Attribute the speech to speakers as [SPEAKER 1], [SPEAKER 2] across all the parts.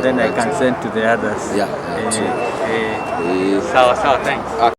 [SPEAKER 1] Then I can send to the others.
[SPEAKER 2] Yeah, true.
[SPEAKER 1] Sawa sawa, thanks.
[SPEAKER 2] Ah.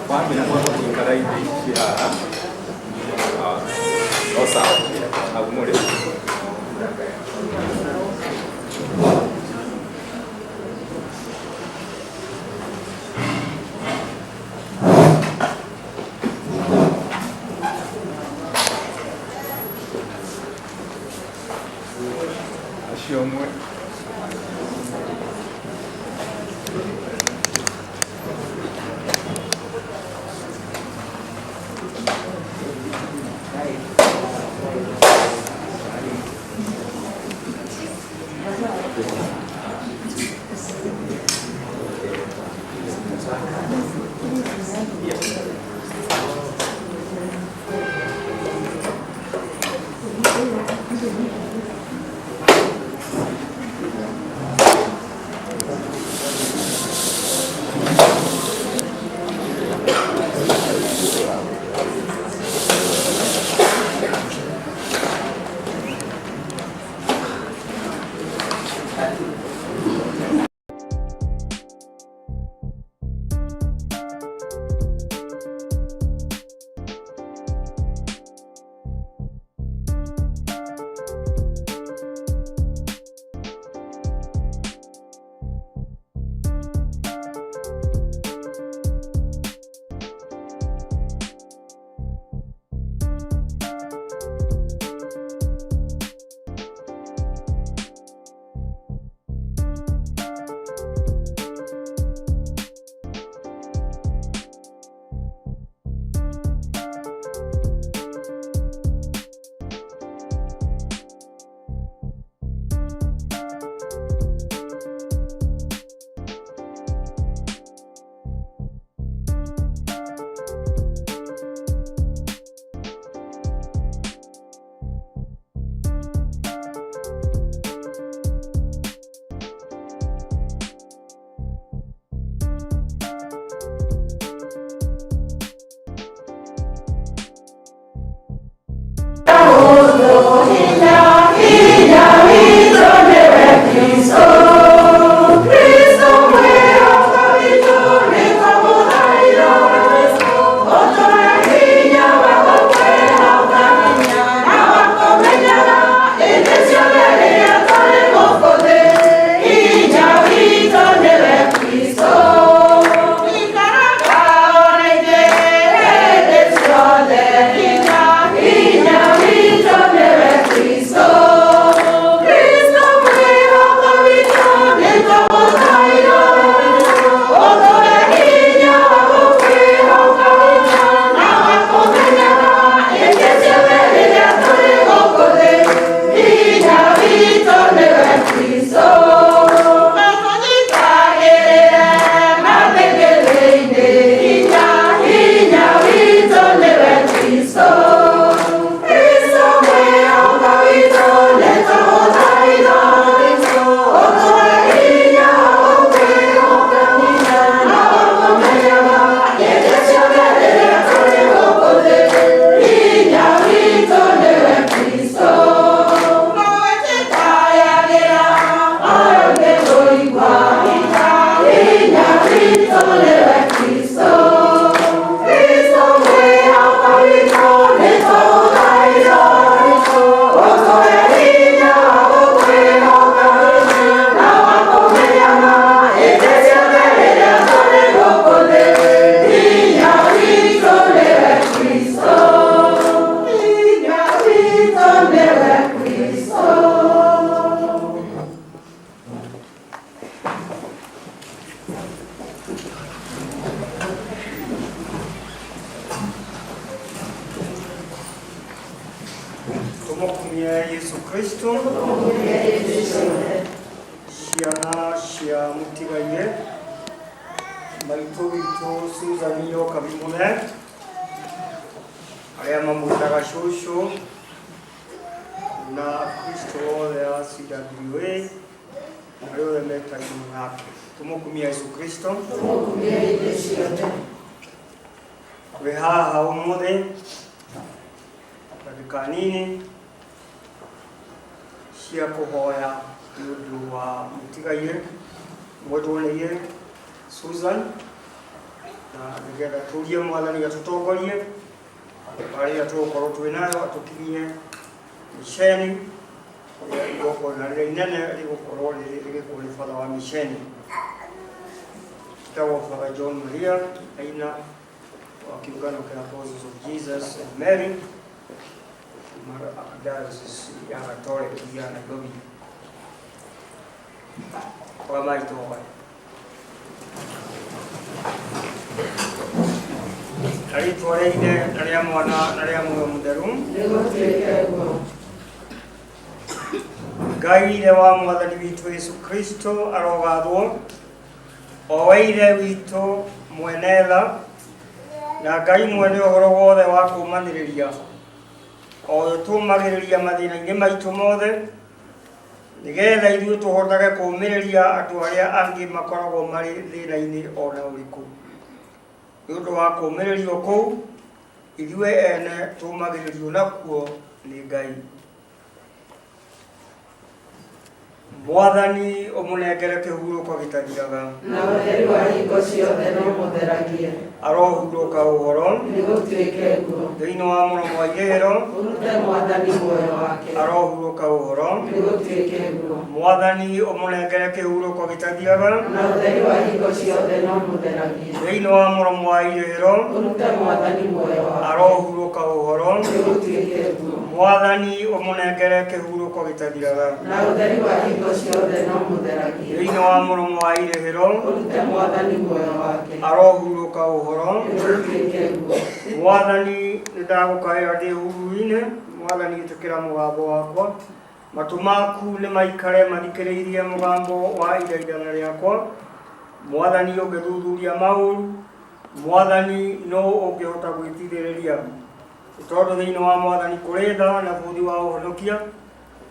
[SPEAKER 1] Famĩlĩ mwamba gũikara itĩ ici haha. No sawa. Hau mũrĩ. Acio mwe.
[SPEAKER 2] Tumukumie Yesu Kristo. Ciana cia mutigaire maitũ witũ Susan Nyokabi Mũthe arĩa mamwĩtaga cũcũ na Kristo othe a CWA arĩa othe metagwo nake. Tumukumie Yesu Kristo. Twĩ haha ũmũthĩ ndagĩka nini cia kũhoya nĩ ũndũ wa mũtigaire mwendwo nĩ Susan. Na nĩgetha tũrie Mwathani atũtongorie harĩa tũgũkorwo twĩ nayo, atũkinyie miceni kũrĩa igongona rĩrĩa inene rĩgũkorwo rĩgĩkwo nĩ batha wa miceni etagwo Father John Maria Aina wa kĩũngano kĩa Apostles of Jesus and Mary kuma Archdiocese ya Gatoreki ya Nairobi. Kwa maitũ hoya na rĩtwa rĩa Ithe na rĩa Mwana na rĩa Muoyo Mũtheru.
[SPEAKER 3] Nĩgũtuĩke guo.
[SPEAKER 2] Ngai Ithe wa Mwathani witũ Yesu Kristo arogathwo, o we Ithe witũ mwene tha na Ngai mwene ũhoro wothe wa kũũmanĩrĩria, o we ũtũũmagĩrĩria mathĩna-inĩ maitũ mothe, nĩgetha ithuĩ tũhotage kũũmĩrĩria andũ arĩa angĩ makoragwo marĩ thĩna-inĩ o na ũrĩkũ. Nĩ ũndũ wa kũũmĩrĩrio kũu, ithuĩ ene tũũmagĩrĩrio nakuo nĩ Ngai. Mwathani ũmũnengere kĩhurũko gĩtathiraga.
[SPEAKER 3] Na ũtheri wa hingo ciothe no mũtheragie.
[SPEAKER 2] Arohurũka ũhoro.
[SPEAKER 3] Nĩgũtuĩke guo.
[SPEAKER 2] Thĩinĩ wa mũromo wa irĩhĩro.
[SPEAKER 3] Ũrute Mwathani muoyo wake.
[SPEAKER 2] Arohurũka ũhoro.
[SPEAKER 3] Nĩgũtuĩke guo.
[SPEAKER 2] Mwathani ũmũnengere kĩhurũko gĩtathiraga.
[SPEAKER 3] Na ũtheri wa hingo ciothe no mũtheragie.
[SPEAKER 2] Thĩinĩ wa mũromo wa irĩhĩro.
[SPEAKER 3] Ũrute Mwathani muoyo wake.
[SPEAKER 2] Arohurũka ũhoro.
[SPEAKER 3] Nĩgũtuĩke guo.
[SPEAKER 2] Mwathani ũmũnengere kĩhurũko gĩtathiraga.
[SPEAKER 3] Na ũtheri wa hingo ciothe no mũtheragie.
[SPEAKER 2] Thĩinĩ wa mũromo wa irĩhĩro.
[SPEAKER 3] Ũrute Mwathani muoyo wake.
[SPEAKER 2] Arohurũka ũhoro.
[SPEAKER 3] Nĩgũtuĩke guo.
[SPEAKER 2] Mwathani nĩndagũkaĩra ndĩ hururu-inĩ, Mwathani ĩtĩkĩra mũgambo wakwa. Matũ maku nĩmaikare mathikĩrĩirie mũgambo wa ithaithana rĩakwa. Mwathani ũngĩthuthuria maũru, Mwathani nũ ũngĩhota gwĩtigĩrĩria? Nĩ tondũ thĩinĩ wa Mwathani kũrĩ tha na bũthi wa ũhonokia,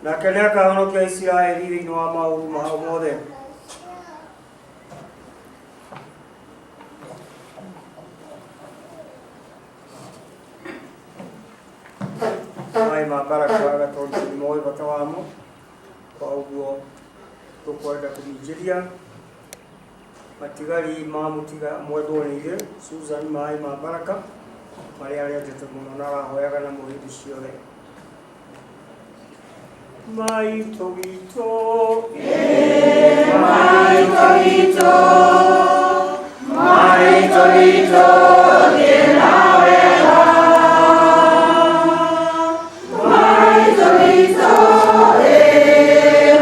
[SPEAKER 2] nake nĩakahonokia Isiraeli thĩinĩ wa maũru mao mothe. Maĩ ma baraka Gatoriki nĩ moĩ bata wamo, kwa ũguo tũkwenda kũminjĩria matigari ma mũtiga mwendwo nĩ ithe Susan maĩ ma baraka marĩa arendete mũno na arahoyaga namo hĩndĩ ciothe. Maitũ witũ,
[SPEAKER 3] Maitũ witũ, maitũ witũ, thiĩ na wega. Maitũ witũ,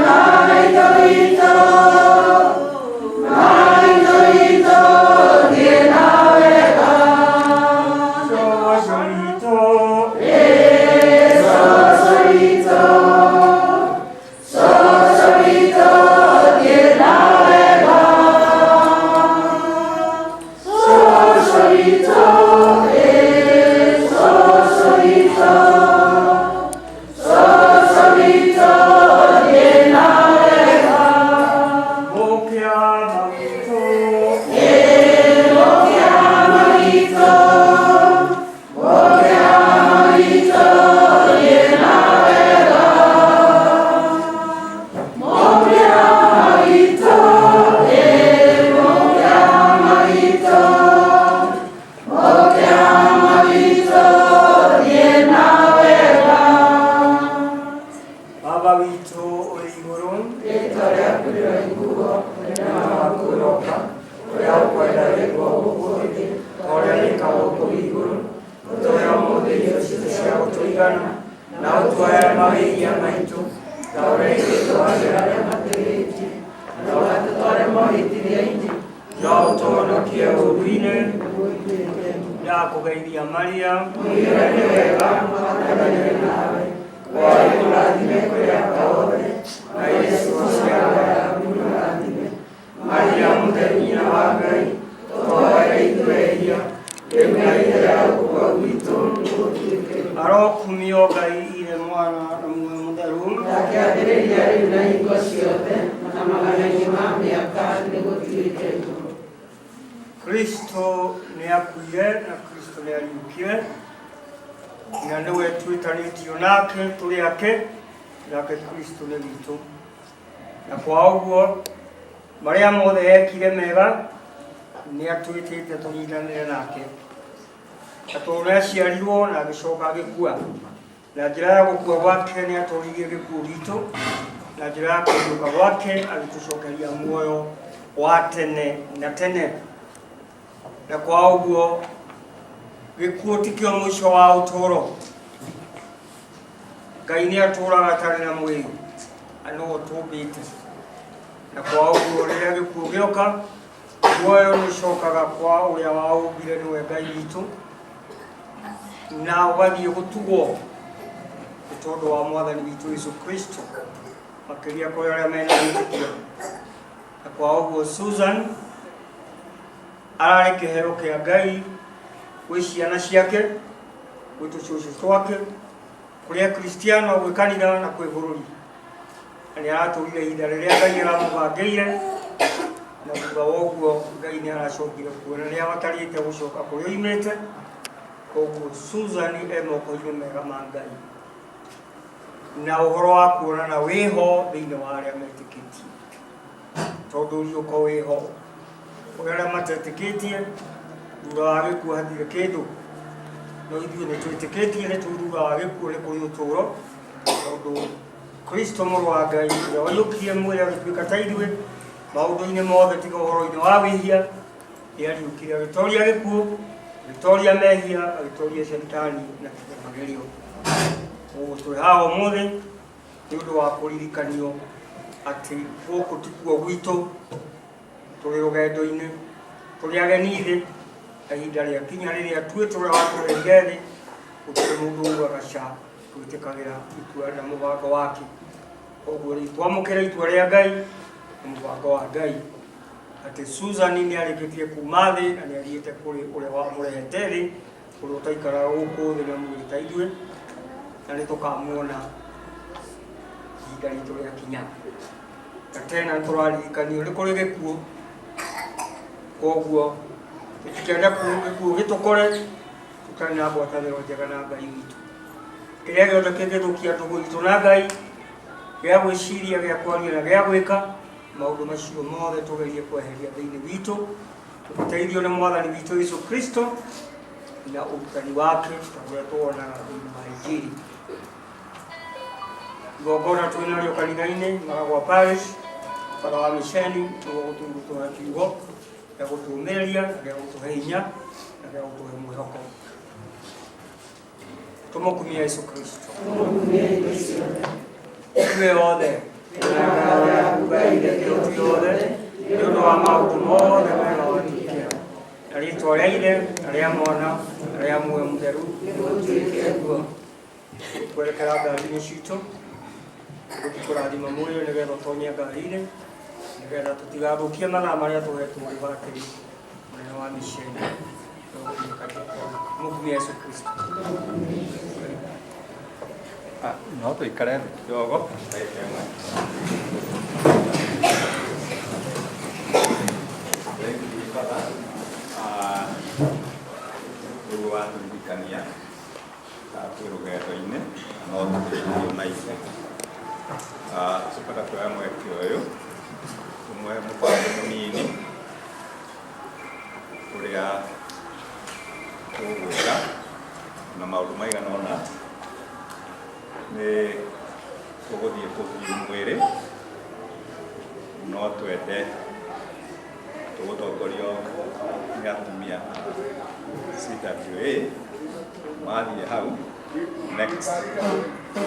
[SPEAKER 3] maitũ witũ, maitũ witũ, thiĩ na wega.
[SPEAKER 2] Cũcũ witũ,
[SPEAKER 3] Cũcũ witũ, cũcũ witũ, thiĩ na wega. Cũcũ witũ, cũcũ witũ, cũcũ witũ, thiĩ na wega.
[SPEAKER 2] Mũkĩama witũ,
[SPEAKER 3] Mũkĩama witũ, mũkĩama witũ, thiĩ na wega. Mũkĩama witũ, mũkĩama witũ, mũkĩama witũ, thiĩ na wega.
[SPEAKER 2] Baba witũ ũrĩ igũrũ,
[SPEAKER 3] Rĩĩtwa rĩaku rĩroiguo, ũnene waku ũroka, ũrĩa ũkwenda wĩkwo gũkũ thĩ ta ũrĩa wĩkagwo kũu igũrũ. Ũtũhe ũmũthĩ irio citũ cia gũtũigana, na ũtuohere mawĩhia maitũ ta ũrĩa ithuĩ tuohagĩra arĩa matwĩhĩtie, na ndũgatũtware mohĩtithia-inĩ, no ũtũhonokie ũũru-inĩ.
[SPEAKER 2] Ndakũgeithia Maria,
[SPEAKER 3] Mũiyũre nĩ wega, Mwathani arĩ nawe. Wee wĩ mũrathime kwĩ aka othe, na Jesũ mũciarwo waku nĩ mũrathime. Maria mũtheru nyina wa Ngai, tũhoere ithuĩ ehia, rĩu na ihinda rĩa gũkua gwitũ. Nĩgũtuĩke.
[SPEAKER 2] Arokumio Ngai Ithe Mwana na Muoyo Mũtheru.
[SPEAKER 3] Ndakĩambĩrĩria rĩu na hingo ciothe, na magana-inĩ ma mĩaka nĩgũtuĩke guo.
[SPEAKER 2] Kristo nĩakuire na Kristo nĩariũkire, na nĩwe twĩtanĩtio nake tũrĩ ake, nake Kristo nĩ witũ. Na kwa ũguo marĩa mothe ekire mega Nĩ atwĩtĩte tũnyitanĩre nake na tondũ nĩ aciarirwo na agĩcoka agĩkua na njĩra ya gũkua gwake nĩ atũririe gĩkuũ gitũ na njĩra ya kũriũka gwake agĩtũcokeria muoyo wa tene na tene. Na kwa ũguo gĩkuũ tikĩo mũico wa ũtũũro. Ngai nĩ atũũraga atarĩ na mwĩrĩ na no ũtũmbĩte, na kwa ũguo rĩrĩa gĩkuũ gĩoka muoyo nĩ ũcokaga kwa ũrĩa waũmbire, nĩwe Ngai witũ, na ũgathiĩ gũtugwo nĩ tondũ wa Mwathani witũ Yesu Kristo, makĩria kũrĩ arĩa mena wĩtĩkio. Na kwa ũguo Susan ararĩ kĩheo kĩa Ngai gwĩ ciana ciake, gwĩ tũcũcũ twake, kũrĩ Akristiano, gwĩ kanitha na kwĩ bũrũri. Na nĩ aratũrire ihinda rĩrĩa Ngai aramũbangĩire, na thutha wa ũguo Ngai nĩ aracokire kuona nĩ abatarĩte gũcoka kũrĩa oimĩte. Koguo Susan e moko-inĩ mega ma Ngai, na ũhoro wa kuonana wĩho thĩinĩ wa arĩa metĩkĩtie, tondũ riũko wĩho. Kũrĩ arĩa matetĩkĩtie thutha wa gĩkuũ hatirĩ kĩndũ, no ithuĩ nĩ twĩtĩkĩtie nĩ tũĩ thutha wa gĩkuũ nĩ kũrĩ ũtũũro, tondũ Kristo mũrũ wa Ngai ũrĩa waiyũkirie mwĩrĩ agĩtuĩka ta ithuĩ maũndũ-inĩ mothe tiga ũhoro-inĩ wa wĩhia, nĩ ariũkire agĩtoria gĩkuũ, agĩtoria mehia, agĩtoria Shaitani na magerio. Ũguo twĩ haha ũmũthĩ nĩ ũndũ wa kũririkanio atĩ gũkũ tikuo gwitũ, tũrĩ rũgendo-inĩ, tũrĩ ageni thĩ, na ihinda rĩakinya rĩrĩa tuĩtwo ũrĩa watũrehire thĩ, gũtirĩ mũndũ ugaga ca, twĩtĩkagĩra itua na mũbango wake. Koguo rĩu twamũkĩra itua rĩa Ngai na mũbango wa Ngai atĩ Susan nĩ arĩkĩtie kuma thĩ na nĩ athiĩte kũrĩ ũrĩa wamũrehete thĩ, ũrĩa ũtaikaraga gũkũ thĩ na mwĩrĩ ta ithuĩ, na nĩ tũkamuona ihinda ritũ rĩakinya. Na tena nĩ tũraririkanio nĩ kũrĩ gĩkuũ, koguo tũtikenda gĩkuũ gĩtũkore tũtarĩ na ngwatanĩro njega na Ngai witũ. Kĩrĩa gĩothe kĩngĩthũkia ndũgũ itũ na Ngai, gĩa gwĩciria, gĩa kwaria na gĩa gwĩka, maũndũ macio mothe tũgerie kweheria thĩinĩ witũ, tũgĩteithio nĩ Mwathani witũ Yesu Kristo na ũrutani wake ta ũrĩa tuonaga thĩinĩ wa Injiri. Igongona twĩ narĩo kanitha-inĩ Maragwa Parish, bara wa mĩceni nĩguo gũtũhe kiugo gĩa gũtũũmĩrĩria na gĩa gũtũhe hinya na gĩa gũtũhe mwĩhoko. Tũmũkumia Yesu Kristo. Ithuĩ othe ngatho yaku Ngai Ithe kĩhoti yothe nĩ ũndũ wa maũndũ mothe mega watwĩkĩra, na rĩtwa rĩa Ithe na rĩa Mwana na rĩa Muoyo Mũtheru nĩgũtuĩke guo. Kwerekera ngari-inĩ citũ, gũthiĩ kũrathima mwĩrĩ nĩgetha ũtonye ngari-inĩ, nĩgetha tũtigathũkie mathaa marĩa tũhetwo nĩ batĩrĩ mũnene wa miceni. Mũkumia Yesu Kristo.
[SPEAKER 1] No tũikare thĩ kidogo ndagĩka ĩmwe. Thank you, Father. Nĩguo watũririkania twĩ rũgendo-inĩ no tũteithio na ithuĩ. Tũkwenda kuoya mweke ũyũ tũmũhe mũbango mũnini ũrĩa tũgwĩka na maũndũ maigana ũna. Nĩ tũgũthiĩ kũview mwĩrĩ, no twende tũgũtongorio nĩ atumia a CWA mathiĩ hau next,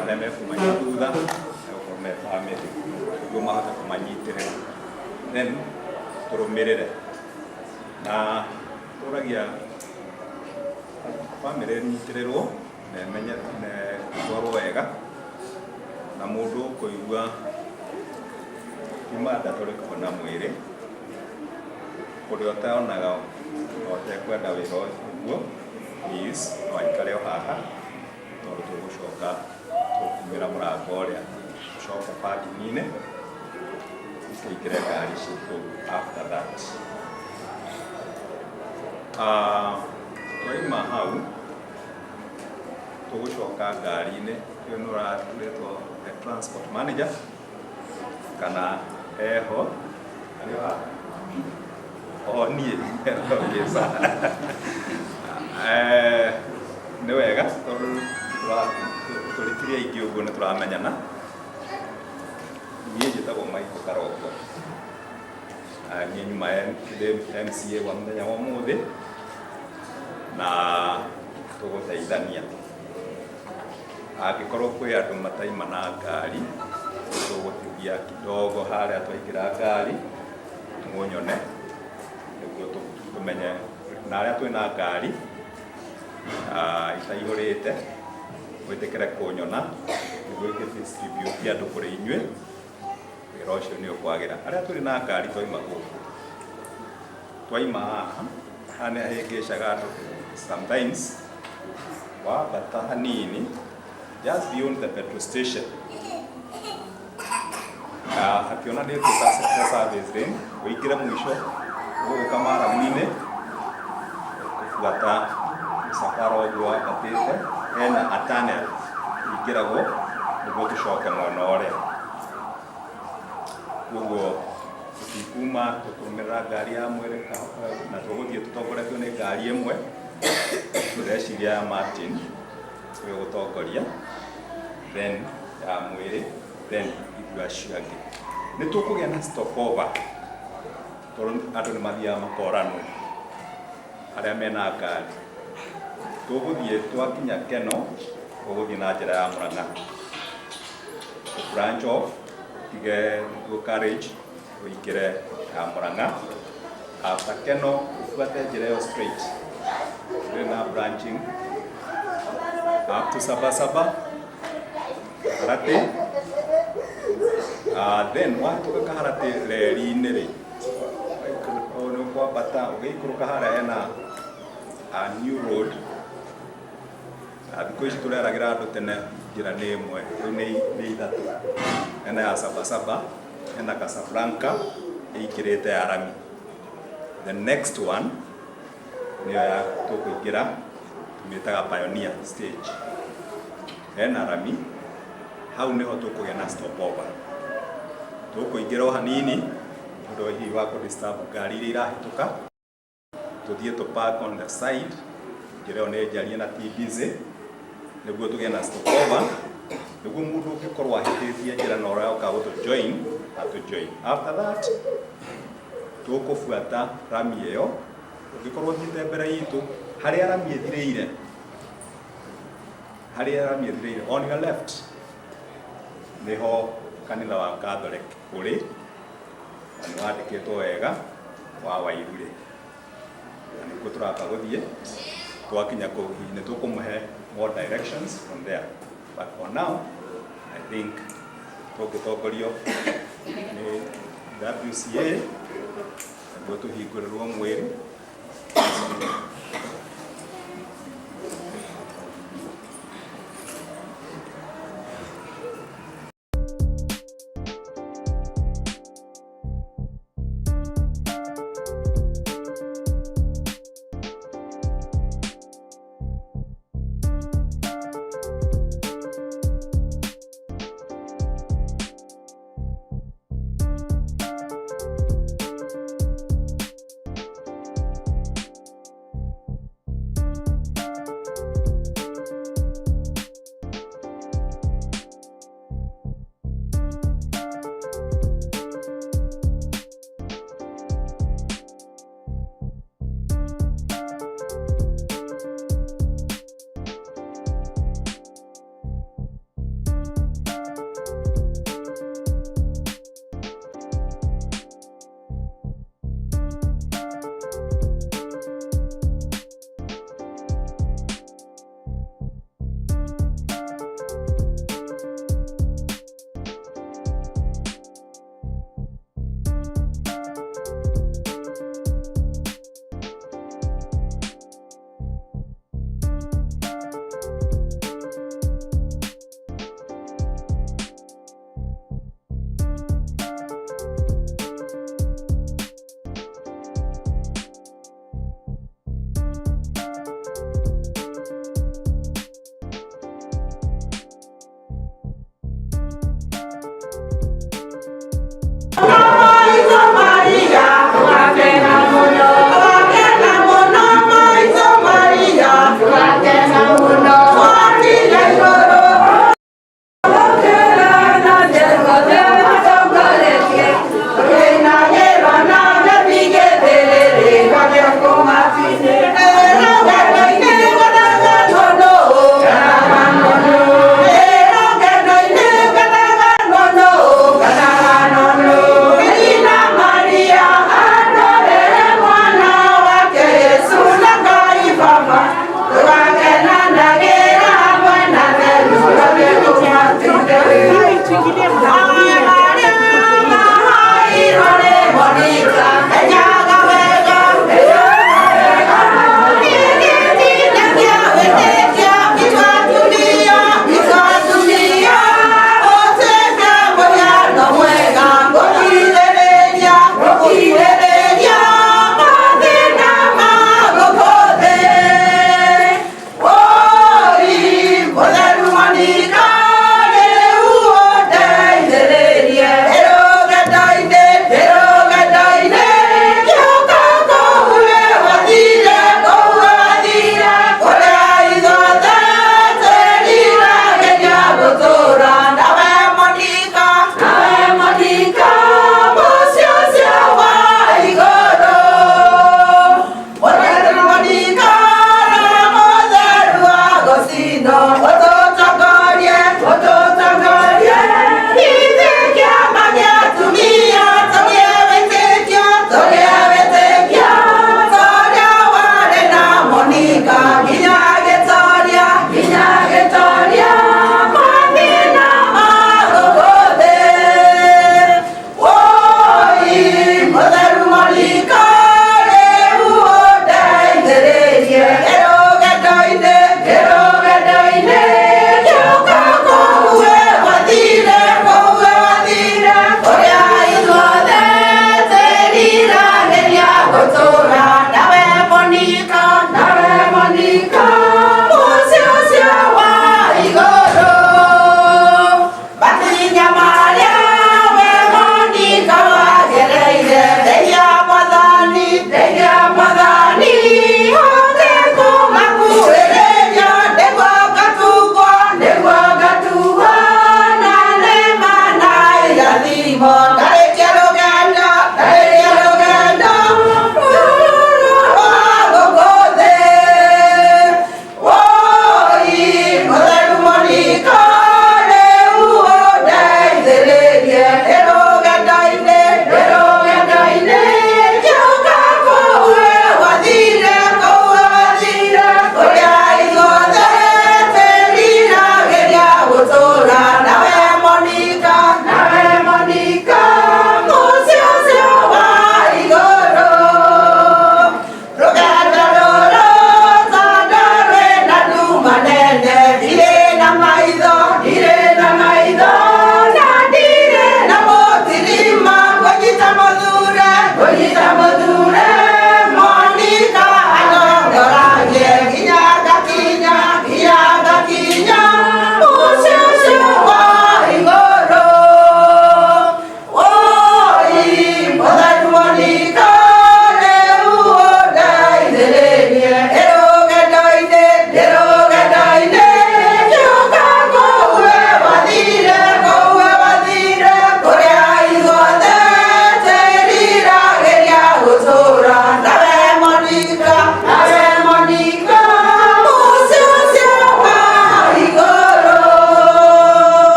[SPEAKER 1] arĩa mekumaina thutha megũkorwo me family nĩguo mahote kũmanyitĩrĩra, then tũrũmĩrĩre na tũragia family ĩnyitĩrĩrwo na ĩmenye na ĩtwarwo wega, na mũndũ ũkũigua ti mandatory kuona mwĩrĩ, ũrĩa ũtonaga na ũtekwenda wĩra ũguo, please no aikare o haha tondũ tũgũcoka tũkumĩra mũrango ũrĩa tũcoke parking-inĩ tũingĩre ngari citũ after that. Twaima hau tũgũcoka ngari-inĩ ĩyo nĩ ũretwo the transport manager kana eho arĩ o haha. O niĩ. Okay, sawa. Nĩ wega tondũ tũrĩkire aingĩ ũguo nĩ tũramenyana. Niĩ njĩtagwo Michael Karoko. Niĩ nyuma ndĩ MCA wa mũthenya wa ũmũthĩ na tũgũteithania. Angĩkorwo kwĩ andũ mataima na ngari, tũgũtigia kidogo harĩa twaingĩra ngari, mũnyone nĩguo tũmenye na arĩa twĩna ngari itaihũrĩte, mwĩtĩkĩre kũnyona nĩguo ingĩ distribute andũ kũrĩ inyuĩ, wĩra ũcio nĩ ũkwagĩra. Arĩa tũrĩ na ngari twaima gũkũ, twaima haha, haha nĩ hahĩngĩcaga andũ sometimes, wambata hanini just beyond the petrol station, hakĩonanĩtio ta service lane, ũingĩre mũico ũgũka maramu-inĩ ũbuata mũcabara ũguo wambatĩte, hena a tunnel ingĩragwo nĩguo tũcoke mwena ũrĩa. Koguo tũtikuma tũkũrũmĩrĩra ngari ya mwĩrĩ na tũgũthiĩ tũtongoretio nĩ ngari ĩmwe, tũreciria ya Martin ũyũ gũtongoria, then ya mwĩrĩ, then ithuĩ acio angĩ. Nĩ tũkũgĩa na stopover tondũ andũ nĩ mathiaga makoranwo arĩa mena ngari. Tũgũthiĩ twakinya Keno, ũgũthiĩ na njĩra ya Murang'a. Branch off, ũtige carriage, ũingĩre ya Murang'a. After Keno, ũbuate njĩra ĩyo straight. Ndĩrĩ na branching. Up to Sabasaba, Kaharatĩ. Then wahĩtũka Kaharatĩ reri-inĩ rĩ, nĩ ũkwambata ũgĩikũrũka harĩa hena a new road. Thikũ ici tũreragĩra andũ tene njĩra nĩ ĩmwe, rĩu nĩ ithatũ. Hena ya Sabasaba, hena Casablanca ĩingĩrĩte ya rami. The next one nĩyo ya tũkũingĩra, tũmĩtaga Pioneer stage. Hena rami, hau nĩho tũkũgĩa na stopover. Tũkũingĩra o hanini nĩ ũndũ hihi wa kũ disturb ngari iria irahĩtũka, tũthiĩ tũ park on the side, njĩra ĩyo nĩ njarie na ti busy, nĩguo tũgĩe na stopover, nĩguo mũndũ ũngĩkorwo ahĩtĩtie njĩra na ũroka gũtũ join, atũ join. After that, tũkũbuata rami ĩyo, ũngĩkorwo ũthiĩte mbere itũ, harĩa rami ĩthirĩire, harĩa rami ĩthirĩire, on your left, nĩho kanitha wa Catholic ũrĩ, na nĩ wandĩkĩtwo wega wa Wairure. Na nĩkuo tũramba gũthiĩ, twakinya kũu hihi nĩ tũkũmũhe more directions from there. But for now, I think tũngĩtongorio nĩ WCA nĩguo tũhingũrĩrwo mwĩrĩ.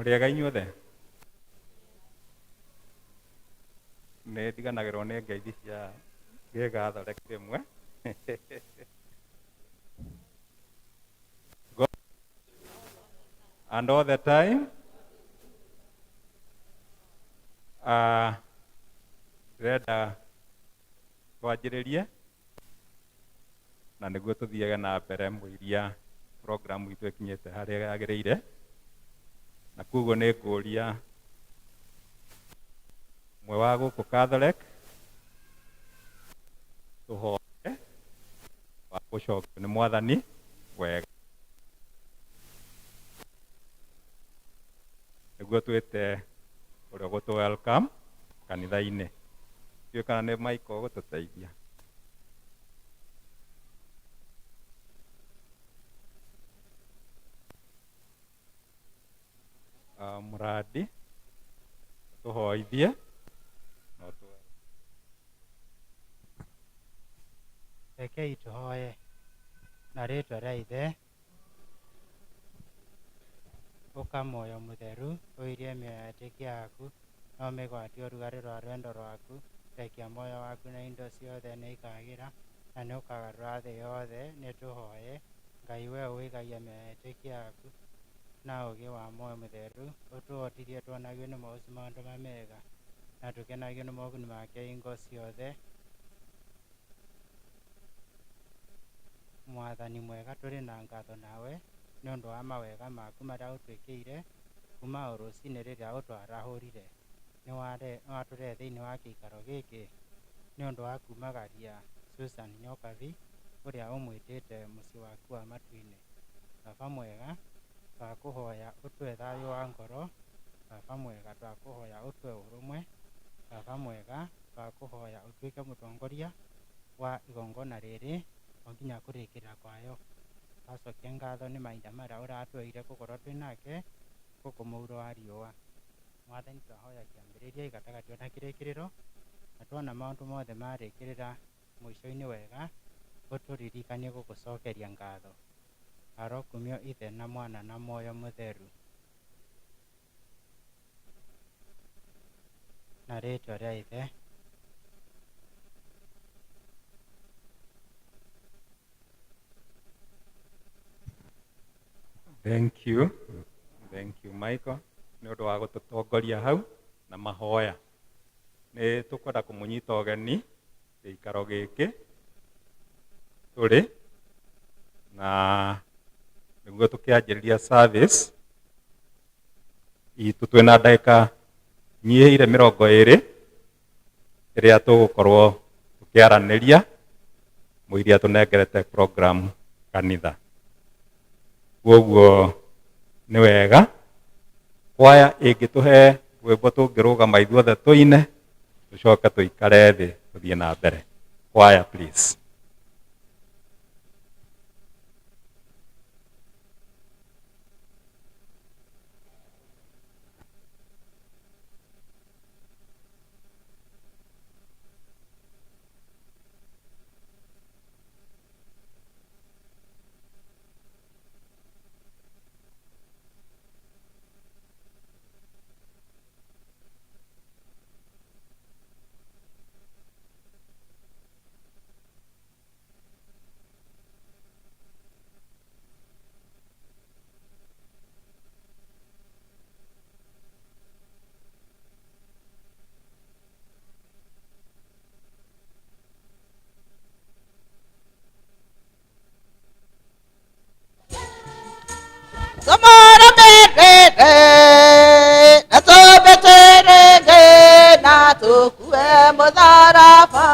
[SPEAKER 1] Mũrĩega inyuothe? Nĩ ndiganagĩrwo nĩ ngeithi cia gĩgathore rĩmwe. And all the time ndĩrenda twanjĩrĩrie na nĩguo tũthiage na mbere mũiria program itũ ĩkinyĩte harĩa yagĩrĩire, na koguo nĩ ngũria ũmwe wa gũkũ Catholic tũhoe wa gũcokio nĩ Mwathani wega nĩguo twĩte ũrĩa ũgũtũ welcome kanitha-inĩ. Ndiũĩ kana nĩ Michael ũgũtũteithia. Mũrandi tũhoithie no
[SPEAKER 4] Rekei tũhoye na rĩtwa rĩa Ithe, ũka muoyo mũtheru, ũirie mĩoyo ya etĩkia aku, na ũmĩgwatie ũrugarĩ rwa rwendo rwaku. Rekia muoyo waku na indo ciothe nĩ ikagĩra, na nĩ ũkagarũra thĩ yothe. Nĩ tũhoye. Ngai we ũigagia mĩoyo ya etĩkia aku na ũũgĩ wa muoyo mũtheru, ũtũhotithie tuonagio nĩ mocu maũndũ mega na tũkenagio nĩ moguni make hingo ciothe. Mwathani mwega, tũrĩ na ngatho nawe nĩ ũndũ wa mawega maku marĩa ũtwĩkĩire kuma o rũcinĩ rĩrĩa ũtwarahũrire. Nĩ watũrehe thĩinĩ wa gĩikaro gĩkĩ nĩ ũndũ wa kumagaria Susan Nyokabi ũrĩa ũmwĩtĩte mũciĩ waku wa matu-inĩ. Baba mwega, twakũhoya ũtũhe thayũ wa ngoro. Baba mwega, twakũhoya ũtũhe ũrũmwe. Baba mwega, twakũhoya ũtuĩke mũtongoria wa igongona rĩrĩ o nginya kũrĩkĩrĩra kwayo. Twacokia ngatho nĩ mahinda marĩa ũratweire gũkorwo twĩ nake gũkũ mũhuro wa riũa. Mwathani, twahoya kĩambĩrĩria, gatagatĩ ona kĩrĩkĩrĩro, na tuona maũndũ mothe marĩkĩrĩra mũico-inĩ wega, ũtũririkanie gũgũcokeria ngatho. Arokumio Ithe na Mwana na Muoyo Mũtheru. Na rĩtwa rĩa Ithe.
[SPEAKER 1] Thank you. Thank you, Michael, nĩ ũndũ wa gũtũtongoria hau na mahoya. Nĩ tũkwenda kũmũnyita ũgeni gĩikaro gĩkĩ tũrĩ na nĩguo tũkĩanjĩrĩria service itũ twĩna ndagĩka nyihĩire 20 ĩrĩa tũgũkorwo tũkĩaranĩria mũiria tũnengerete program kanitha. Koguo nĩ wega kwaya ĩngĩtũhe rwĩmbo tũngĩrũgama ithuothe tũine, tũcoke tũikare thĩ tũthiĩ na mbere. Kwaya, please.
[SPEAKER 5] Na tũmbĩtĩrĩngĩ na tũkue mũtharaba.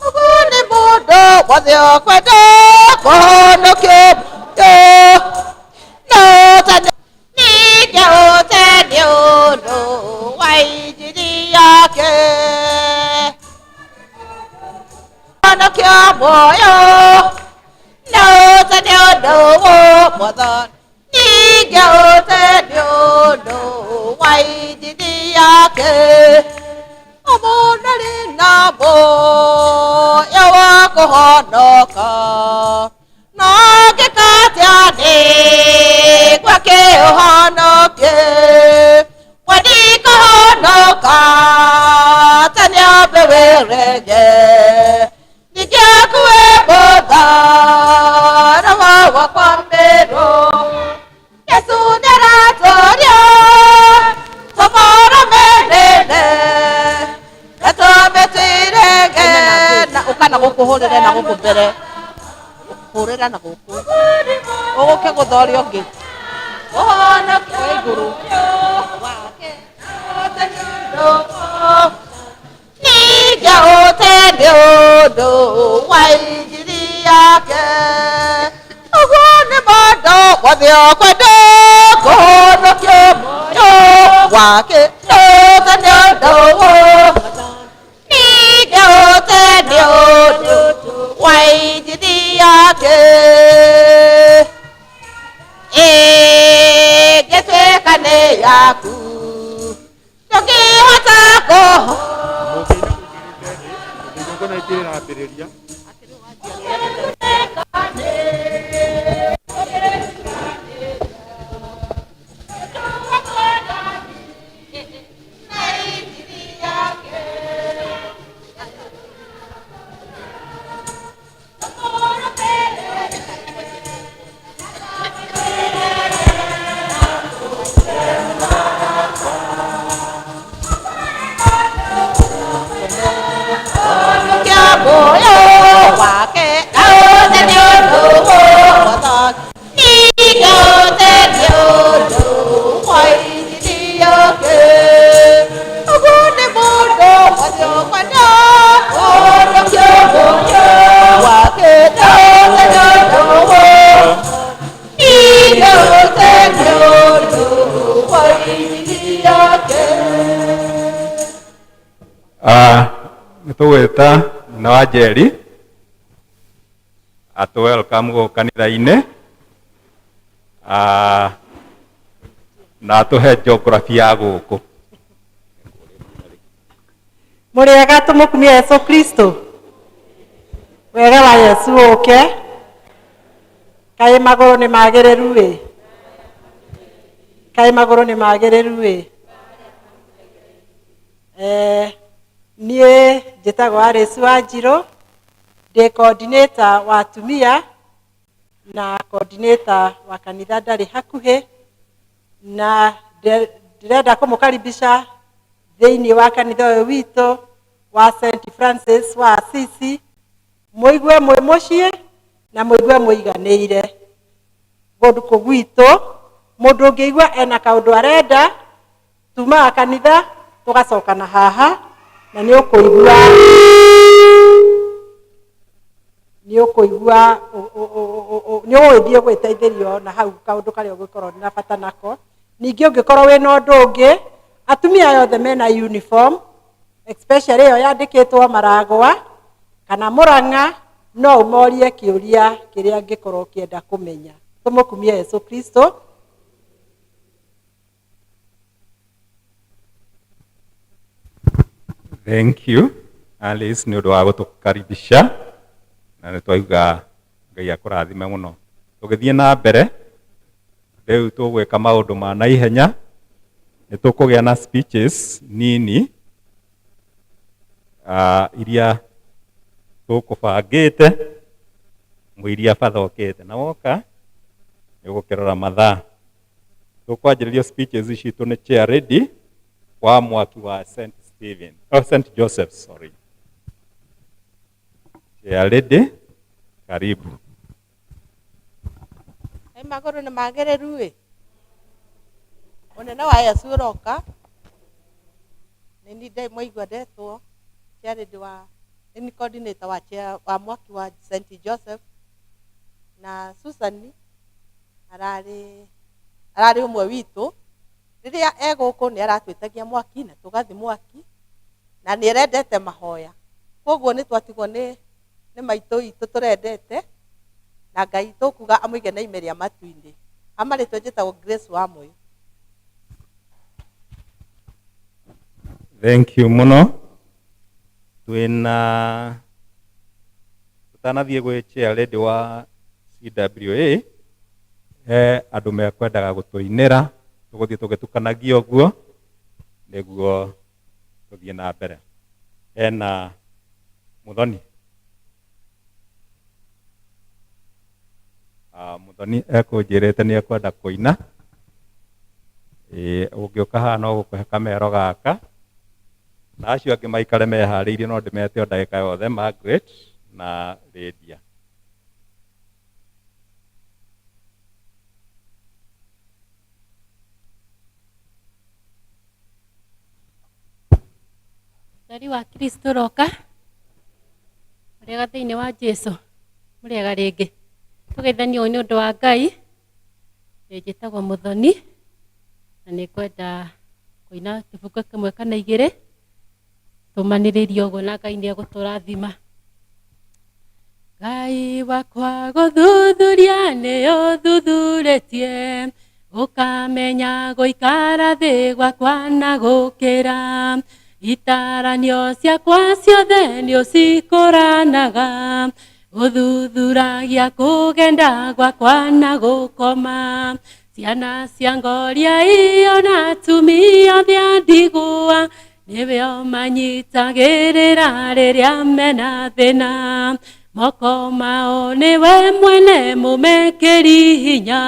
[SPEAKER 5] Ũguo nĩ mũndũ wothe ũkwenda kũhonokio no ningĩ ũte nĩ ũndũ wa injiri yake honokio muoyo no ũte nĩ ũndũ wa Mwathani, ningĩ ũte nĩ ũndũ wa injiri yake ũmũnarĩ na muoyo wa kũhonoka no ngĩka atĩa nĩ Gwake ũhonoke wendi kũhonoka ta nĩambe wĩrege ningĩ akue mũtharaba wakwa mĩrũ Yesu nĩaratũria tũmũrũmĩrĩre na tũmĩtwĩrege na ũka na gũkũ hũrĩre na gũkũ mbere hũrĩra na gũkũ ũgũke gũtha ũrĩa ũngĩ ũhonoke wa igũrũ wake ningĩ ũte nĩ ũndũ wa injiri yake ũguo nĩ mũndũ wothe ũkwenda kũhonokio muoyo wake ũte nĩ ũndũ ningĩ ũte nĩ ũndũ wa injiri yake ĩngĩtuĩka nĩ yaku ndũngĩhota kũho
[SPEAKER 6] Igongona rĩrambĩrĩria.
[SPEAKER 5] Muoyo wake ũte nĩ ũndũ ningĩ ũte nĩ ũndũ wa injiri yake ũguo nĩ mũndũ wothe ũkwenda kũhonokio muoyo wake ũte nĩ ũndũ ningĩ ũte nĩ ũndũ wa injiri yake.
[SPEAKER 1] Nĩ tũgwĩta nyina wa Njeri atũ welcome gũkũ kanitha-inĩ na atũhe geography ya gũkũ.
[SPEAKER 7] Mũrĩega tũmũkumie Yesu Kristo. Wega wa Yesu ũke. Kaĩ magũrũ nĩ magĩrĩru ĩ. Kaĩ magũrũ nĩ magĩrĩru ĩ. Niĩ njĩtagwo Alice Wanjirũ, ndĩ coordinator wa atumia na coordinator wa kanitha ndarĩ hakuhĩ, na ndĩrenda kũmũkaribisha thĩinĩ wa kanitha ũyũ witũ wa St Francis wa Assisi, mũigue mwĩ mũciĩ na mũigue mũiganĩire. Gũkũ gwitũ mũndũ ũngĩigua ena kaũndũ arenda, tumaga kanitha tũgacokana haha na nĩ ũkũigua nĩ ũkũigua nĩ ũgũgĩthiĩ gwĩteithĩrio na hau kaũndũ karĩa ũngĩkorwo na bata nako. Ningĩ ũngĩkorwo wĩna ũndũ ũngĩ, atumia aya othe mena uniform, especially ĩyo yandĩkĩtwo Maragwa kana Mũrang'a, no ũmorie kĩũria kĩrĩa angĩkorwo ũkĩenda kũmenya. Tũmũkumie Yesu Kristo.
[SPEAKER 1] Thank you Alice nĩ ũndũ wa gũtũkaribisha na nĩ twauga Ngai akũrathime mũno. Tũgĩthiĩ na mbere rĩu tũgwĩka maũndũ ma naihenya, nĩ tũkũgĩa na speeches nini iria tũkũbangĩte mũiria batha okĩte na woka nĩ ũgũkĩrora mathaa. Tũkwanjĩrĩria speeches citũ nĩ chair lady wa mwaki wa St Stephen, oh, St Joseph, sorry. Chair lady, karibu.
[SPEAKER 5] Kaĩ magũrũ nĩ magĩrĩru ĩ. Mũnene wa Yesu ũroka nĩ ni mwaigua ndetwo chair lady wa nĩ coordinator wa chair wa mwaki wa St Joseph, na Susan ararĩ ararĩ ũmwe witũ rĩrĩa e gũkũ nĩ aratwĩtagia mwaki na tũgathi mwaki na nĩ arendete mahoya, koguo nĩ twatigwo nĩ nĩ maitũ itũ tũrendete na Ngai tũkuga amũige na ime rĩa matu-inĩ. Amarĩtwo njĩtagwo Grace wa Mũyũ.
[SPEAKER 1] Thank you mũno. Twĩna tũtanathiĩ gwĩ chair lady wa CWA, He andũ mekwendaga gũtũinĩra, tũgũthiĩ tũgĩtukanagia ũguo nĩguo tũthiĩ na mbere. Hena Muthoni. Muthoni ekũnjĩrĩte nĩ ekwenda kũina. Ĩĩ, ũngĩũka haha no gũkũhe kamero gaka, na acio angĩ maikare meharĩirie, no ndĩmete o ndagĩka yothe, Margaret na Lydia.
[SPEAKER 8] Ũtheri wa Kristo ũroka, mũrĩega thĩinĩ wa Jesu, mũrĩega rĩngĩ. Tũgeithanie ũũ nĩ ũndũ wa Ngai, njĩtagwo Mũthoni, na nĩ ngwenda kũina kĩbungo kĩmwe kana igĩrĩ, tũmanĩrĩrie ũguo na Ngai nĩ egũtũrathima. Ngai wakwa gũthuthuria nĩ ũthuthurĩtie, ũkamenya gũikara thĩ gwakwa na gũkĩra. Itaranio ciakwa ciothe nĩ ũcikũranaga, ũthuthuragia kũgenda gwakwa na gũkoma. Ciana cia ngoria iyo na atumia othe a ndigwa, nĩwe ũmanyitagĩrĩra rĩrĩa mena thĩna. Moko mao nĩwe mwene mũmekĩri hinya,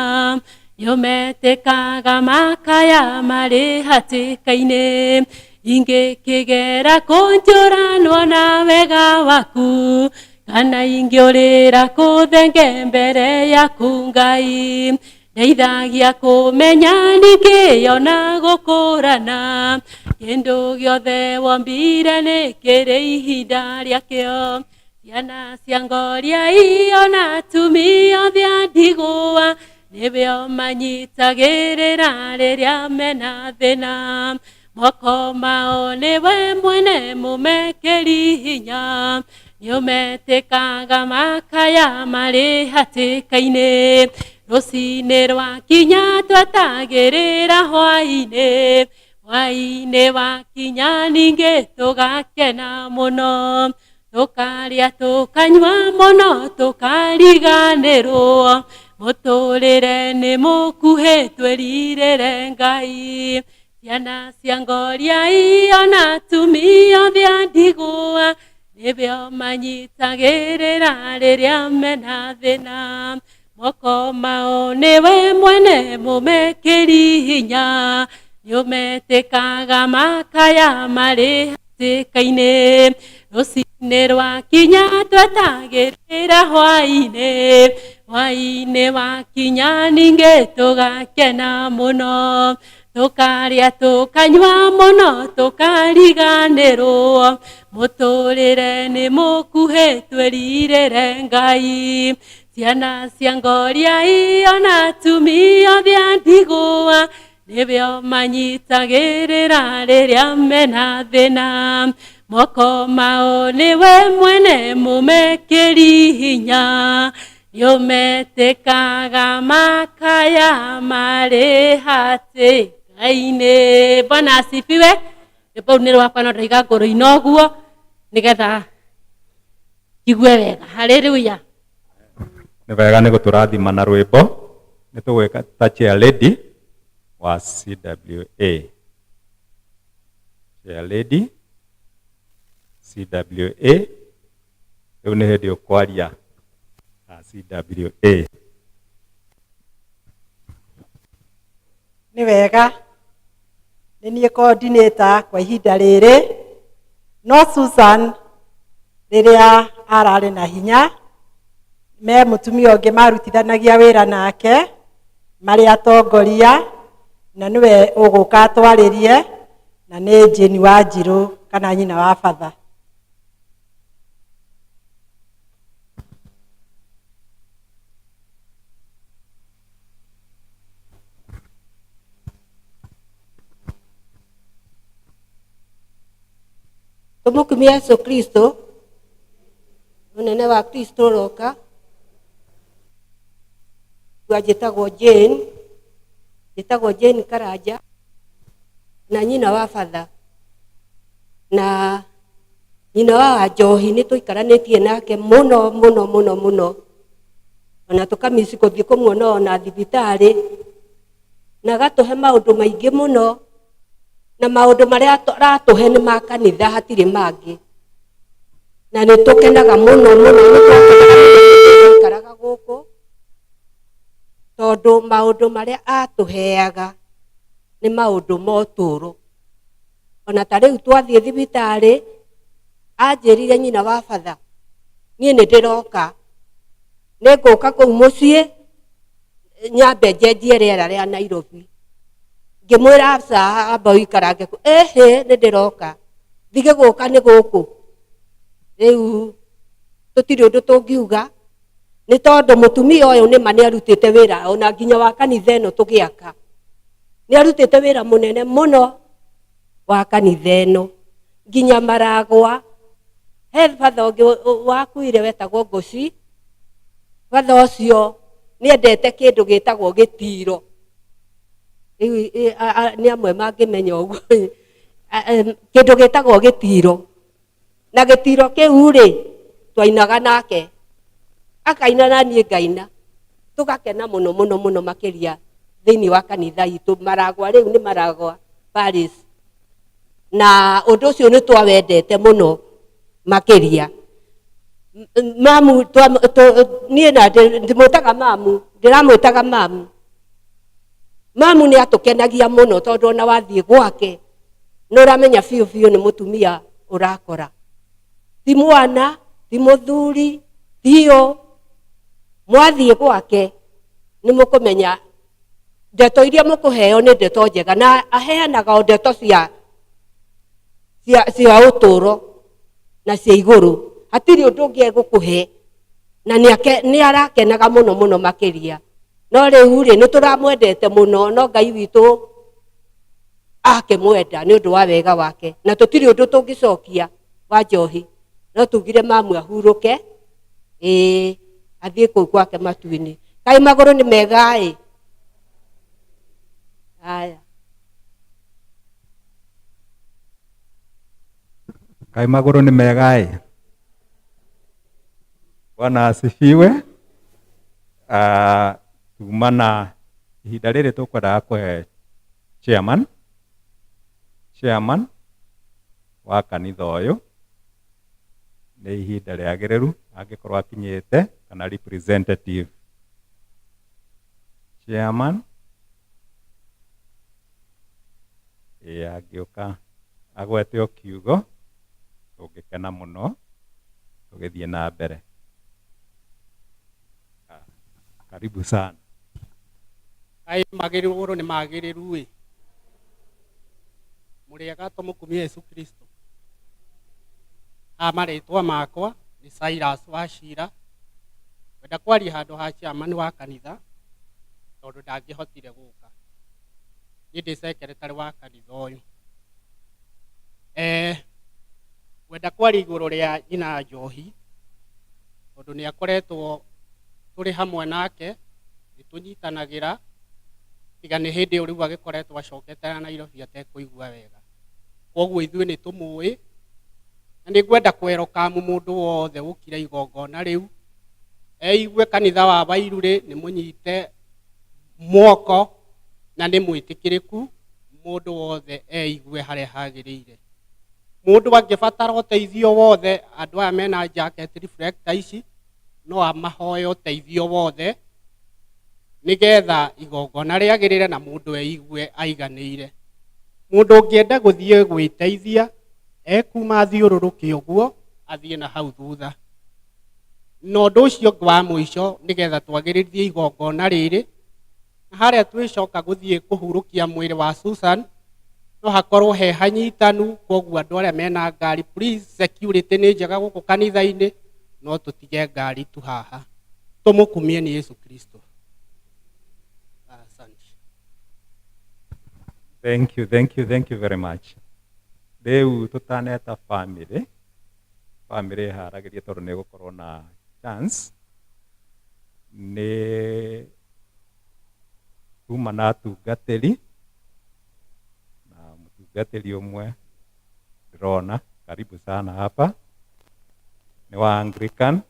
[SPEAKER 8] nĩũmetĩkaga makaya marĩ hatĩka-inĩ. Ingĩkĩgera kũnjũranwo na wega waku, kana ingĩũrĩra kũthenge mbere yaku Ngai. Ndeithagia kũmenya ningĩ ona gũkũrana, kĩndũ gĩothe wombire nĩ kĩrĩ ihinda rĩakĩo. Ciana cia ngoria iyo na atumia othe a ndigwa, nĩwe ũmanyitagĩrĩra rĩrĩa mena thĩna. Moko mao nĩwe mwene mũmekĩri hinya, nĩũmetĩkaga makaya marĩ hatĩka-inĩ. Rũcinĩ rwakinya twetagĩrĩra hwaĩ-inĩ, hwaĩ-inĩ wakinya ningĩ tũgakena mũno. Tũkarĩa tũkanyua mũno tũkariganĩrwo, mũtũrĩre nĩ mũkuhĩ twĩrirĩre Ngai. Ciana cia ngoria iyo na atumia othe a ndigwa, nĩwe ũmanyitagĩrĩra rĩrĩa mena thĩna. Moko mao nĩwe mwene mũmekĩri hinya, nĩũmetĩkaga makaya marĩ hatĩka-inĩ. Rũcinĩ rwakinya twetagĩrĩra hwaĩ-inĩ, hwaĩ-inĩ wakinya ningĩ tũgakena mũno. Tũkarĩa tũkanyua mũno tũkariganĩrwo, mũtũrĩre nĩ mũkuhĩ twĩrirĩre Ngai. Ciana cia ngoria iyo na atumia othe a ndigwa, nĩwe ũmanyitagĩrĩra rĩrĩa mena thĩna. Moko mao nĩwe mwene mũmekĩri hinya, nĩũmetĩkaga makaya marĩ hatĩka-inĩ. Bwana asifiwe. Rwĩmbo rũu nĩ rwakwa no ndaiga ngũrũ-inĩ ũguo nĩgetha njigue wega. Haleluya.
[SPEAKER 1] Nĩ wega nĩ gũtũrathima na rwĩmbo. Nĩ tũgwĩka ta chair lady wa CWA. Chair lady CWA, rĩu nĩ hĩndĩ ũkwaria ta CWA.
[SPEAKER 7] Nĩ wega, nĩ niĩ coordinator kwa ihinda rĩrĩ, no Susan rĩrĩa ararĩ na hinya, me mũtumia ũngĩ marutithanagia wĩra nake, marĩ atongoria, na nĩwe ũgũka atwarĩrie, na nĩ Jane Wanjirũ kana nyina wa batha.
[SPEAKER 5] Tũmũkumie Yesu Kristo, mũnene wa Kristo ũroka. Njĩtagwo Jane, njĩtagwo Jane Karanja na nyina wa batha. Na nyina wa Wanjohi nĩ tũikaranĩtie nake mũno mũno mũno mũno.
[SPEAKER 9] Ona tũkamici gũthiĩ kũmuona ona thibitarĩ, na agatũhe maũndũ maingĩ mũno, na maũndũ marĩa aratũhe nĩ ma kanitha, hatirĩ mangĩ. Na nĩ tũkenaga mũno mũno, nĩ twakenaga mũno tũikaraga gũkũ, tondũ maũndũ marĩa atũheaga nĩ maũndũ ma ũtũũro. Ona ta rĩu twathiĩ thibitarĩ, anjĩrire nyina wa batha, niĩ nĩ ndĩroka, nĩ ngũka kũu mũciĩ nyambe njenjie rĩera rĩa Nairobi. Ngĩmwĩra aca, amba ũikarange kũ, ĩhĩ nĩ ndĩroka, ndige gũka nĩ gũkũ. Rĩu tũtirĩ ũndũ tũngiuga, nĩ tondũ mũtumia ũyũ nĩma nĩ arutĩte wĩra ona nginya wa kanitha ĩno tũgĩaka, nĩ arutĩte wĩra mũnene mũno wa kanitha ĩno, nginya maragwa. He batha ũngĩ wakuire wetagwo Ngũci, batha ũcio nĩ endete kĩndũ gĩtagwo gĩtiro. Rĩu nĩ amwe mangĩmenya ũguo kĩndũ gĩtagwo gĩtiro. Na gĩtiro kĩu rĩ, twainaga nake, akaina na niĩ ngaina, tũgakena mũno mũno mũno makĩria thĩinĩ wa kanitha itũ. Maragwa rĩu nĩ Maragwa Parish, na ũndũ ũcio nĩ twawendete mũno makĩria. Mamu niĩ na ndĩmwĩtaga mamu, ndĩramwĩtaga mamu. Mamu nĩ atũkenagia mũno, tondũ ona wathiĩ gwake nĩ ũramenya biũ biũ nĩ mũtumia ũrakora, ti mwana, ti mũthuri, tiũ. Mwathiĩ gwake nĩ mũkũmenya ndeto iria mũkũheo nĩ ndeto njega, na aheanaga o ndeto cia ũtũũro na cia igũrũ, hatirĩ ũndũ ũngĩ egũkũhe, na nĩ arakenaga mũno mũno makĩria. No rĩu rĩ, nĩ tũramwendete mũno, no Ngai witũ akĩmwenda nĩ ũndũ wa wega wake, na tũtirĩ ũndũ tũngĩcokia wa njohi, no tugire mamu ahurũke, ĩĩ, athiĩ kũu gwake matu-inĩ. Kaĩ magũrũ nĩ mega ĩ? Haya.
[SPEAKER 1] Kaĩ magũrũ nĩ mega ĩ? Bwana asifiwe. Tuma na ihinda rĩrĩ tũkwendaga kũhe chairman wa kanitha ũyũ, nĩ ihinda rĩagĩrĩru angĩkorwo akinyĩte, kana representative chairman ĩ angĩũka agwete o kiugo, tũngĩkena mũno tũgĩthiĩ na mbere. Karibu sana.
[SPEAKER 6] Kaĩ magĩrĩrwo nĩ magĩrĩru ĩ, mũrĩega tũmũkumie Yesu Kristo. Ha marĩtwa makwa nĩ Cyrus Wachira, ngwenda kwaria handũ ha chairman wa kanitha tondũ ndangĩhotire gũka. Niĩ ndĩ secretary wa kanitha ũyũ. Ngwenda kwaria igũrũ rĩa nyina njohi, tondũ nĩ akoretwo tũrĩ hamwe nake, nĩ tũnyitanagĩra, tiga nĩ hĩndĩ ĩyo rĩu agĩkoretwo acokete na Nairobi atekũigua wega. Koguo ithuĩ nĩ tũmũĩ, na nĩ ngwenda kwerokamu mũndũ wothe ũkire igongona rĩu, eigue kanitha wa Wairurĩ nĩ mũnyite mwoko na nĩ mwĩtĩkĩrĩku, mũndũ wothe eigue harĩa hagĩrĩire. Mũndũ angĩbatara ũteithio wothe, andũ aya mena jacket reflector ici no amahoe ũteithio wothe, nĩgetha igongona rĩagĩrĩre na mũndũ eigue aiganĩire. Mũndũ ũngĩenda gũthiĩ gwĩteithia ekuma athiũrũrũke ũguo athiĩ na hau thutha. Na ũndũ ũcio ũngĩ wa mũico, nĩgetha twagĩrĩrie igongona rĩrĩ, na harĩa twĩcoka gũthiĩ kũhurũkia mwĩrĩ wa Susan, no hakorwo he hanyitanu, koguo andũ arĩa mena ngari, please, security nĩ njega gũkũ kanitha-inĩ, no tũtige ngari tu haha. Tũmũkumie nĩ Yesu Kristo. Asante.
[SPEAKER 1] Thank you, thank you, thank you very much. Rĩu tũtaneta family, family ĩharagĩrie tondũ nĩ ĩgũkorwo na chance, nĩ kuma na atungatĩri, na mũtungatĩri ũmwe ndĩrona karibu sana hapa nĩ wa Anglican,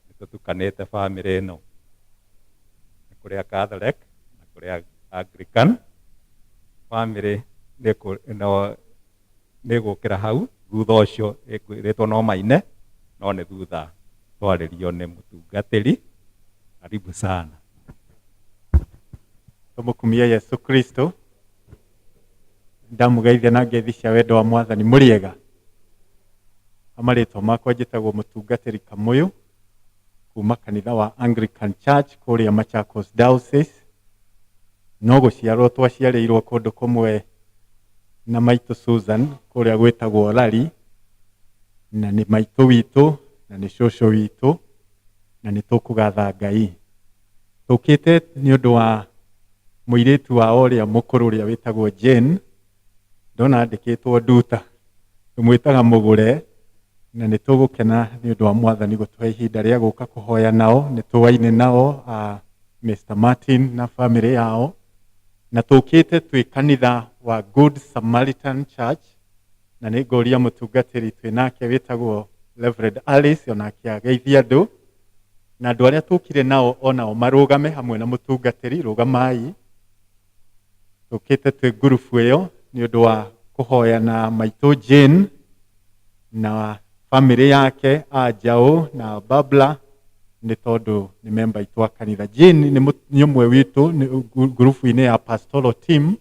[SPEAKER 1] nĩ Tũtukanĩte bamĩrĩ ĩno, nĩ kũrĩ a Catholic na kũrĩ a Anglican. Bamĩrĩ nĩ ĩgũkĩra hau thutha ũcio ĩkwĩrĩtwo no maine, no nĩ thutha twarĩrio nĩ mũtungatĩri. Karibu sana.
[SPEAKER 10] Tũmũkumie Yesu Kristo. Ndamũgeithia na ngeithi cia wendo wa Mwathani. Mũrĩega? Marĩtwa makwa njĩtagwo mũtungatĩri Kamũyũ kuma kanitha wa Anglican Church kũrĩa Machakos Diocese. No gũciarwo twaciarĩirwo kũndũ kũmwe na maitũ Susan kũrĩa gwĩtagwo Lari, na nĩ maitũ witũ na nĩ cũcũ witũ, na nĩ tũkũgatha Ngai. Tũkĩte nĩ ũndũ wa mũirĩtu wao ũrĩa mũkũrũ ũrĩa wĩtagwo Jane, ndona andĩkĩtwo Nduta, tũmwĩtaga Mũgũre, na nĩ tũgũkena nĩ ũndũ wa Mwathani gũtũhe ihinda rĩa gũka kũhoya nao. Nĩ tũaine nao Mr. Martin na famĩlĩ yao, na tũkĩte twĩ kanitha wa Good Samaritan Church, na nĩ ngũria mũtungatĩri twĩ nake wĩtagwo Reverend Alice onake ageithie andũ, na andũ arĩa tũkire nao onao marũgame hamwe na mũtungatĩri. Rũgamai. Tũkĩte twĩ ngurubu ĩyo nĩ ũndũ wa kũhoya na maitũ Jane na famĩlĩ yake a Njaũ na Babla, nĩ tondũ nĩ memba aitũ a kanitha. Jane nĩ ũmwe witũ ngurubu-inĩ ya pastoral team,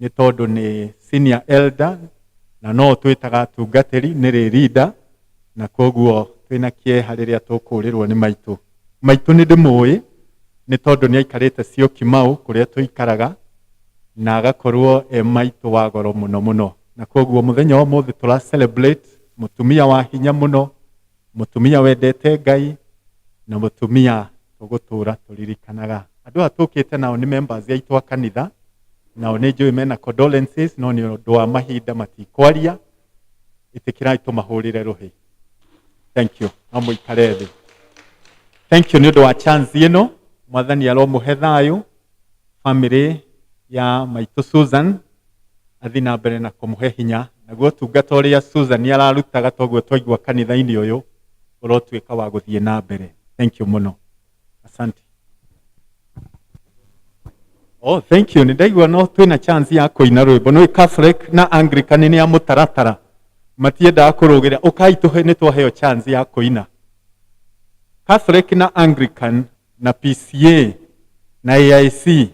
[SPEAKER 10] nĩ tondũ nĩ senior elder na no twĩtaga atungatĩri, nĩ leader, na koguo twĩna kĩeha rĩrĩa tũkũrĩrwo nĩ maitũ. Maitũ nĩ ndĩmũĩ nĩ tondũ nĩ aikarĩte Syokimau kũrĩa tũikaraga, na agakorwo e maitũ wa goro mũno mũno, na koguo mũthenya wa ũmũthĩ tũra celebrate mũtumia wa hinya mũno, mũtumia wendete Ngai, na mũtumia tũgũtũra tũririkanaga. Andũ aya tũkĩte nao nĩ members aitũ a kanitha, nao nĩ njũĩ mena condolences, no nĩ ũndũ wa mahinda matikwaria. Ĩtĩkĩrai tũmahũrĩre rũhĩ. Thank you. No mũikare thĩ. Thank you nĩ ũndũ wa chance ĩno. Mwathani aromũhe thayũ. Famĩlĩ ya maitũ Susan athi na mbere na kũmũhe hinya, naguo ũtungata ũrĩa Susan ararutaga toguo twaigua kanitha-inĩ ũyũ ũrotuĩka wa gũthiĩ na mbere. Thank you mũno, asante. Oh, thank you. Nĩ ndaigua no twĩna chance ya kũina rwĩmbo. Nĩ Catholic na Anglican nĩ ya mũtaratara, matiendaga kũrũgĩra. Ũkai tũhe, nĩ twaheo chance ya kũina. Catholic na Anglican na PCA na AIC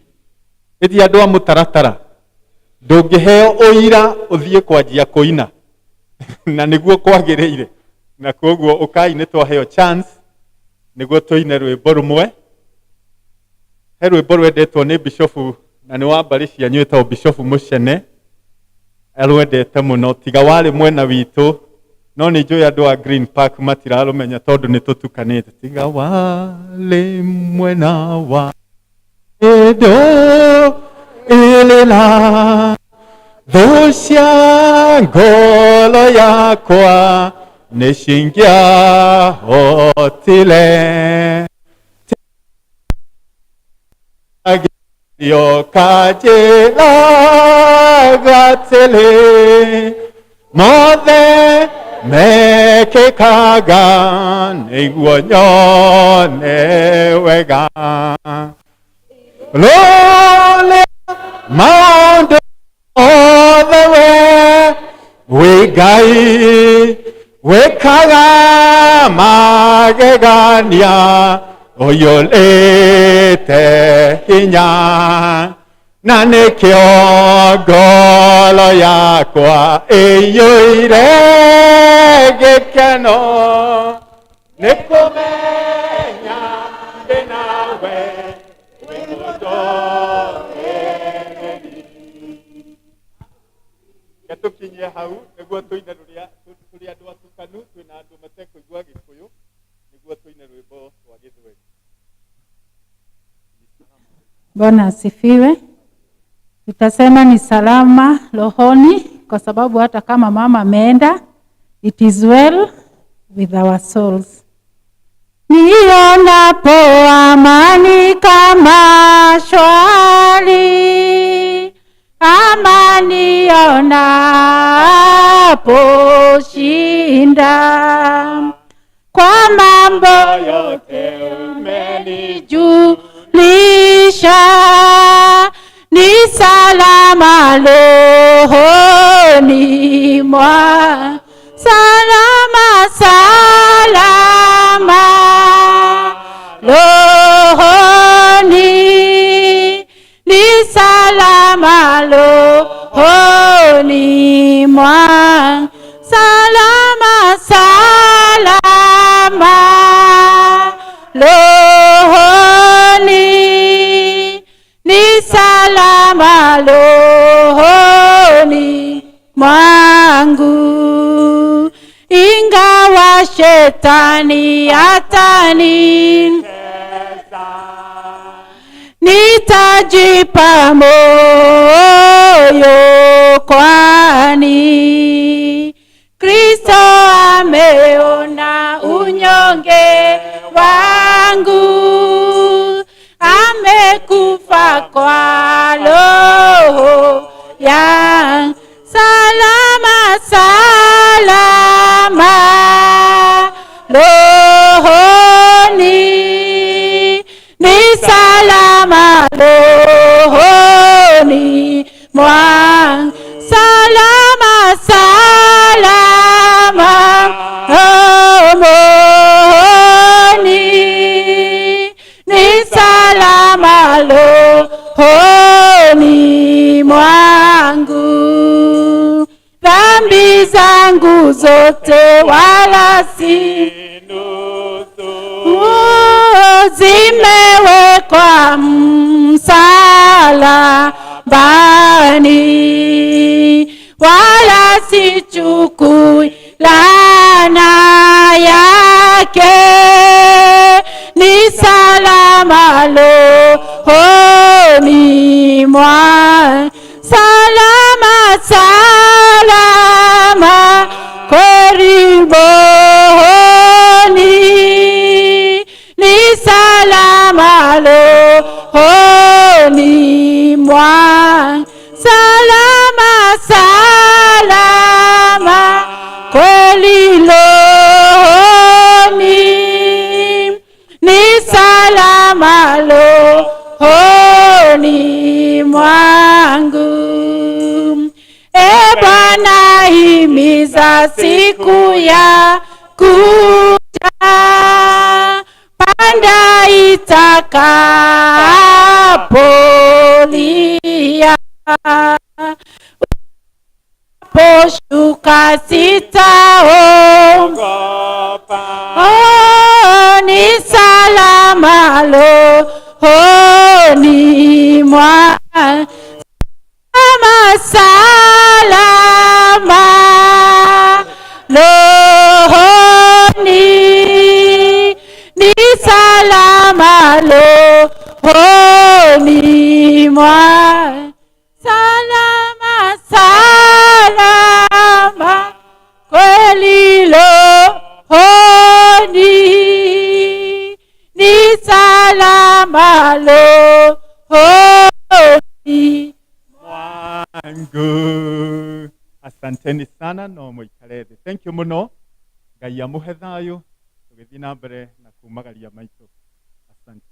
[SPEAKER 10] ĩthi andũ a mũtaratara, ndũngĩheo ũira ũthiĩ kwanjia kũina, na nĩguo kwagĩrĩire, na koguo ũkai, nĩ twaheo chance nĩguo tũine rwĩmbo rũmwe. He rwĩmbo rwendetwo nĩ bishofu na nĩ wa mbarĩ cianyu, ĩtagwo Bishofu Mũcene, arwendete mũno, tiga warĩ mwena witũ, no nĩ njũĩ andũ a Green Park matirarũmenya tondũ nĩ tũtukanĩte. Tiga warĩ mwena wa ĩndũ ĩrĩra thũ cia ngoro yakwa nĩ cingĩahotire yokanjĩra atĩrĩ, mothe mekĩkaga nĩguo nyone wega rũrĩa maũndũ othe we wĩ Ngai wĩkaga magegania ũiyũrĩte hinya, na nĩkĩo ngoro yakwa ĩiyũire gĩkeno nĩ kũmenya ndĩ nawe wĩ mũndoreri. Tũkinyie hau nĩguo tũine rũrĩa tũrĩ andũ atukanu, twĩna andũ matekũigua Gĩkũyũ, nĩguo tũine rwĩmbo rwa Gĩthweri.
[SPEAKER 11] Bwana asifiwe. Tutasema ni salama rohoni kwa sababu hata kama mama ameenda, it is well with our souls. Nionapo amani kama shwari, amani yonapo shinda, kwa mambo yote. maisha ni salama rohoni mwa salama salama rohoni ni salama rohoni mwa salama salama rohoni ni salama rohoni mwangu, ingawa shetani atani nitajipa moyo, kwani Kristo ameona unyonge wangu, amekufa kwa roho ya salama salama rohoni ni salama rohoni mwangu, salama salama rohoni ni salama rohoni mwangu, dhambi zangu zote wala si zimewekwa msalabani, wala sichukui laana yake, ni salama rohoni mwa salama salama kweli rohoni ni salama rohoni mwa salama salama kweli rohoni ni salama rohoni mwangu. E Bwana, himiza siku ya kuja, panda itakapolia, poshuka sitaogopa, oh, ni salama rohoni mwa salama salama rohoni ni salama rohoni mwa salama salama kweli rohoni ni salama rohoni
[SPEAKER 10] mwangu. Asanteni sana no muikare thi. Thank you muno. Ngai amuhe thayu tugithii na mbere na kumagaria maitu. Asante.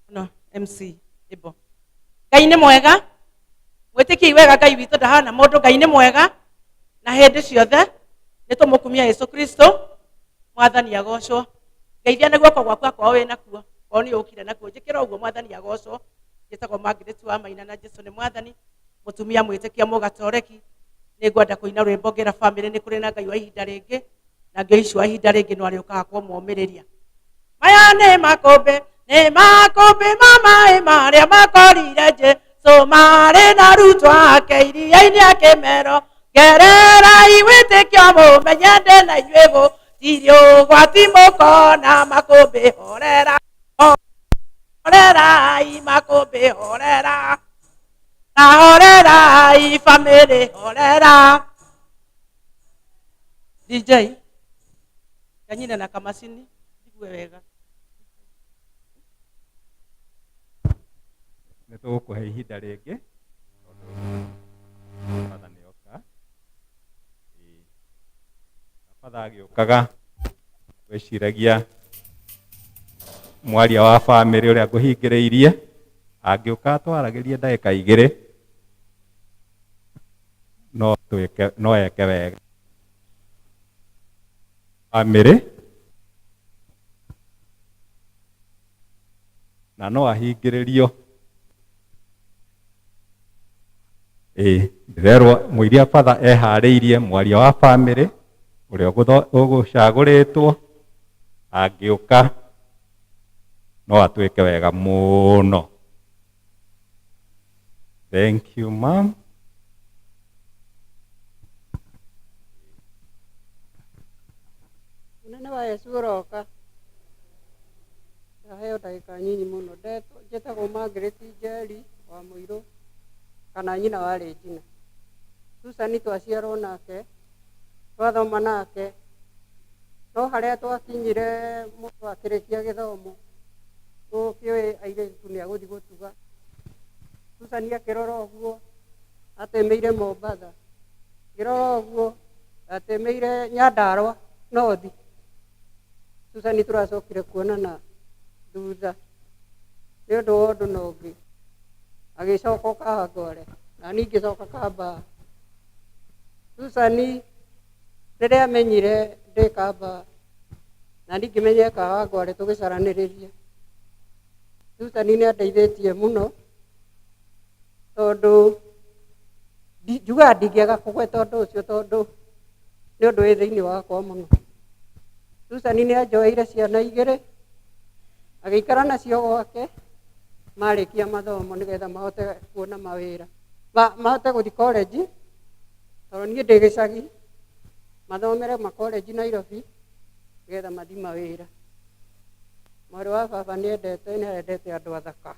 [SPEAKER 5] No, MC Ibo. Ngai nĩ mwega, mwĩtĩkie wega Ngai witũ ndahana mũndũ. Ngai nĩ mwega na hĩndĩ ciothe nĩ tũmũkumia Yesu Kristo mwathani agocwo. Ngeithia na guoko gwaku akorwo wĩ nakuo, korwo nĩ ũkire nakuo njĩkĩra ũguo mwathani agocwo. Njĩtagwo Margaret wa Maina na Jesu nĩ mwathani, mũtumia mwĩtĩkia mũgatoreki. Nĩ ngwenda kũina rwĩmbo ngĩra bamĩrĩ nĩ kũrĩ na Ngai wa ihinda rĩngĩ, na Ngai ũcio wa ihinda rĩngĩ no arĩũkaga kũmomĩrĩria. Maya nĩ makũmbĩ, nĩ makũmbĩ ma maĩ marĩa makorire Jesũ marĩ na arutwo ake iria-inĩ akĩmero gererai wĩtĩkio mũmenye ndĩ na inyuĩ gũtirĩ ũgwati mũkona makũmbĩ horera horera Horerai makũmbĩ horera. Na horerai bamĩrĩ horera. DJ kanyine na kamacini njigue wega.
[SPEAKER 1] Nĩ tũgũkũhe ihinda rĩngĩ tondũ batha nĩ oka. Ĩĩ. Na batha agĩũkaga gwĩciragia mwaria wa bamĩrĩ ũrĩa ngũhingĩrĩirie angĩũka atwaragĩrie ndagĩka igĩrĩ no twĩke no eke wega bamĩrĩ na no ahingĩrĩrio. Ĩĩ, ndĩrerwo mũiria batha eharĩirie mwaria wa bamĩrĩ ũrĩa ũgũcagũrĩtwo angĩũka no atwĩke wega mũno. Thank you, ma'am.
[SPEAKER 12] Mũnene wa Yesu ũroka. Ndaheo ndagĩka nyinyi mũno. Njĩtagwo Margaret Njeri wa Mũirũ kana nyina wa Regina. Susan twaciarwo nake, twathoma nake, no harĩa twakinyire mũndũ akĩrĩkia gĩthomo, ũkĩũĩ airĩtu nĩ agũthiĩ gũtuga. Susan akĩrora ũguo atemeire Mombatha, ngĩrora ũguo atemeire Nyandarua North. Susan tũracokire kuonana thutha nĩ ũndũ wa ũndũ na ũngĩ, agĩcoka Kawangware na niĩ ngĩcoka Kambaa. Susan rĩrĩa amenyire ndĩ Kambaa na niĩ ngĩmenya e Kawangware tũgĩcaranĩrĩria. Susan nĩ andeithĩtie mũno tondũ njugaga ndingĩaga kũgweta ũndũ ũcio tondũ nĩ ũndũ wĩ thĩinĩ wakwa mũno. Susan nĩ anjoeire ciana igĩrĩ agĩikara nacio gwake marĩkia mathomo nĩgetha mahote kuona mawĩra, mahote gũthiĩ college tondũ niĩ ndĩ gĩcagi, mathomere ma college Nairobi nĩgetha mathiĩ mawĩra. Mwarĩ wa baba nĩ endete andũ athaka.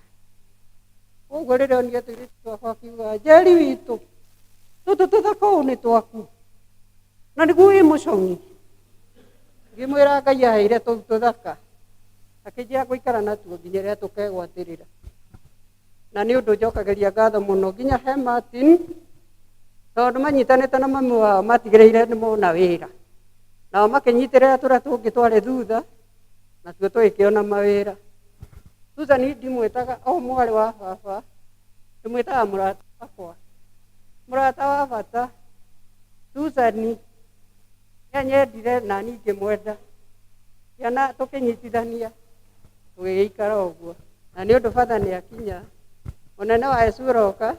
[SPEAKER 12] Koguo rĩrĩa onire tũirĩtu twakwa akiuga, Njeri witũ, tũtũ tũthaka ũũ nĩ twaku, na nĩguo wĩ mũcong'i. Ngĩmwĩra Ngai aheire tũu tũthaka, akĩnjĩra ngũikara natuo nginya rĩrĩa tũkegwatĩrĩra. Na nĩ ũndũ njokagĩria ngatho mũno nginya he Martin, tondũ manyitanĩte na mami wao matigĩrĩire nĩ mona wĩra. Nao makĩnyitĩrĩra tũrĩa tũngĩ twarĩ thutha, natuo tũgĩkĩona mawĩra. Susan ndimwĩtaga o mwarĩ wa baba, ndĩmwĩtaga mũrata wakwa, mũrata wa bata. Susan nĩanyendire na niĩ ngĩmwenda, ciana tũkĩnyitithania tũgĩgĩikara ũguo. Na nĩ ũndũ batha nĩ akinya, mũnene wa Yesu ũroka,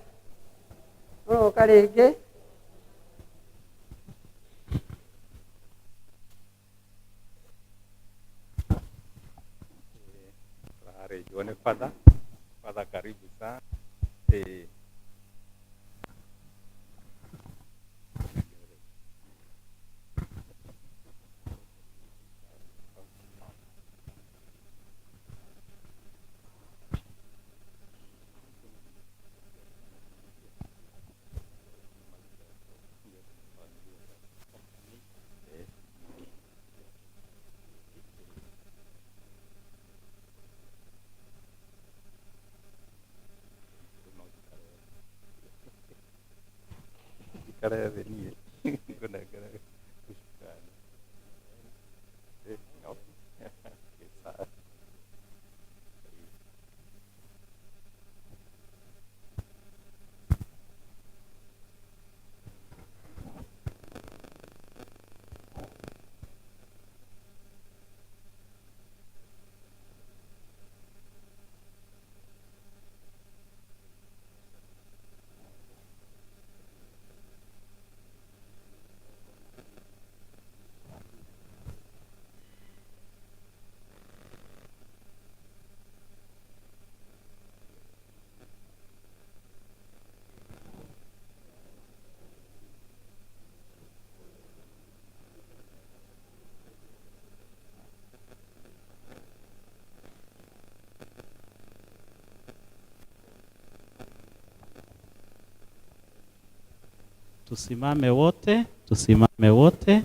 [SPEAKER 12] ũroka rĩngĩ.
[SPEAKER 1] Tũrarĩnjwo nĩ batha. Batha karibu sana. Ĩĩ. Njikare thĩ niĩ ngũnengere ũcukani. Okay, sawa.
[SPEAKER 4] Tusimame wote, tusimame wote.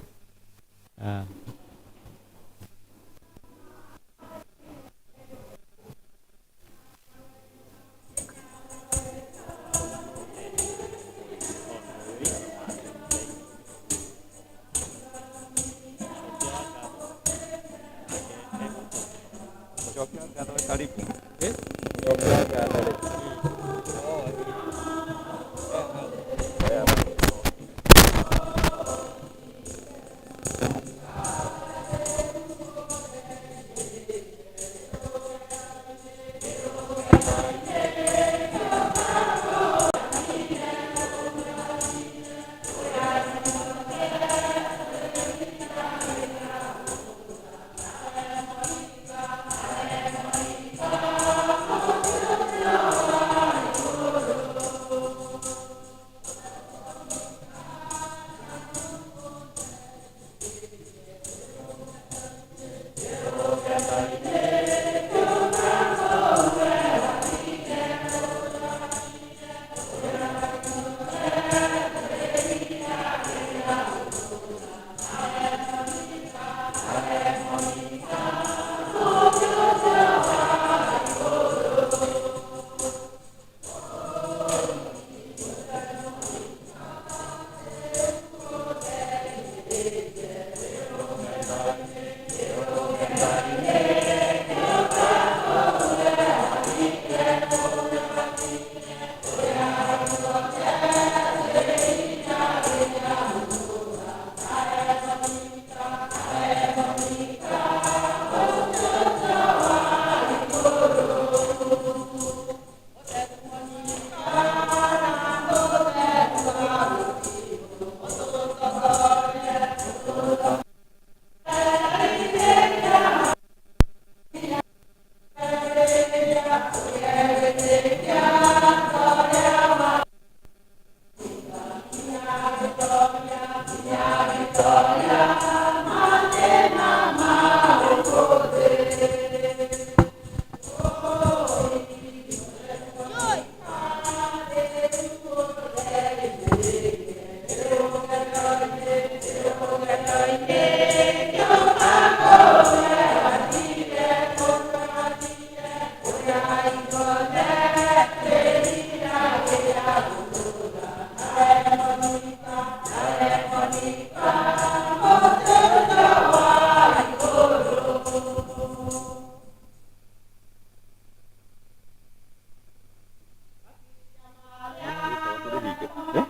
[SPEAKER 1] Karibu.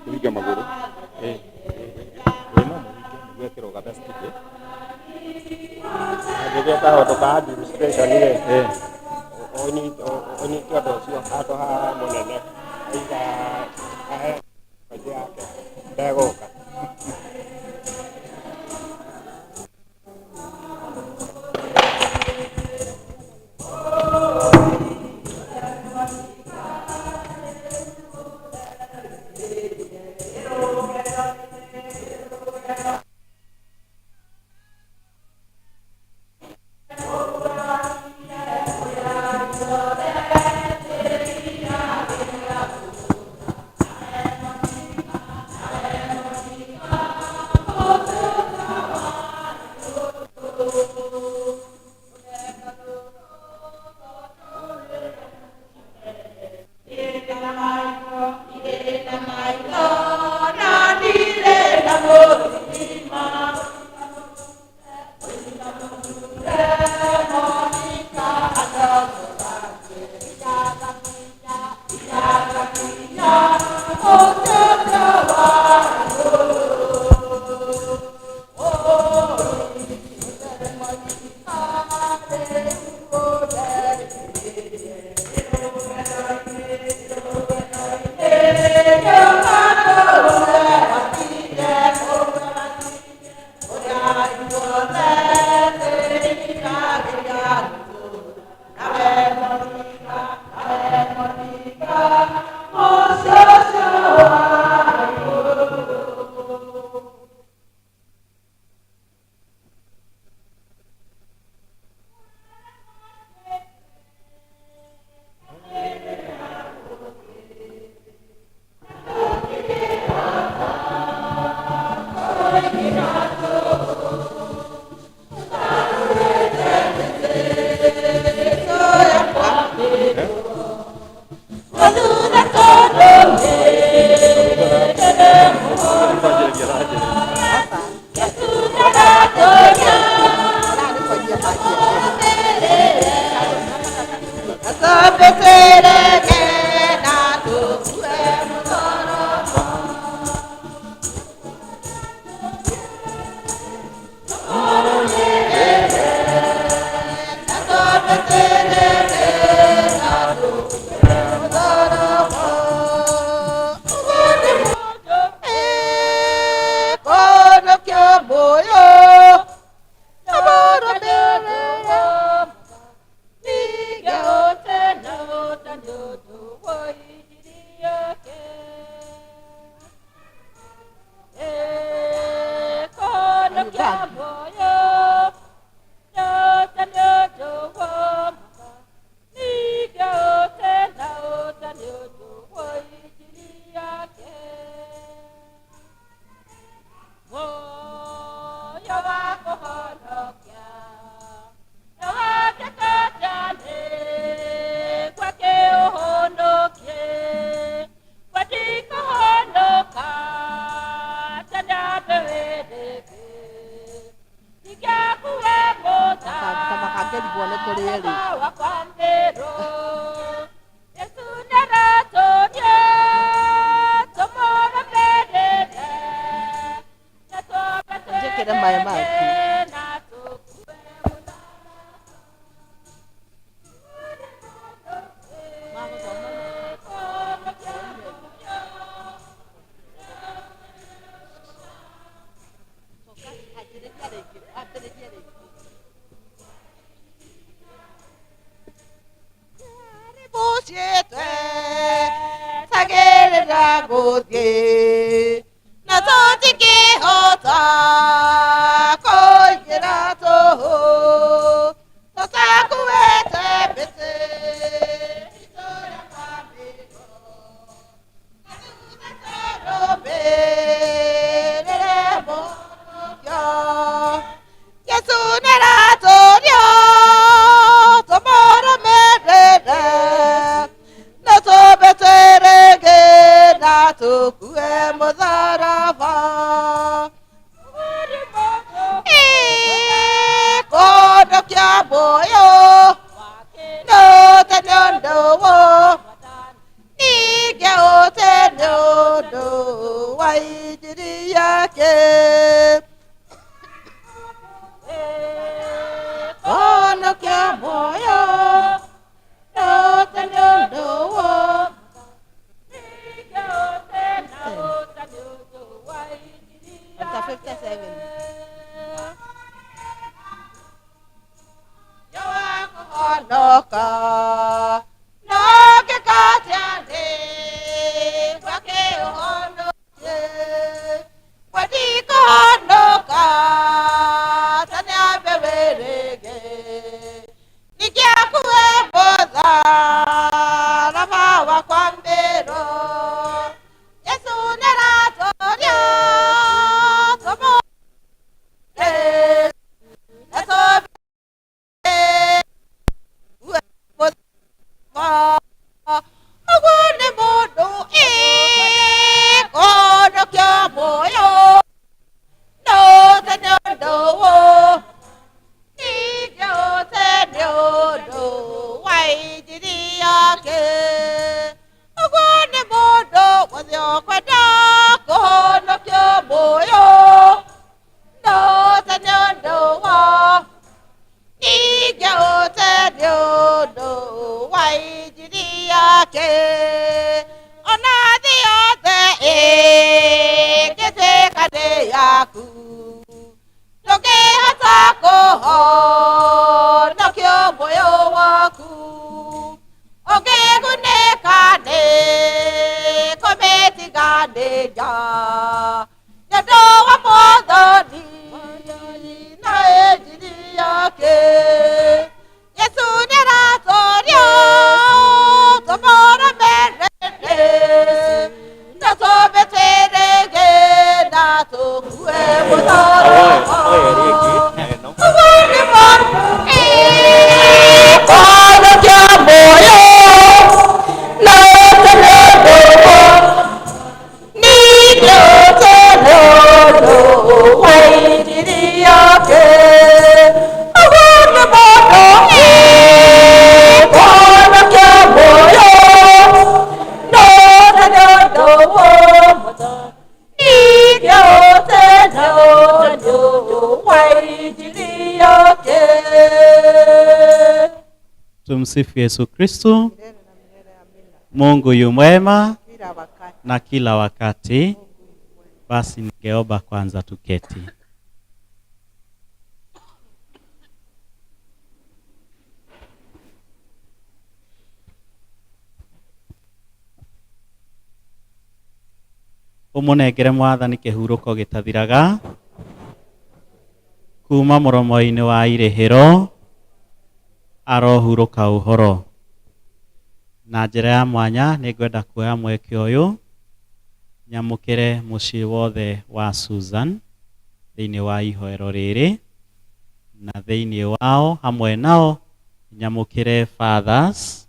[SPEAKER 1] Tũhinge magũrũ. No mũhinge nĩguo ĩkĩrũgame steady.
[SPEAKER 6] Angĩgĩa kaũndũ ka administration rĩ, ũnyite ũndũ ũcio handũ ha mũnene aiga ahe yake ndegũka.
[SPEAKER 5] Wĩkĩre maĩ maku. Tagĩrĩra gũthiĩ na tũtingĩhota kũingĩra tũhũ tũtakuĩte mbĩtĩ itũra kwambĩrwo na thutha tũrũmĩrĩre mũhonokio Jesũ nĩaratũria tũmũrũmĩrĩre na tũmbĩte rĩngĩ na tũkue mũtharaba. Kũndũ kĩa muoyo nũte nĩ ũndũ wo ningĩ ũte nĩ ũndũ wa injiri yake. Kũndũ kĩa muoyo nũte nĩ ũndũ wo. Chapter 57. Yowakuhonoka nokĩkatia thĩ gwake ũhonokie kwendikũhonoka ta nĩambe wĩrĩgĩ ningĩ akue mũtharaba wa kwambĩrwo Jesũ nĩaratũria tũmũrĩre na tũmbe ũguo nĩ mũndũ ĩkũndũ kĩa muoyo nũte nĩ ũndũ wo ningĩ ũte nĩ ũndũ wa injiri yake ũguo nĩ mũndũ wothe ũkwenda kũhonokio muoyo nũte nĩ ũndũ wo ningĩ ũte nĩ ũndũ wa injiri yake ona thĩ yothe ĩngĩtuĩka nĩ yaku ndũngĩhota kũhonokio muoyo waku ũngĩgunĩka nĩ kũmĩtiganĩria nĩ ũndũ wa Mwathani na injiri yake Jesũ nĩaratũria tũmũrũmĩrĩre na tũmbĩtĩ rĩngĩ na tũkue mũtharaba. Ũguo nĩ mũndũ ĩkũndũ kĩa muoyo na ũte nĩ ũndũ wo ningĩ ũte nĩ ũndũ wa injiri yake ũguo nĩ mũndũ ĩkũndũ kĩa muoyo na ũte nĩ ũndũ wo ningĩ ũte nĩ ũndũ wa injiri yake.
[SPEAKER 13] Tumsifu Yesu Kristo. Mungu yu mwema
[SPEAKER 5] Kila wakati.
[SPEAKER 13] na kila wakati. Basi ningeomba kwanza tuketi. Ũmũnengere Mwathani kĩhurũko gĩtathiraga kuma mũromo-inĩ wa irĩhĩro arohurũka ũhoro. Na njĩra ya mwanya nĩngwenda kuoya mweke ũyũ nyamũkĩre mũciĩ wothe wa Susan thĩinĩ wa ihoero rĩrĩ na thĩinĩ wao hamwe nao nyamũkĩre Fathers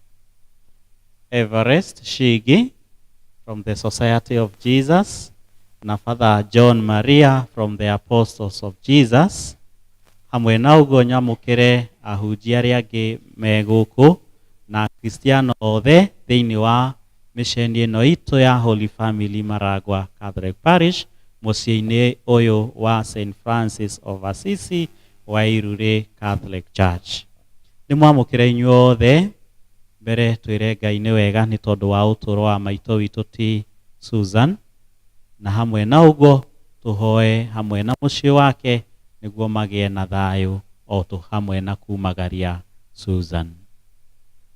[SPEAKER 13] Everest Shigi from the Society of Jesus na Father John Maria from the Apostles of Jesus hamwe na ũguo nyamũkĩre ahunjia arĩa angĩ me gũkũ na akristiano othe thĩinĩ wa mĩceni ĩno itũ ya Holy Family Maragua Catholic Parish. Mũciĩ-inĩ ũyũ wa St Francis of Assisi wa Irurĩ Catholic Church. Nĩ mwamũkĩre inyuothe. Mbere twĩre Ngai nĩ wega nĩ tondũ wa ũtũũro wa maitũ witũ ti Susan, na hamwe na ũguo tũhoe hamwe na mũciĩ wake nĩguo magĩe na thayũ o tũ hamwe na kumagaria Susan.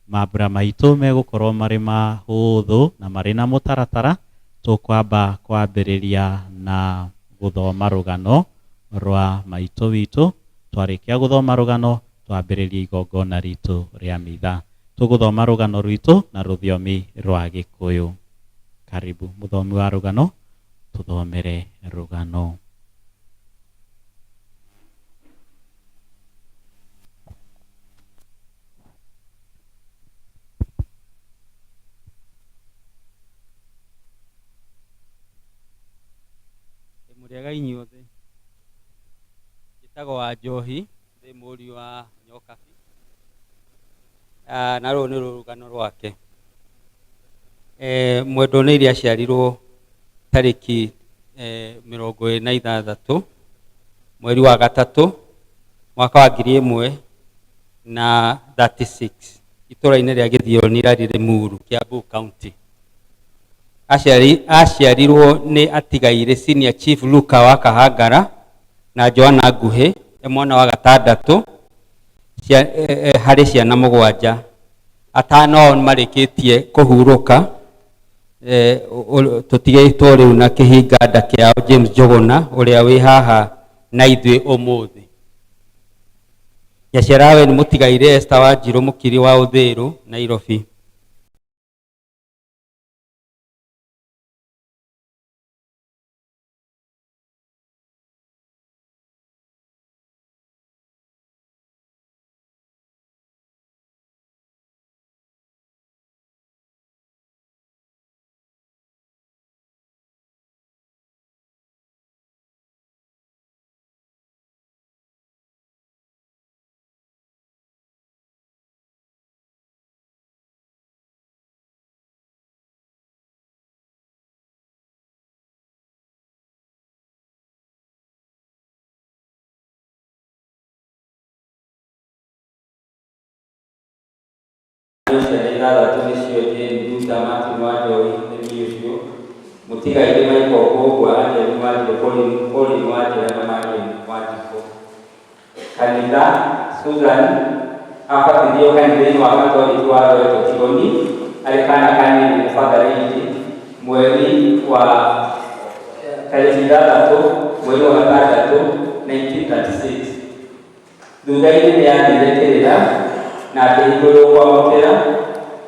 [SPEAKER 13] Mambura maitũ megũkorwo marĩ mahũthũ na marĩ na mũtaratara. Tũkwamba kwambĩrĩria na gũthoma rũgano rwa maitũ witũ. Twarĩkia gũthoma rũgano twambĩrĩrie igongona ritũ rĩa mitha. Tũgũthoma rũgano rwitũ na rũthiomi rwa Gĩkũyũ. Karibu mũthomi wa rũgano, tũthomere rũgano.
[SPEAKER 14] Mũrĩega inyuothe. Njĩtagwo wa Njohi, ndĩ mũriũ wa Nyokabi. Na rũrũ nĩ rũgano rwake. Mwendwa nĩ aciarirwo tarĩki 26 mweri wa gatatũ mwaka wa 1036 itũra-inĩ rĩa Gĩthioni rĩarĩ Limuru, Kiambu County. Aciarirwo nĩ atigairĩ Senior Chief Luka wa Kahangara na Joanna Nguhĩ, e mwana wa gatandatũ harĩ ciana mũgwanja. Atano ao nĩmarĩkĩtie kũhurũka, tũtigĩtwo rĩu na kĩhinga nda kĩao James Njũgũna ũrĩa wĩ haha na ithuĩ ũmũthĩ. Nyaciarawe nĩ mũtigairĩ Esther Wanjirũ mũkiri wa Ũthĩrũ, Nairobi. Ciana ithathatũ nĩcio Jane Nduta, Martin Wanjohi nĩ niĩ ũcio, mũtigairĩ Michael Mbũgua, Angeline Wanjirũ, Pauline Wanjira na Marian Wanjikũ. Kanitha Susan abatithirio kanitha-inĩ wa Katoliki wa Loreto Tigoni arĩ kana kanini nĩ Father Reid mweri wa tarĩki 6 mweri wa gatandatũ 1936. Thutha-inĩ nĩ athire kĩrĩra na akĩhingũrwo kwamũkĩra,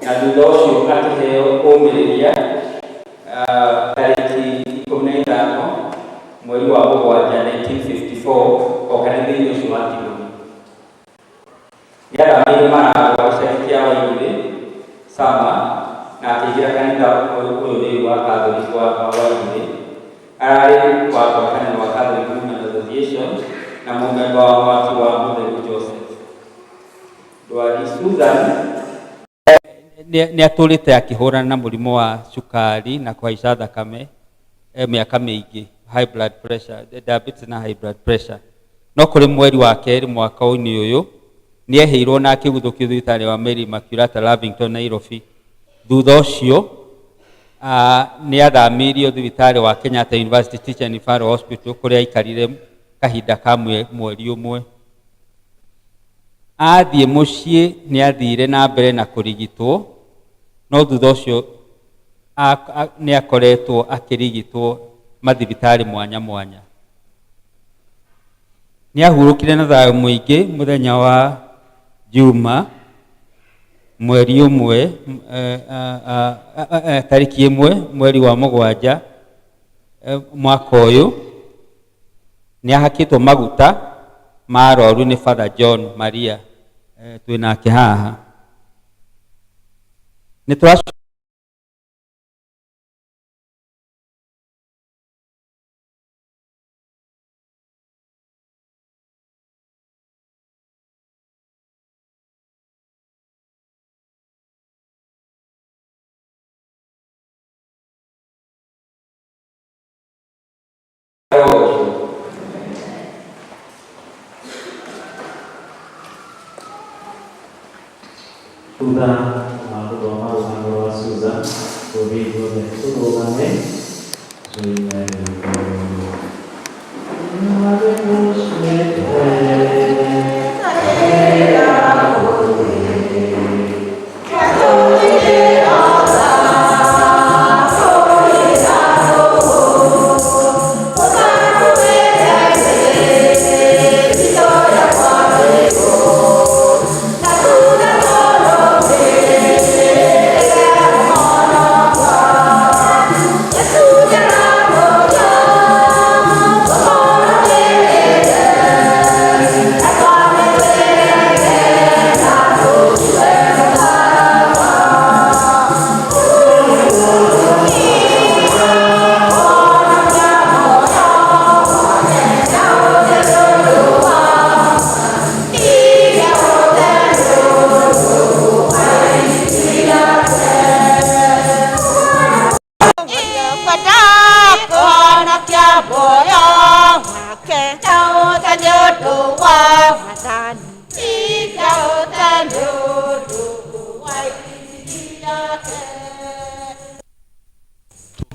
[SPEAKER 14] na thutha ũcio akĩheo ũmĩrĩria tarĩki 15 mweri wa mũgwanja 1954 o kanitha-inĩ ũcio wa Tigoni. Nĩathamĩire Maragwa gĩcagi kĩa Wairũrĩ Sama na akĩingĩra kanitha ũyũ rĩu wa Katholiki wa Wairũrĩ. Ararĩ wa ngwatanĩro wa Catholic Women Association na mũmemba wa mwaki wa Mũtheru Joseph. Ndwari Susan nĩ atũrĩte akĩhũrana na mũrimũ wa cukari na kũhaica thakame mĩaka mĩingĩ, high blood pressure, diabetes na high blood pressure. No kũrĩ mweri wa kerĩ mwaka-inĩ ũyũ nĩ ehĩirwo na akĩguthũkio thibitarĩ wa Mary Immaculata Lavington, Nairobi. Thutha ũcio nĩ athamirio thibitarĩ wa Kenyatta University Teaching and Referral Hospital kũrĩa aikarire kahinda ka mweri ũmwe. Athiĩ mũciĩ nĩ athire na mbere na kũrigitwo, no thutha ũcio nĩ akoretwo akĩrigitwo mathibitarĩ mwanya mwanya. Nĩ ahurũkire na thayũ mũingĩ mũthenya wa Juma mweri ũmwe tarĩki 1 mweri wa mũgwanja mwaka ũyũ. Nĩ ahakĩtwo maguta ma arwaru nĩ Father John Maria, twĩ nake haha. Nĩ Arogocwo.
[SPEAKER 13] Thutha wa gũthoma rũgano rwa Susan, tũthiĩ ithuothe tũrũgame tũine rwĩmbo rũrũ.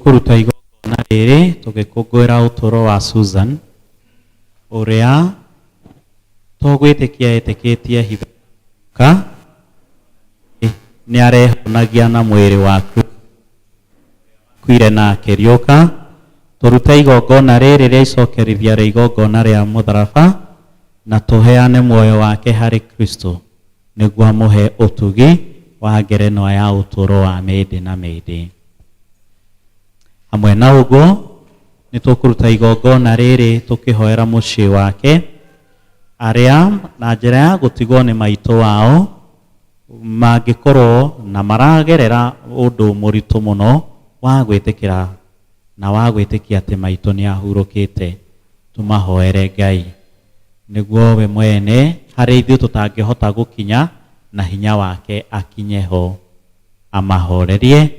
[SPEAKER 13] Kũruta igongona rĩrĩ tũgĩkũngũĩra ũtũũro wa Susan ũrĩa to gwĩtĩkia etĩkĩtie hitho ka nĩ arehonagia na mwĩrĩ wa kuire na akĩriũka. Tũrute igongona rĩrĩ rĩa icokerithia rĩa igongona rĩa mũtharaba na tũheane muoyo wake harĩ Kristo nĩguo amũhe ũtugi wa ngerenwa ya ũtũũro wa mĩndĩ na mĩndĩ. Hamwe na ũguo nĩ tũkũruta igongona rĩrĩ tũkĩhoera mũciĩ wake arĩa na njĩra ya gũtigwo nĩ maitũ wao mangĩkorwo na maragerera ũndũ mũritũ mũno wa gwĩtĩkĩra na wa gwĩtĩkia atĩ maitũ nĩ ahurũkĩte. Tũmahoere Ngai nĩguo we mwene harĩ ithuĩ tũtangĩhota gũkinya na hinya wake akinye ho, amahorerie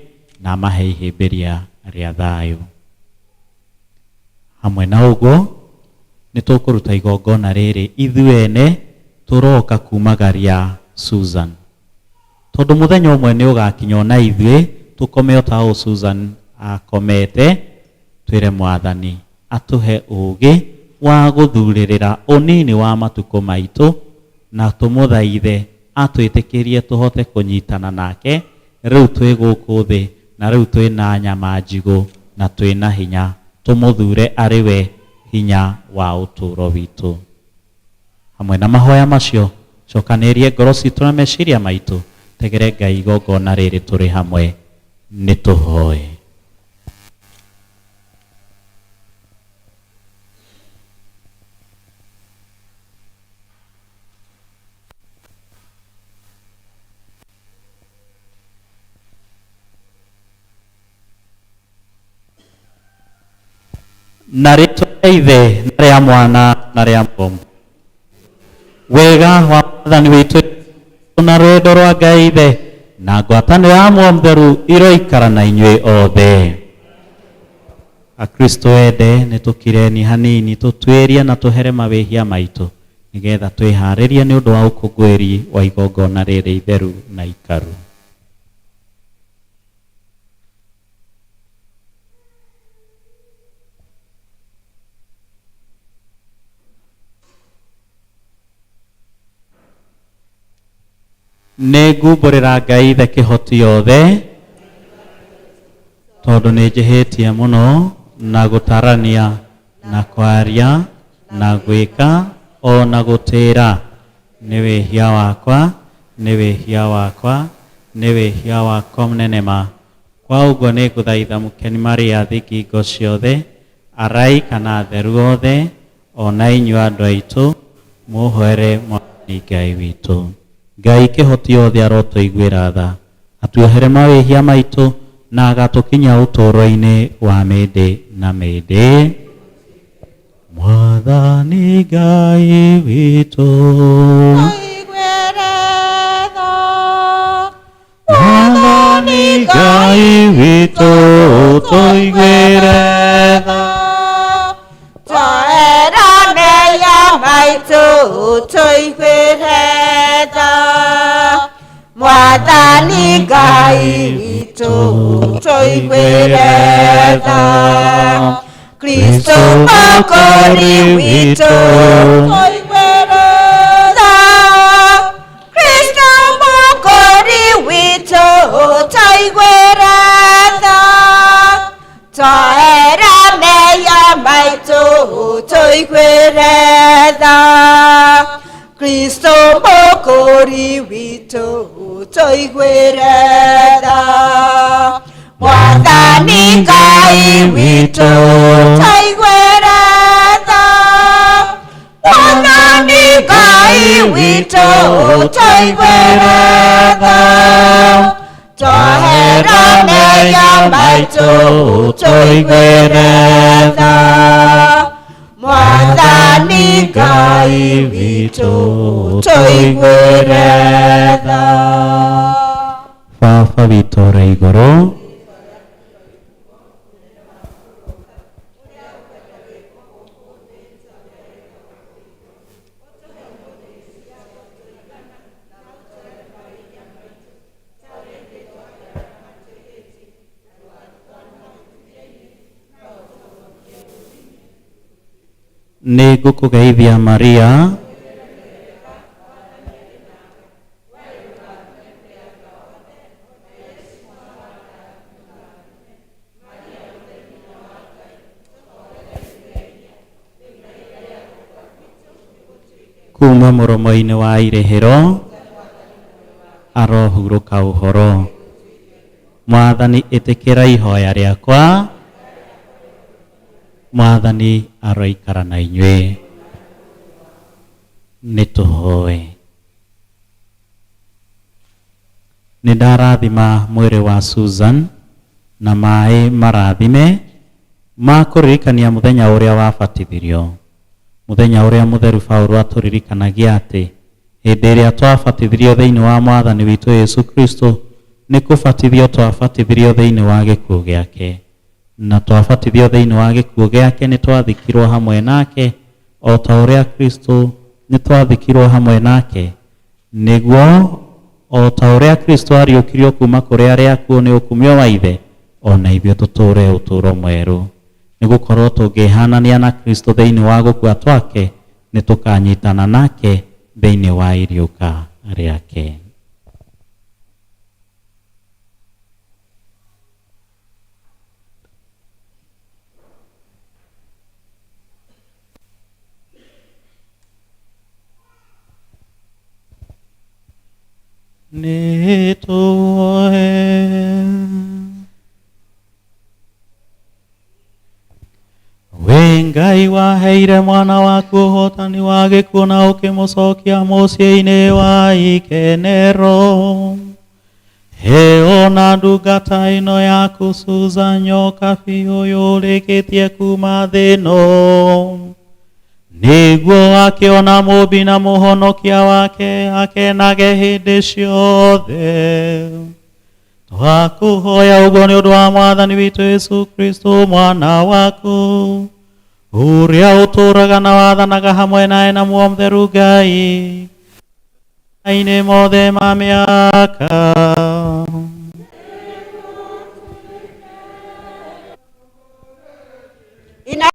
[SPEAKER 13] na amahe ihĩmbĩria rĩa thayũ. Hamwe na ũguo nĩ tũkũruta igongona rĩrĩ ithuĩ ene tũroka kumagaria Susan, tondũ mũthenya ũmwe nĩ ũgakinya ona ithuĩ tũkome o ta ũũ Susan akomete, twĩre Mwathani atũhe ũũgĩ wa gũthurĩrĩra ũnini wa matukũ maitũ na tũmũthaithe atwĩtĩkĩrie tũhote kũnyitana nake rĩu twĩ gũkũ thĩ na rĩu twĩna nyama njigũ na twĩna hinya, tũmũthure arĩ we hinya wa ũtũũro witũ. Hamwe na mahoya macio cokanĩrie ngoro citũ na meciria maitũ, tegere Ngai igongona rĩrĩ tũrĩ hamwe, nĩ tũhoe. Na rĩtwa rĩa Ithe na rĩa Mwana na rĩa Roho. Wega wa Mwathani witũ na rwendo rwa Ngai Ithe na ngwatanĩro ya Muoyo Mũtheru iroikara na inyuĩ othe. Akristo ende nĩ tũkireni hanini tũtuĩrie na tũhere mawĩhia maitũ nĩgetha twĩharĩrie nĩ ũndũ wa ũkũngũĩri wa igongona rĩrĩ itheru na ikaru. Nĩ ngumbũrĩra Ngai Ithe kĩhoti yothe tondũ nĩ njĩhĩtie mũno na gũtarania na kwaria na gwĩka o na gũtĩra. Nĩ wĩhia wakwa, nĩ wĩhia wakwa, nĩ wĩhia wakwa mũnene ma. Kwa ũguo nĩ ngũthaitha mũkeni Maria thingingo ciothe, araika na atheru othe, o na inyuĩ andũ aitũ, mũhoere Mwathani Ngai witũ. Ngai kĩhoti yothe arotũiguĩra tha, atuohere mawĩhia maitũ na agatũkinyia ũtũũro-inĩ wa mĩndĩ na mĩndĩ. Mwathani Ngai witũ, Mwathani Ngai witũ, tũiguĩre tha.
[SPEAKER 15] Mwathani Ngai witũ tũiguĩre tha. Kristo Mwokozi witũ tũiguĩre tha. Kristo Mwokozi witũ tũiguĩre tha. Twaera mehia maitũ tũiguĩre tha. Kristo Mwokozi witũ tũiguĩre tha. Mwathani Ngai witũ tũiguĩre tha. Mwathani Ngai witũ tũiguĩre tha. Twahera mehia maitũ tũiguĩre tha. Mwathani Ngai witũ tũiguĩre tha.
[SPEAKER 13] Baba witũ ũrĩ igũrũ, nĩ ngũkũgeithia Maria, kuma mũromo-inĩ wa irĩhĩro arohurũka ũhoro. Mwathani ĩtĩkĩra ihoya rĩakwa. Mwathani aroikara na inyuĩ. Nĩ tũhoe. Nĩ ndarathima mwĩrĩ wa Susan na maĩ marathime ma kũririkania mũthenya ũrĩa wabatithirio, mũthenya ũrĩa mũtheru Paũlũ atũririkanagia atĩ hĩndĩ ĩrĩa twabatithirio thĩinĩ wa Mwathani witũ Yesu Kristo nĩ kũbatithio twabatithirio thĩinĩ wa gĩkuũ gĩake, na twabatithio thĩinĩ wa gĩkuũ gĩake nĩ twathikirwo hamwe nake o ta ũrĩa Kristo nĩ twathikirwo hamwe nake, nĩguo o ta ũrĩa Kristo ariũkirio kuma kũrĩ arĩa akuũ nĩ ũkumio wa Ithe, o na ithuĩ tũtũũre ũtũũro mwerũ. Nĩ gũkorwo tũngĩhanania na Kristo thĩinĩ wa gũkua twake, nĩ tũkanyitana nake thĩinĩ wa iriũka rĩake. Nĩ tũhoe. We Ngai waheire mwana waku ũhotani wa gĩkuũ na ũkĩmũcokia mũciĩ-inĩ wa ikenero, heo na ndungata ĩno yaku Susan Nyokabi ũyũ ũrĩkĩtie kuma thĩ ĩno, nĩguo akĩona mũmbi na mũhonokia wake akenage hĩndĩ ciothe. Twakũhoya ũguo nĩ ũndũ wa Mwathani witũ Yesu Kristo mwana waku, ũrĩa ũtũũraga na wathanaga hamwe nawe na Muoyo Mũtheru Ngai ainĩ mothe ma mĩaka.
[SPEAKER 15] Ina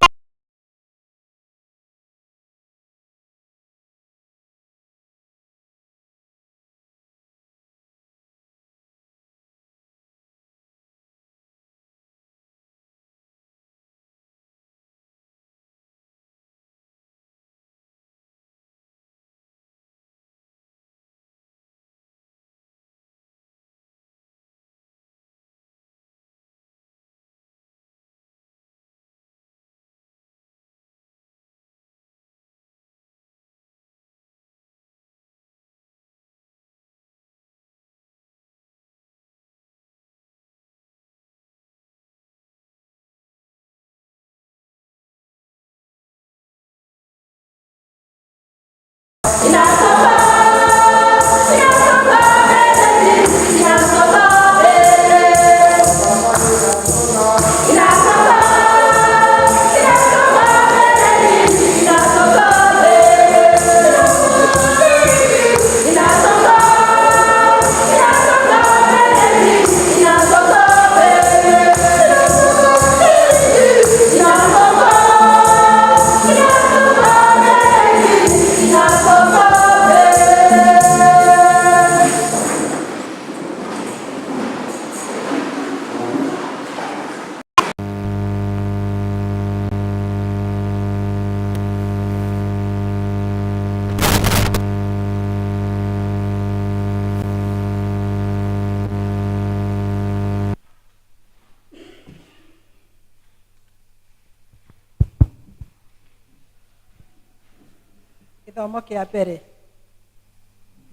[SPEAKER 7] Gĩthomo kĩa mbere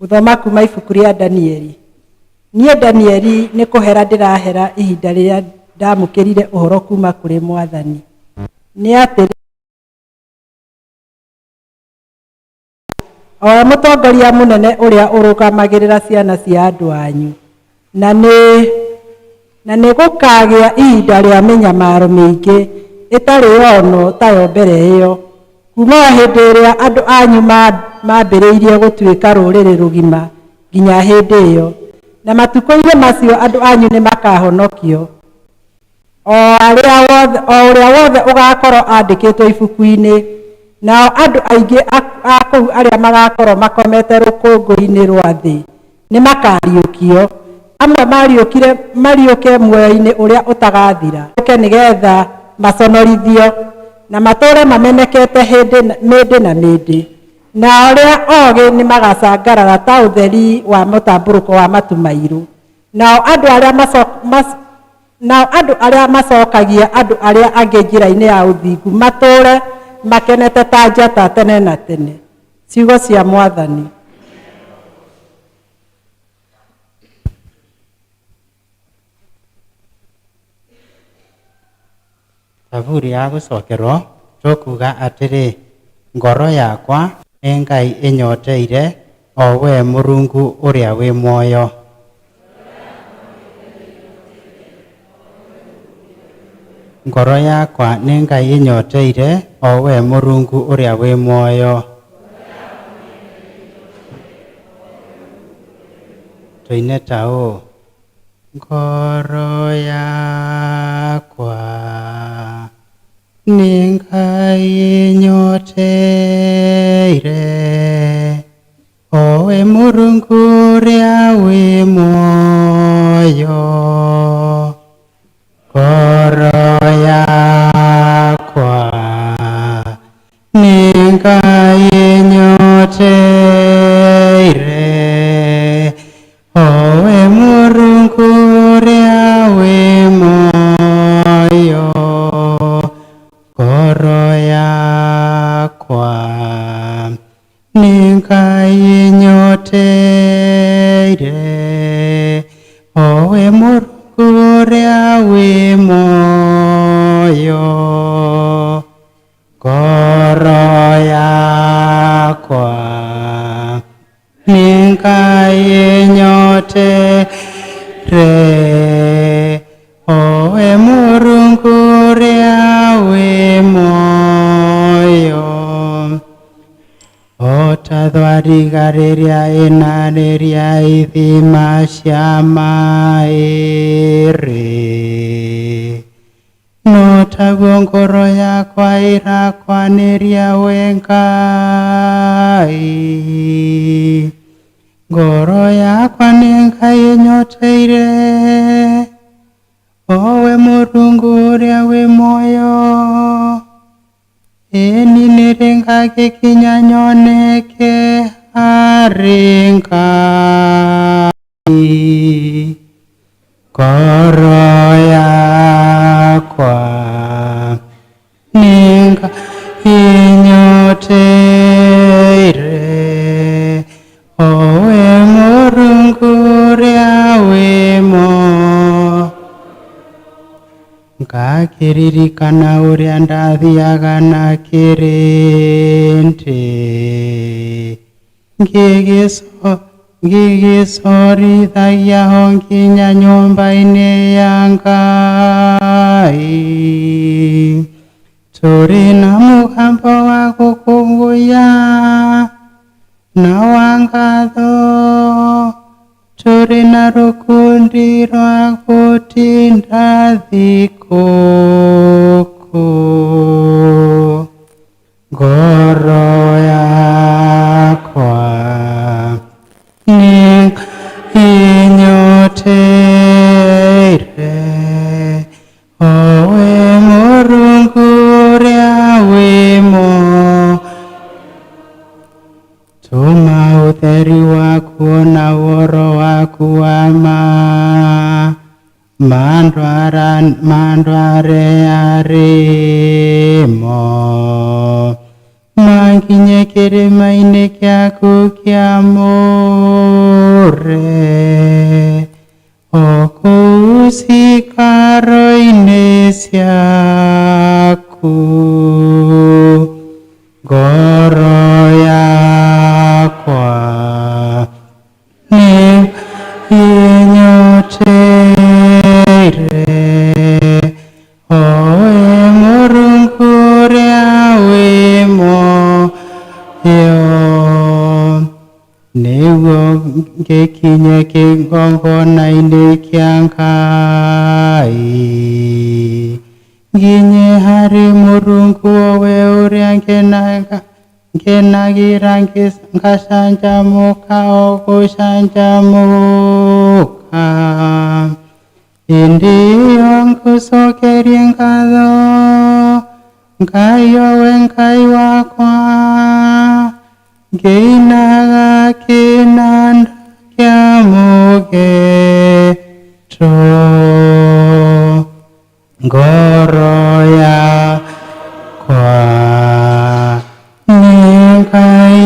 [SPEAKER 7] gũthoma kuma ibuku rĩa Danieli. Niĩ Danieli nĩ kũhera ndĩrahera ihinda rĩrĩa ndamũkĩrire ũhoro kuma kũrĩ Mwathani. Nĩ atĩ o we mũtongoria mũnene ũrĩa ũrũgamagĩrĩra ciana cia andũ anyu, na nĩ gũkagĩa ihinda rĩa mĩnyamaro mĩingĩ ĩtarĩ yonwo tayo mbere ĩyo, kuma o hĩndĩ ĩrĩa andũ anyu mambĩrĩirie gũtuĩka rũrĩrĩ rũgima nginya hĩndĩ ĩyo. Na matukũ-inĩ macio andũ anyu nĩ makahonokio, o ũrĩa wothe ũgaakorwo andĩkĩtwo ibuku-inĩ. Nao andũ aingĩ a kũu arĩa magakorwo makomete rũkũngũ-inĩ rwa thĩ nĩ makariũkio, amwe mariũke muoyo-inĩ ũrĩa ũtagathira, nĩgetha maconorithio na matũũre mamenekete mĩndĩ na mĩndĩ. Na arĩa ogĩ nĩ magacangarara ta ũtheri wa mũtambũrũko wa matu mairũ. Nao andũ arĩa macokagia andũ arĩa angĩ njĩra-inĩ ya ũthingu matũũre makenete ta njata tene na tene. Ciugo cia Mwathani.
[SPEAKER 4] Thaburi ya gũcokerwo tũkuga atĩrĩ, ngoro yakwa nĩ Ngai ĩnyoteire, o we Mũrungu ũrĩa wĩ muoyo. Ngoro yakwa nĩ Ngai ĩnyoteire, o we Mũrungu ũrĩa wĩ muoyo. Tũine ta ũũ: ngoro yakwa nĩ Ngai ĩnyoteire, o we Mũrungu ũrĩa wĩ muoyo. Ngoro yakwa nĩ Ngai ĩnyoteire, o we Mũrungu ũrĩa wĩ muoyo. Ngoro yakwa nĩ Ngai ĩnyoteire, o we Mũrungu ũrĩa wĩ muoyo. Ngoro yakwa nĩ Ngai ĩnyoteire, o we Mũrungu ũrĩa wĩ muoyo. O ta thwariga rĩrĩa ĩnarĩria ithima cia maĩ-rĩ, no taguo ngoro yakwa ĩrakwanĩria we Ngai. Ngoro yakwa nĩ Ngai ĩnyoteire, o we Mũrungu ũrĩa wĩ muoyo. Ĩni nĩrĩ ngagĩkinya nyoneke harĩ Ngai. Ngoro yakwa nĩ Ngai ĩnyoteire, o we Mũrungu ũrĩa wĩ muoyo. Ngakĩririkana ũrĩa ndathiaga na kĩrĩndĩ, ngĩgĩcorithagia ho nginya nyũmba-inĩ ya Ngai. Tũrĩ na mũgambo wa gũkũngũiya na wa ngatho, tũrĩ na rũkundi rwa gũtinda thikũkũ. Ngoro yakwa nĩ ĩnyoteire, o we Mũrungu ũrĩa wĩ muoyo. Tũma ũtheri waku na ũhoro waku wa ma, mandware arĩmo. nginye kĩrĩma-inĩ gĩaku kĩamũre, o kũu ciikaro-inĩ ciaku. Ngoro yakwa nĩ ĩnyoteire, o we Mũrungu ũrĩa wĩ muoyo, nĩguo ngĩkinye kĩgongona-inĩ kĩa Ngai, nginye harĩ Mũrungu o we ũrĩa ngenagĩra ngacanjamũka o gũcanjamũka. Hĩndĩ ĩyo ngũcokerie ngatho, Ngai o we Ngai wakwa, ngĩinaga kĩnanda kĩa mũgeto. Ngoro yakwa nĩ Ngai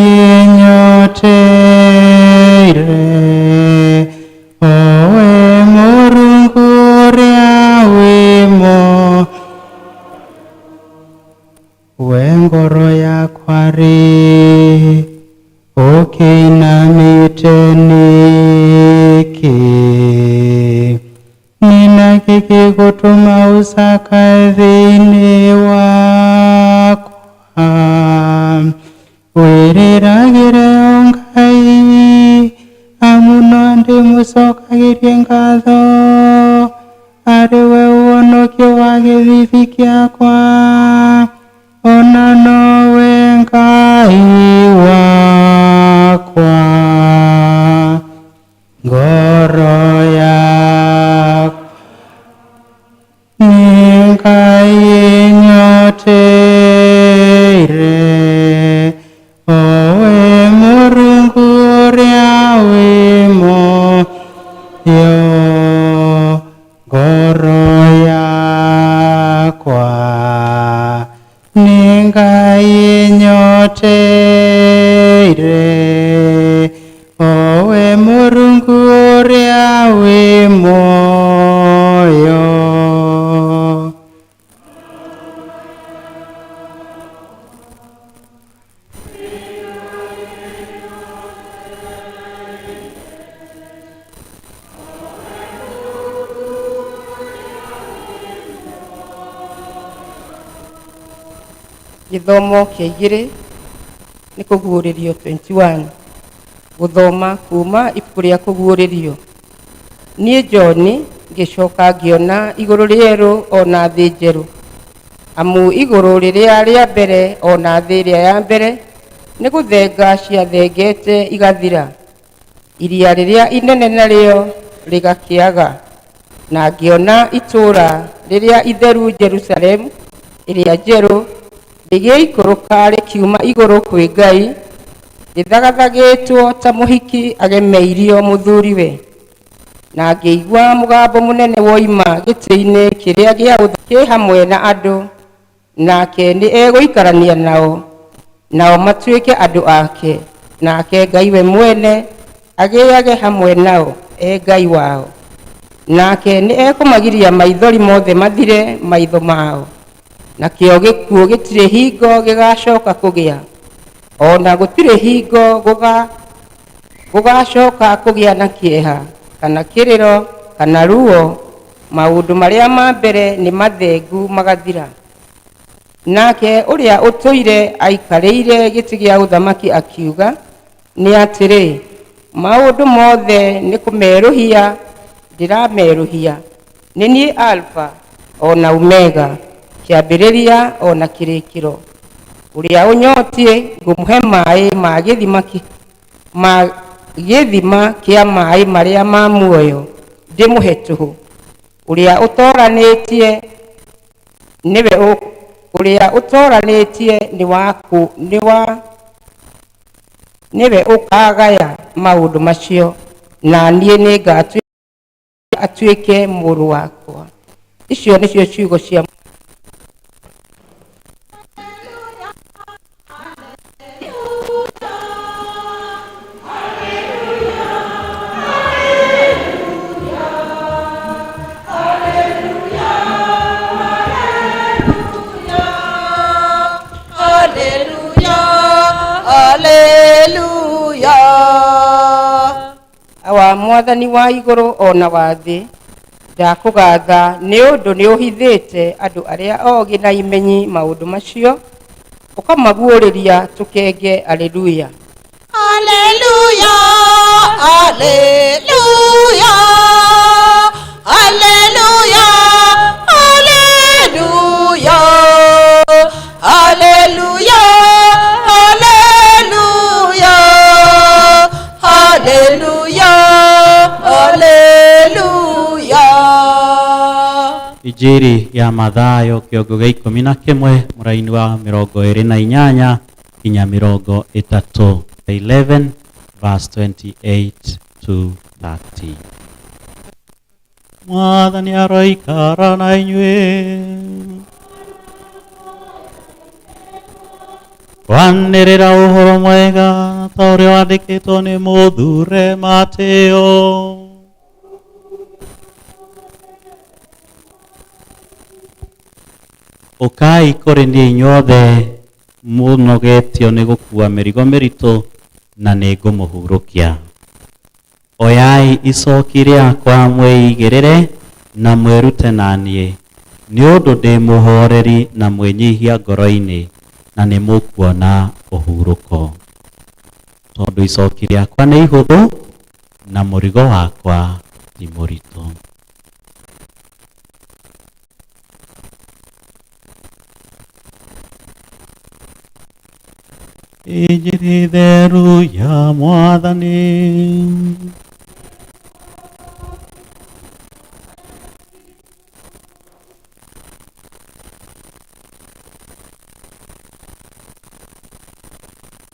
[SPEAKER 4] ĩnyoteire, o we Mũrungu ũrĩa wĩ muoyo. We ngoro yakwa rĩ, ũkĩinamĩte nĩkĩ? Nĩ nakĩ gĩgũtũma ũcakae thĩinĩ wakwa? Wĩrĩragĩre o Ngai, amu no ndĩmũcokagĩrie ngatho, arĩ we ũhonokio wa gĩthithi kĩakwa, ona nowe Ngai wakwa. Ngoro yakwa nĩ Ngai ĩnyoteire, o we Mũrungu ũrĩa wĩ muoyo. Ngoro yakwa nĩ Ngai ĩnyoteire, o we Mũrungu ũrĩa wĩ muoyo.
[SPEAKER 16] Gĩthomo kĩa igĩrĩ nĩ kũguũrĩrio 21. Gũthoma kuma ibuku rĩa kũguũrĩrio. Niĩ John ngĩcoka ngĩona igũrũ rĩerũ o na thĩ njerũ. Amu igũrũ rĩrĩa rĩa mbere o na thĩ ĩrĩa ya mbere nĩ gũthenga ciathengete igathira. Iria rĩrĩa inene narĩo rĩgakĩaga. Na ngĩona itũũra rĩrĩa itheru Jerusalemu ĩrĩa njerũ rĩgĩikũrũka rĩkiuma igũrũ kwĩ Ngai, rĩthagathagĩtwo ta mũhiki agemeirio mũthuriwe. Na ngĩigua mũgambo mũnene woima gĩtĩ-inĩ kĩrĩa gĩa ũthamaki kĩ hamwe na andũ, nake nĩ egũikarania nao, nao matuĩke andũ ake, nake Ngai we mwene agĩage hamwe nao, e Ngai wao. Nake nĩ ekũmagiria maithori mothe mathire maitho mao, nakĩo gĩkuũ gĩtirĩ hingo gĩgacoka kũgĩa, o na gũtirĩ hingo gũgacoka kũgĩa na kĩeha, kana kĩrĩro, kana ruo. Maũndũ marĩa ma mbere nĩ mathengu magathira. Nake ũrĩa ũtũire aikarĩire gĩtĩ gĩa ũthamaki akiuga, nĩ atĩrĩ, maũndũ mothe nĩ kũmerũhia ndĩramerũhia. Nĩ niĩ Alfa o na Omega, kĩambĩrĩria o na kĩrĩkĩro. Ũrĩa ũnyotiĩ ngũmũhe maĩ ma gĩthima kĩa maĩ marĩa ma muoyo ndĩmũhe tũhũ. Ũrĩa ũtoranĩtie nĩwe ũrĩa ũtoranĩtie nĩ waku nĩ wa nĩwe ũkagaya maũndũ macio, na niĩ nĩngatuĩka atuĩke mũrũ wakwa. Icio nĩcio ciugo cia. Mwathani wa igũrũ o na wa thĩ, ndakũgatha nĩ ũndũ nĩ ũhithĩte andũ arĩa ogĩ na imenyi maũndũ macio, ũkamaguũrĩria tũkenge. Aleluya.
[SPEAKER 15] Alleluia, Alleluia, Alleluia, Alleluia, Alleluia, Alleluia, Alleluia, Alleluia.
[SPEAKER 13] Injiri ya Mathayo kĩongo gĩa 11 mũraini wa 28 nginya 30. 11 verse 28 to 30. Mwathani aroikara na inyuĩ. Kwanĩrĩra ũhoro mwega ta ũrĩa wandĩkĩtwo nĩ mũthure Mateo. Ũkai kũrĩ niĩ inyuothe mũnogetio nĩ gũkua mĩrigo mĩritũ na nĩngũmũhurũkia. Oyai icoki rĩakwa mwĩigĩrĩre na mwĩrute na niĩ, nĩ ũndũ ndĩ mũhoreri na mwĩnyihia ngoro-inĩ, na nĩ mũkuona ũhurũko. Tondũ icoki rĩakwa nĩ ihũthũ na mũrigo wakwa ti mũritũ. Injiri theru ya Mwathani.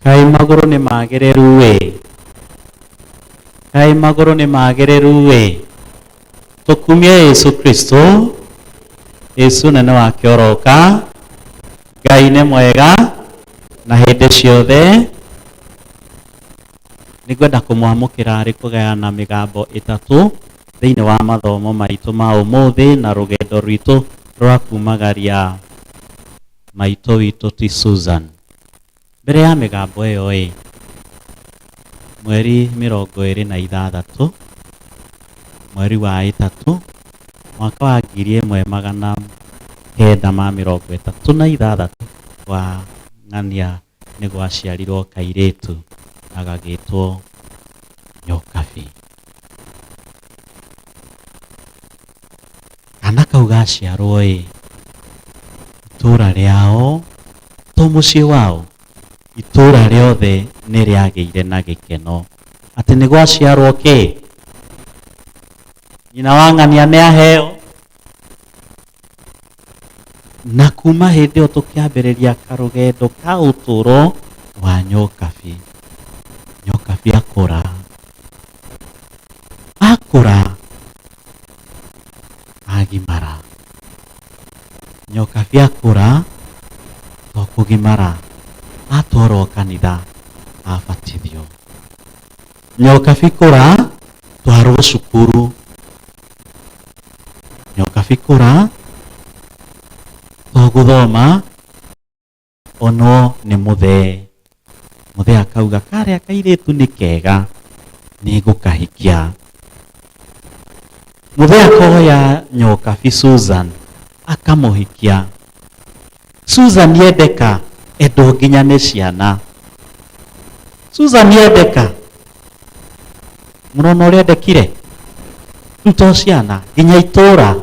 [SPEAKER 13] Kaĩ magũrũ nĩ magĩrĩru ĩ, kaĩ magũrũ nĩ magĩrĩru ĩ. Tũkumie Yesu Kristo, Yesu nene wake oroka. Ngai nĩ mwega na hĩndĩ ciothe. Nĩngwenda kũmwamũkĩra arĩ kũgayana mĩgambo ĩtatũ thĩinĩ wa mathomo maitũ ma ũmũthĩ na rũgendo rwitũ rwa kumagaria maitũ witũ ti Susan. Mbere ya mĩgambo ĩyo ĩ, mweri 26 mweri wa 3 mwaka wa 1936 wa ng'ania nĩ gwaciarirwo kairĩtu na gagĩtwo Nyokabi. Kana kau gaciarwo ĩ, itũra rĩao to mũciĩ wao, itũra rĩothe nĩ rĩagĩire na gĩkeno atĩ nĩ gwaciarwo kĩ. Nyina wa ng'ania nĩ aheo. Na kuma hĩndĩ ĩyo tũkĩambĩrĩria karũgendo ka ũtũũro wa Nyokabi. Nyokabi akũra, akũra agimara. Nyokabi akũra to kũgimara, atwarwo kanitha abatithio. Nyokabi kũra twarwo cukuru. Nyokabi kũra to gũthoma onwo nĩ mũthee. Mũthee akauga karĩa kairĩtu nĩ kega nĩ ngũkahikia. Mũthee akoya Nyokabi Susan akamũhikia. Susan yendeka endwo nginya nĩ ciana. Susan yendeka mũrona ũrĩa endekire, rĩu to ciana nginya itũra.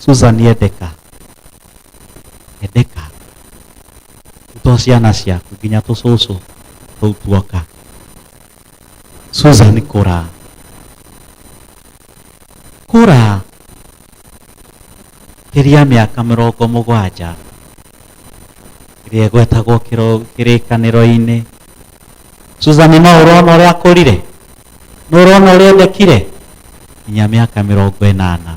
[SPEAKER 13] Susan yendeka, endeka rĩu to ciana ciaku nginya tũcũcũ tũu tuoka. Susan kũra, kũra kĩria mĩaka 70 ĩrĩa ĩgwetagwo kĩrĩkanĩro-inĩ. Susan no ũrona ũrĩa akũrire, no ũrona ũrĩa endekire nginya mĩaka 80.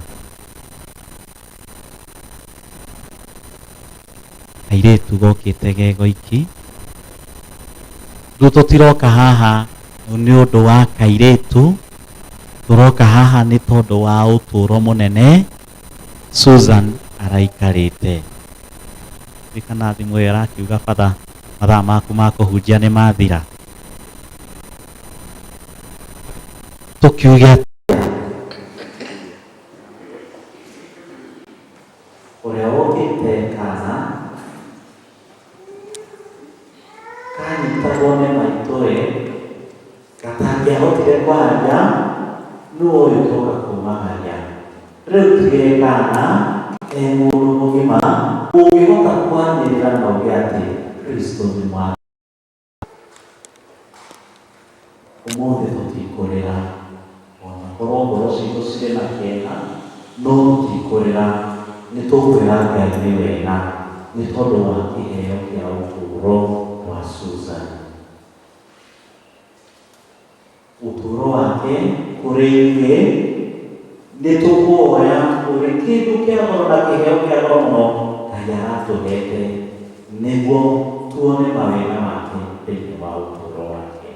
[SPEAKER 13] Kairĩtu gokĩte ge goiki. Rĩu tũtiroka haha nĩ ũndũ wa kairĩtu, tũroka haha nĩ tondũ wa ũtũũro mũnene Susan araikarĩte. Ririkana thimũ ĩyo ĩrakiuga batha mathaa maku ma kũhunjia nĩ mathira. Tũkiuge ũrĩa wokĩte kana kanyitagwo nĩ maitũ-ĩ gatangĩahotire kwaria nũ ũyũ twoka kumagaria rĩu tige kana e mũndũ mũgima ũngĩhota kwanĩrĩra na uge atĩ Kristo nĩ mwathani. Ũmũthĩ tũtikũrĩra ona korwo ngoro citũ cirĩ na kĩeha no tũtikũrĩra nĩ tũkwĩra Ngai nĩ wega nĩ tondũ wa kĩheo kĩa ũtũũro wa Susan. Ũtũũro wake kũrĩ ithuĩ nĩ tũkuoya ũrĩ kĩndũ kĩa goro na kĩheo kĩa goro mũno Ngai aratũhete nĩguo tuone mawega make thĩinĩ wa ũtũũro wake.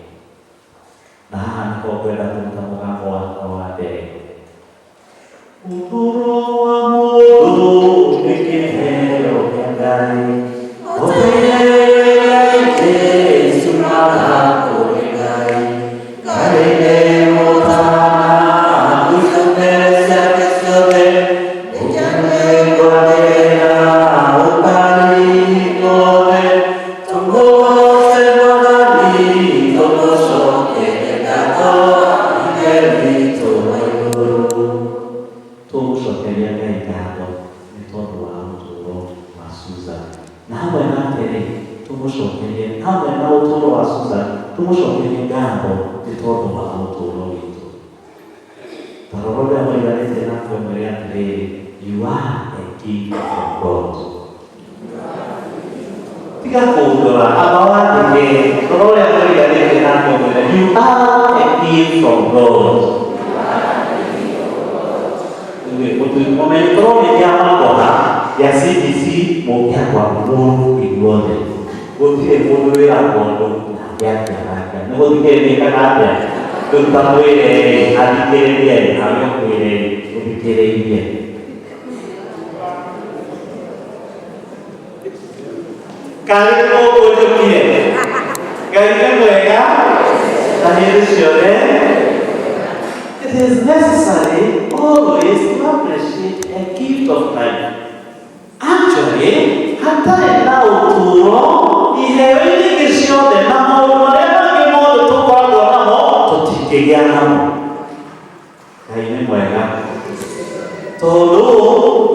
[SPEAKER 13] Na haha nĩho ngwenda kũruta mũgambo wakwa wa mbere. Ũtũũro wa mũndũ nĩ kĩheo kĩa Ngai. Ũtũire Jesũ na kũrĩ Ngai. Ngai nĩ mũtana, icũme ciake ciothe, ũkĩmwĩgwatĩra ũkaririkone. Tũmũgoce Mwathani, tũmũcokerie ngatho, Ithe witũ wa igũrũ. Tũgũcokeria Ngai ngatho nĩ tondũ wa ũtũũro wa Susan. Na hamwe nake rĩ, tũmũcokerie hamwe na ũtũũro wa Susan, tũmũcokerie ngatho nĩ tondũ wa ũtũũro witũ. Ta rora ũrĩa mũriganĩtie nake ũmwĩre atĩrĩrĩ, you are a gift from God. Tiga kũndora, amba wandĩke, rora ũrĩa mũriganĩtie nake ũmwĩre, you are a gift from God. Mũmenye korwo nĩ kĩa makora gĩa CBC mũngĩakwa mũru inyuothe. Gũtirĩ mũndũ wĩragwo ũndũ nake akĩarakia. Nĩ gũthikĩrĩria kana atĩa? Rĩu ta mwĩre athikĩrĩrie nawe ũkwĩre ũthikĩrĩirie. Karĩ mũkũnjũkire. Ngai nĩ mwega na hĩndĩ ciothe. It is necessary always to appreciate a gift of life. Actually, hatarĩ na ũtũũro, iheo iria ingĩ ciothe na maũndũ marĩa mangĩ mothe tũkoragwo namo tũtingĩgĩa namo. Ngai nĩ mwega tondũ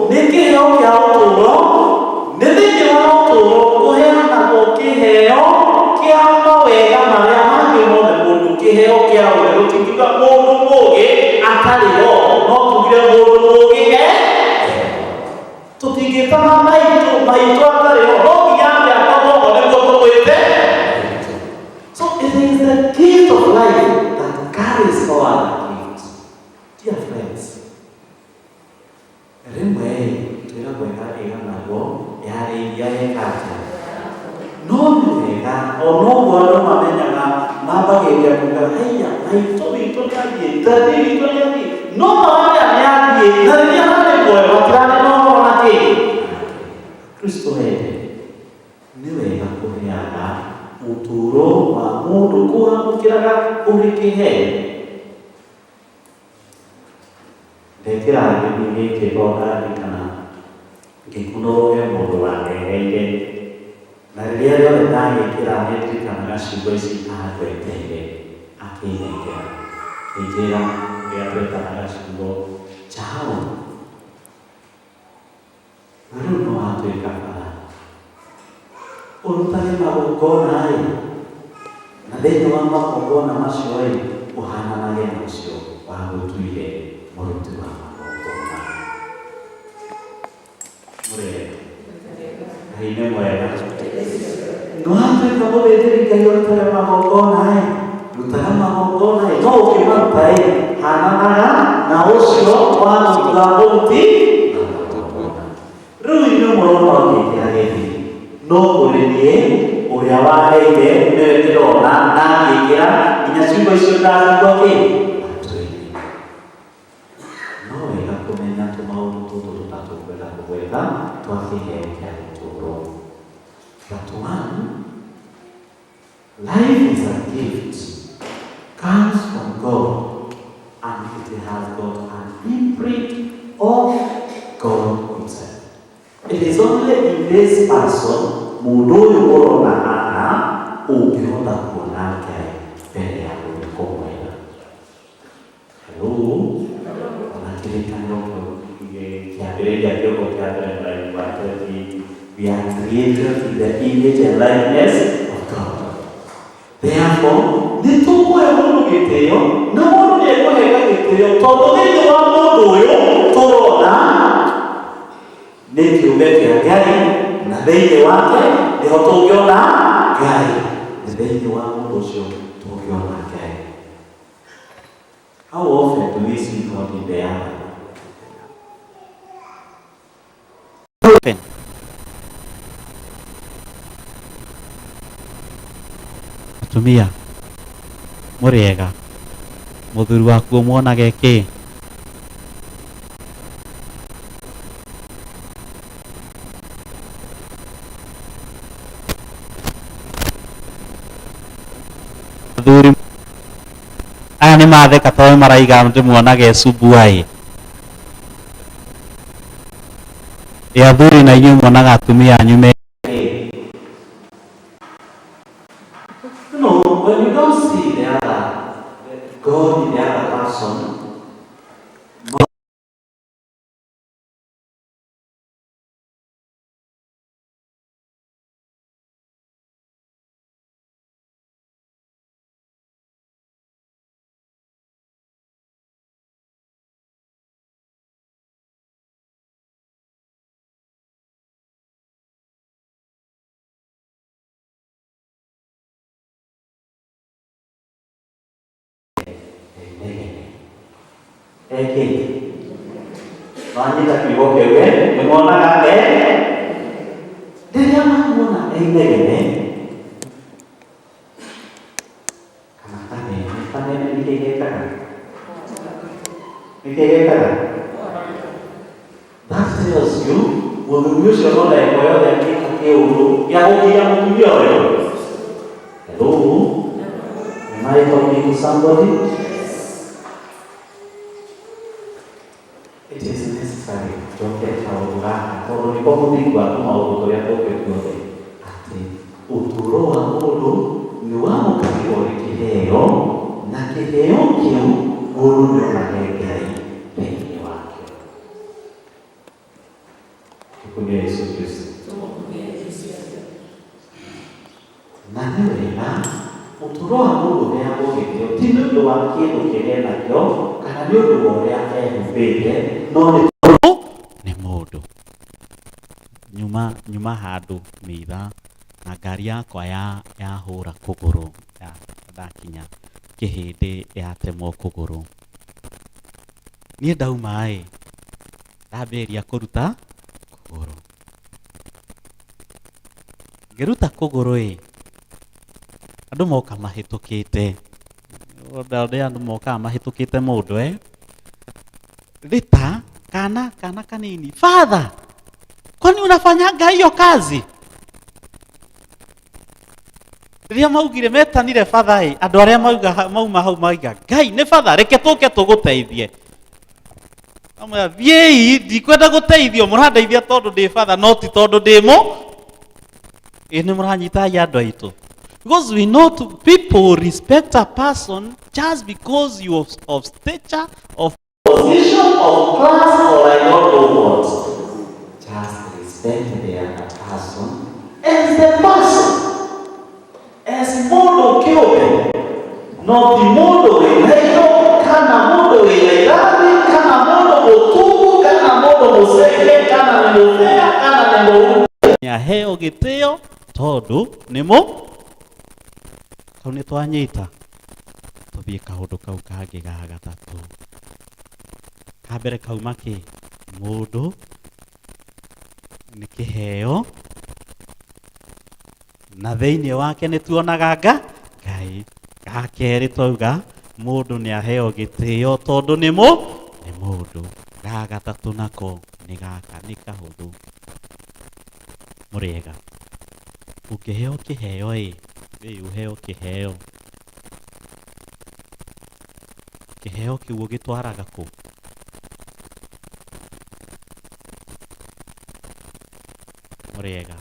[SPEAKER 13] nĩ kĩheo kĩa ũtũũro, nĩ thĩinĩ wa ũtũũro kũheanagwo kĩheo kĩa mawega marĩa mangĩ mothe mũndũ, kĩheo kĩa ũũgĩ. Gũtingiuga mũndũ mũũgĩ atarĩ ho, no tugire mũndũ mũũgĩ e tũtingĩtana maitũ maitũ atarĩ ho, no nginya ambe akorwo ho nĩguo tũmwĩte. So it is the gift of life that carries all other gifts. Dear friends, rĩmwe twĩragwo ĩganagwo yarĩiria yeka atĩa, no nĩ wega ona ũguo andũ mamenyaga mambagĩrĩria kuga haiya maitũ witũ nĩ athiĩ, daddy witũ nĩ athiĩ, no maramenya nĩ athiĩ na rĩrĩa ararĩ muoyo matirarĩ na ũhoro na kĩ Kristo ende. Nĩ wega kũheaga ũtũũro wa mũndũ kũwamũkĩraga ũrĩ kĩheo. Ndekĩra gĩthiĩ gĩkĩ tondũ ndaririkana ngĩkunũrwo he mũndũ wandeheire, na rĩrĩa rĩothe ndagĩkĩra nĩ ndirikanaga ciugo ici angweteire akĩnengera, akĩnjĩra ũrĩa twetanaga ciugo chao, na rĩu no watuĩka bara ũrutage magongona-ĩ, na thĩinĩ wa magongona macio-ĩ ũhananage na ũcio wagũtuire mũruti wa magongona. Mũrĩega? Ngai nĩ mwega. Nĩ watuĩka mũthĩnjĩri Ngai ũrutage magongona-ĩ, rutaga magongona-ĩ, no ũkĩmaruta-ĩ hananaga na ũcio wagũtua mũruti magongona. Rĩu inyuĩ mũrona ũngĩkĩra gĩthimi, no kũrĩ niĩ ũrĩa waheire nĩwe ndĩrona na ngĩkĩra nginya ciugo icio ndacigua kĩ matũ-inĩ. No wega kũmenya tũmaũndũ tũtũ tũtatũ ngwenda kũgweta twa kĩheo kĩa ũtũũro. That one, life is a gift, comes from God.
[SPEAKER 17] It has got an imprint of God himself. It is only in this person, mũndũ ũyũ ũrona haha, ũngĩhota kuona Ngai mbere ya gũthiĩ kũmwetha. Hello? Ona kĩrĩkanĩro kĩambĩrĩria kĩongo kĩa mbere mũraigua atĩ we are created in the image and likeness of God. Therefore, nĩ tũkũhe mũndũ gĩtĩo na mũndũ nĩ ekũheka gĩtĩo tondũ thĩinĩ wa mũndũ ũyũ tũrona nĩ kĩũmbe kĩa Ngai na thĩinĩ wake nĩho tũngĩona Ngai. Nĩ thĩinĩ wa mũndũ ũcio tũngĩona Ngai. How often do we see God in the other?
[SPEAKER 13] Often. Atumia mũrĩega, mũthuri waku ũmuonage kĩ? Athuri aya nĩ matheka tondũ maraiga ndĩmuonage cumbuaĩ. Ĩ athuri na inyuĩ muonaga atumia anyu me
[SPEAKER 17] No, when you don't see the other, God in the other person, Eki. Wanyita kiugo kĩu ĩ, nĩmuonaga e rĩrĩa mamuona einegene kana kameme, kameme nĩkĩ gekaga? Nĩkĩ gekaga? That tells you mũthuri ũcio no ndagĩka yothe angĩka kĩũndũ gĩa gũkinya mũtumia ũyũ. Hello? Am I talking to somebody? It is necessary njoke kaũndũ gaka tondũ nĩko mũthingi wa tũmaũndũ tũrĩa tũngĩ tuothe atĩ ũtũũro wa mũndũ nĩ wamũkagĩrwo nĩ kĩheo na kĩheo kĩu mũndũ nĩonage Ngai thĩinĩ wakĩo. Tũkumie Yesu Kristo. Na nĩ wega ũtũũro wa mũndũ ũheagwo gĩtĩo ti nĩ ũndũ wa kĩndũ kĩrĩa enakĩo kana nĩ ũndũ wa ũrĩa ehumbĩte no nĩ tondũ
[SPEAKER 13] nĩ mũndũ. Nyuma nyuma handũ mitha na ngari yakwa ya yahũra kũgũrũ ya ndakinya kĩhĩndĩ yatemwo kũgũrũ. Niĩ ndauma ĩ ndambĩrĩria kũruta kũgũrũ. Ngĩruta kũgũrũ ĩ andũ moka mahĩtũkĩte. Ũrĩa andũ mokaga mahĩtũkĩte mũndũ eh. Rita kana kana kanini, father, kwani unafanyanga hiyo kazi? Rĩrĩa maugire metanire father ĩ, andũ arĩa mauga mauma hau mauga Ngai nĩ father, reke tũke tũgũteithie. Amwĩra thiĩi, ndikwenda gũteithio, mũrandeithia tondũ ndĩ father no ti tondũ ndĩ mũ. Ĩ nĩ mũranyita andũ aitũ. Because we know to, people respect a person just because you of stature, of
[SPEAKER 17] position, of class, or I don't know what. Just respect the other person as the person. As mũndũ kĩũmbe. No ti mũndũ wĩna indo, kana mũndũ wĩna irathi, kana mũndũ mũtungu, kana mũndũ mũceke, kana nĩ mũthea, kana nĩ mũru.
[SPEAKER 13] Nĩaheo gĩtĩo tondũ nĩ mũ kau nĩ twanyita. Tũthiĩ kaũndũ kau kangĩ ga gatatũ. Ka mbere kauma kĩ? Mũndũ nĩ kĩheo na thĩinĩ wake nĩ tuonaga nga Ngai. Ga kerĩ twauga mũndũ nĩ aheo gĩtĩo tondũ nĩ mũ nĩ mũndũ. Ga gatatũ nako nĩ gaka nĩ kahũthũ. Mũrĩega. Ũngĩheo kĩheo ĩ, ĩ ũheo kĩheo. Kĩheo kĩu ũgĩtwaraga kũ? Mũrĩega,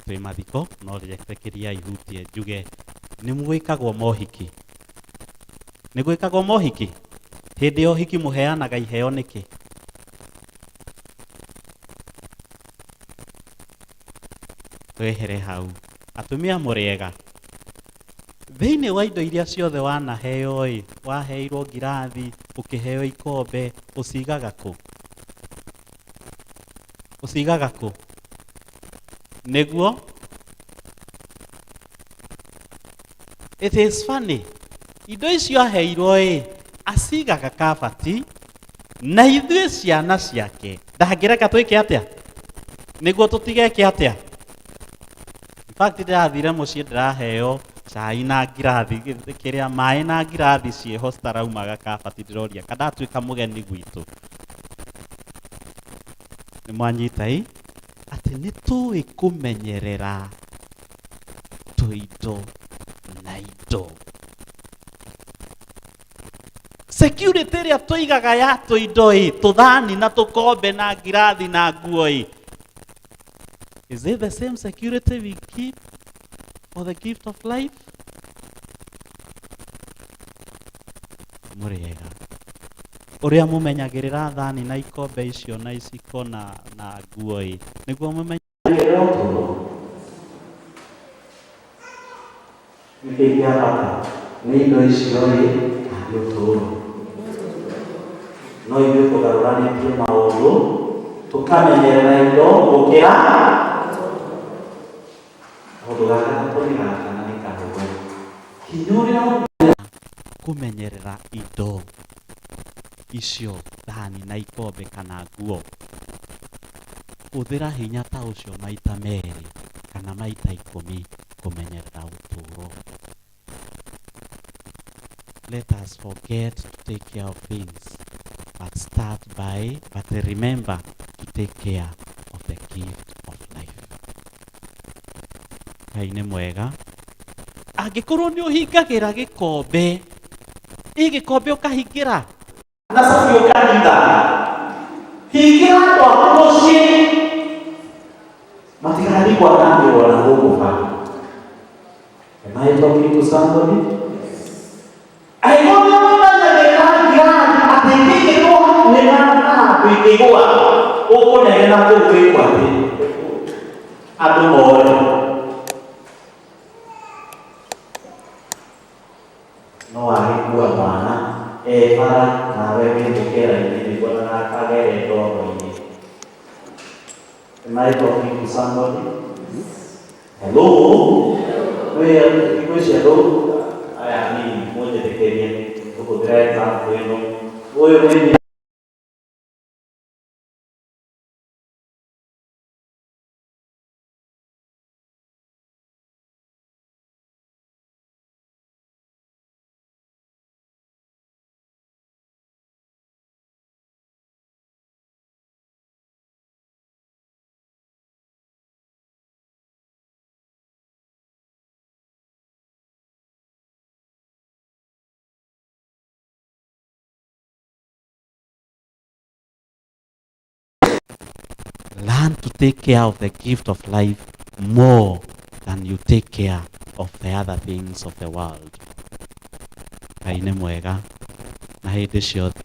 [SPEAKER 13] twĩ mathiko no rĩrekeria ihutie njuge nĩ gwĩkagwo mohiki. Nĩ gwĩkagwo mohiki? Hĩndĩ ya ũhiki mũheanaga iheo nĩkĩ? Twehere hau. Atumia mũrĩega, thĩinĩ wa indo iria ciothe wanaheo ĩ, waheirwo ngirathi, ũkĩheo ikombe, ũcigaga kũ? Ũcigaga kũ? Nĩguo? It is funny. Indo icio aheirwo ĩ, acigaga kabati, na ithuĩ ciana ciake ndangĩreka twĩke atĩa? Nĩguo tũtigeke atĩa? In fact ndĩrathire mũciĩ ndĩraheo cai na ngirathi, kĩrĩa maĩ na ngirathi ciĩho citaraumaga kabati, ndĩroria ka ndatuĩka mũgeni gwitũ. Nĩ mwanyita ĩ? Atĩ nĩ tũĩ kũmenyerera tũindo na indo. Security ĩrĩa tũigaga ya tũindo ĩ, tũthani na tũkombe na ngirathi na nguo ĩ, is it the same security we keep for the gift of life? Mũrĩega, ũrĩa mũmenyagĩrĩra thani na ikombe icio na iciko na, na nguo ĩ, nĩguo mũmenyagĩrĩra ũtũũro? Nĩkĩ kĩa bata? Nĩ indo icio ĩ, kana nĩ ũtũũro? No ithuĩ tũgarũranĩtie maũndũ, tũkamenyerera indo gũkĩra kaũndũ ga gatatũ. Nĩ gaka na nĩ kahũthũ. Hinya ũrĩa kũmenyerera indo icio, thani na ikombe kana nguo, hũthĩra hinya ta ũcio maita merĩ kana maita 10 kũmenyerera ũtũũro. Let us forget to take care of things, but start by, but remember to take care of the gift of life. Ngai nĩ mwega. Angĩkorwo nĩ ũhingagĩra gĩkombe, ĩ gĩkombe ũkahingĩra na cabi ũkahitha, hingĩra andũ aku mũciĩ matigathiĩ kwanangĩrwo na gũkũ bara. Am I talking to somebody? Angĩkorwo nĩ ũmenyagĩrĩra ngirathi atĩ ĩngĩigĩrwo hakuhĩ na handũ ingĩgũa, ũkũnegena kũu wĩkwo atĩ andũ more. No agĩkua mwana e bara nawe wĩ mũkera-inĩ nĩguo ndagakagere ndoro-inĩ. Am I talking to somebody? Hello? Wĩ thikũ ici andũ aya anini mũnjĩtĩkĩrie tũhũthĩre example ĩno. Ũyũ nĩ Learn to take care of the gift of life more than you take care of the other things of the world. Ngai nĩ mwega na hĩndĩ ciothe.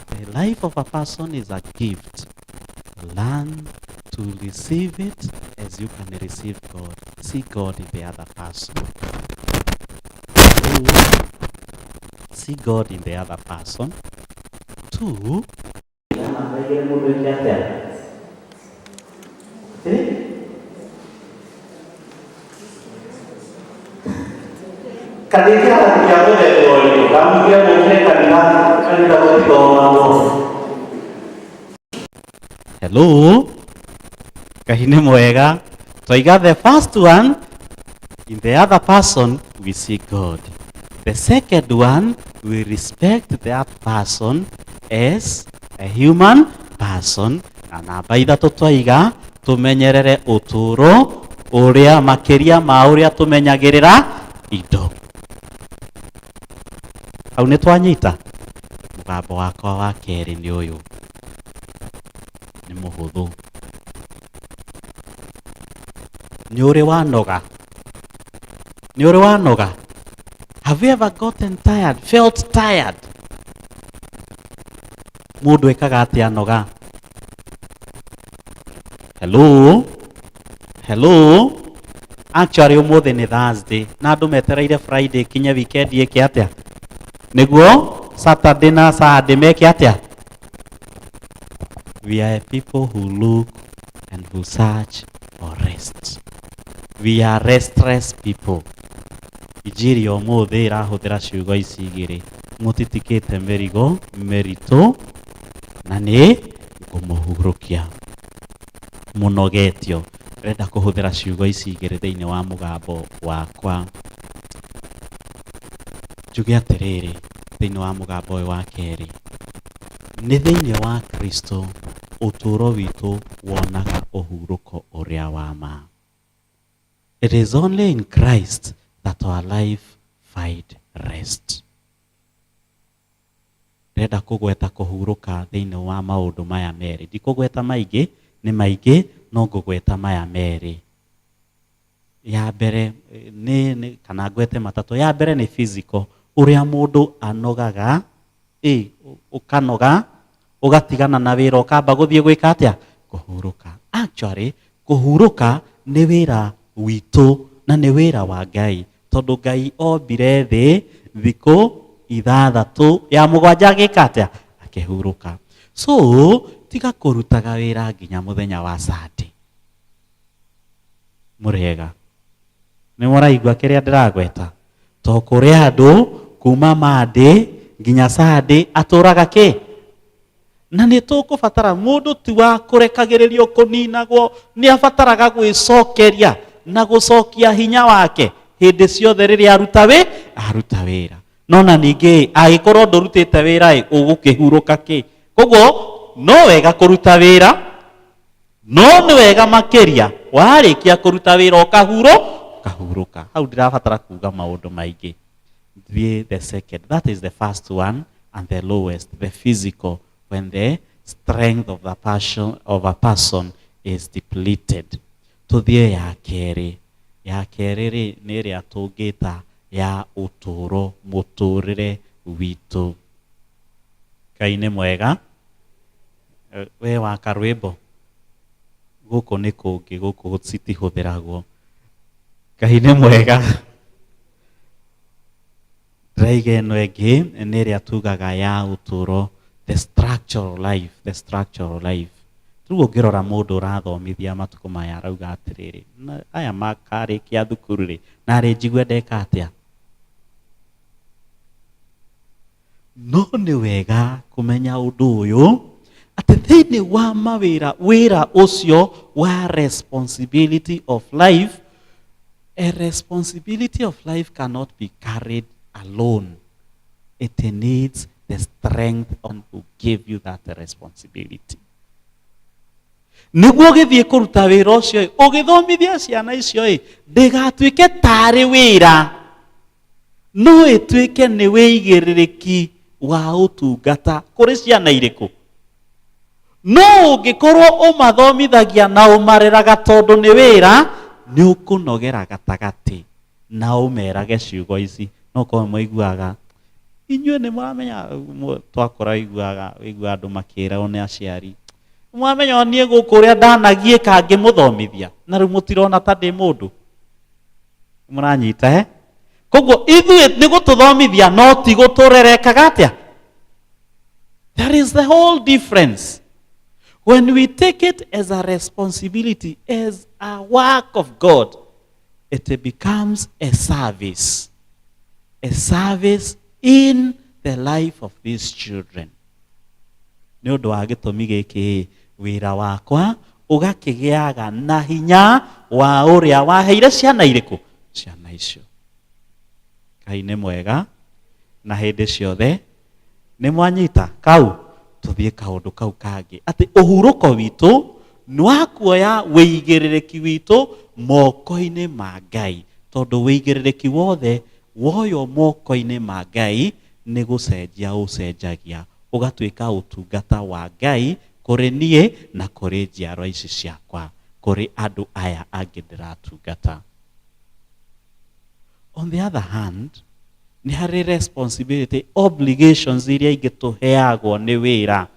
[SPEAKER 13] The life of a person is a gift. Learn to receive it as you can receive God. See God in the other person. Two, see God in the other person. Two, Namba igĩrĩ mũndũ eke atĩa? Eh? Kana kĩrathi kĩa mũthemba ũrĩkũ? Kamũira mũkire kanitha, kanitha gũtithomagwo. Hello? Ngai nĩ mwega. Twaiga the first one, in the other person we see God. The second one, we respect that person as a human person. Na namba ithatũ twaiga tũmenyerere ũtũũro. Ũrĩa makĩria ma ũrĩa tũmenyagĩrĩra indo. Hau nĩ twanyita? Mũgambo wakwa wa kerĩ nĩ ũyũ, nĩ mũhũthũ. Nĩ ũrĩ wanoga? Nĩ ũrĩ wanoga? Have you ever gotten tired, felt tired? Mũndũ ekaga atĩa anoga? Hello? Hello? Actually ũmũthĩ nĩ Thursday na andũ metereire Friday kinye weekend ĩke atĩa? Nĩguo Saturday na Sunday meke atĩa? We are a people who look and who search for rest. We are restless people. Injiri ya ũmũthĩ ĩrahũthĩra ciugo ici igĩrĩ, mũtitikĩte mĩrigo mĩritũ na nĩ ngũmũhurũkia. Mũnogetio. Ndĩrenda kũhũthĩra ciugo ici igĩrĩ thĩinĩ wa mũgambo wakwa. Njuge atĩrĩrĩ, thĩinĩ wa mũgambo ũyũ wa kerĩ, nĩ thĩinĩ wa Kristo ũtũũro witũ wonaga ũhurũko ũrĩa wa ma. It is only in Christ that our life find rest. Ndĩrenda kũgweta kũhurũka thĩinĩ wa maũndũ maya merĩ. Ndikũgweta maingĩ, nĩ maingĩ, no ngũgweta maya merĩ. Ya mbere nĩ, nĩ kana ngwete matatũ. Ya mbere nĩ physical, ũrĩa mũndũ anogaga, ĩ, ũkanoga, ũgatigana na wĩra ũkamba gũthiĩ gwĩka atĩa? Kũhurũka. Actually, kũhurũka nĩ wĩra witũ na nĩ wĩra wa Ngai, tondũ Ngai ombire thĩ thikũ ithathatũ, ya mũgwanja agĩka atĩa? Akĩhurũka. So, tiga kũrutaga wĩra nginya mũthenya wa Sunday. Mũrĩega? Nĩ mũraigua kĩrĩa ndĩragweta? To kũrĩ andũ kuma Monday nginya Sunday atũraga kĩ? Na nĩ tũkũbatara mũndũ ti wa kũrekagĩrĩrio kũninagwo, nĩ abataraga gwĩcokeria na gũcokia hinya wake hĩndĩ ciothe rĩrĩa aruta wĩ aruta wĩra. No na ningĩ angĩkorwo ndũrutĩte wĩra ĩ, ũgũkĩhurũka kĩ? Koguo no wega kũruta wĩra, no nĩ wega makĩria warĩkia kũruta wĩra ũkahuro ũkahurũka. Hau ndirabatara kuga maũndũ maingĩ. Thiĩ the second, that is the first one and the lowest, the physical, when the strength of the passion of a person is depleted. Tũthiĩ ya kerĩ. Ya kerĩ rĩ, nĩ ĩrĩa tũngĩta ya ũtũũro, mũtũũrĩre witũ. Ngai nĩ mwega. We wa karwĩmbo gũkũ nĩ kũngĩ, gũkũ citihũthĩragwo. Ngai nĩ mwega. Ndĩraiga ĩno ĩngĩ nĩ ĩrĩa tugaga ya ũtũũro, the structural life, the structural life. Rĩu ũngĩrora mũndũ ũrathomithia matukũ maya arauga atĩrĩrĩ, aya makarĩkia thukuru rĩ, narĩ njigue ndeka atĩa? No nĩ wega kũmenya ũndũ ũyũ, atĩ thĩinĩ wa mawĩra, wĩra ũcio wa responsibility of life, a responsibility of life cannot be carried alone. It needs the strength on who gave you that responsibility. Nĩguo ũgĩthiĩ kũruta wĩra ũcio ĩ, ũgĩthomithia ciana icio ĩ, ndĩgatuĩke tarĩ wĩra, no ĩtuĩke nĩ wĩigĩrĩrĩki wa ũtungata kũrĩ ciana irĩkũ. No ũngĩkorwo ũmathomithagia na ũmareraga tondũ nĩ wĩra, nĩ ũkũnogera gatagatĩ na ũmerage ciugo ici. No korwo mũiguaga inyuĩ nĩ mũramenya, twakũra ũiguaga andũ makĩrwo nĩ aciari, mwamenya o niĩ gũkũ ũrĩa ndanagiĩka ngĩmũthomithia, na rĩu mũtirona ta ndĩ mũndũ. Mũranyita eh? Koguo ithuĩ nĩ gũtũthomithia no ti gũtũrerekaga atĩa? There is the whole difference. When we take it as a responsibility, as a work of God, it becomes a service. A service in the life of these children. Nĩ ũndũ wa gĩtũmi gĩkĩ, wĩra wakwa ũgakĩgĩaga na hinya wa ũrĩa waheire ciana irĩkũ? Ciana icio. Ngai nĩ mwega na hĩndĩ ciothe. Nĩ mwanyita kau? Tũthiĩ kaũndũ kau kangĩ, atĩ ũhurũko witũ
[SPEAKER 17] Nĩ wa kuoya wĩigĩrĩrĩki witũ moko-inĩ ma Ngai, tondũ wĩigĩrĩrĩki wothe woywo moko-inĩ ma Ngai nĩ gũcenjia ũcenjagia, ũgatuĩka ũtungata wa Ngai kũrĩ niĩ na kũrĩ njiarwa ici ciakwa, kũrĩ andũ aya angĩ ndĩratungata. On the other hand, nĩ harĩ responsibility, obligations iria ingĩ tũheagwo nĩ wĩra.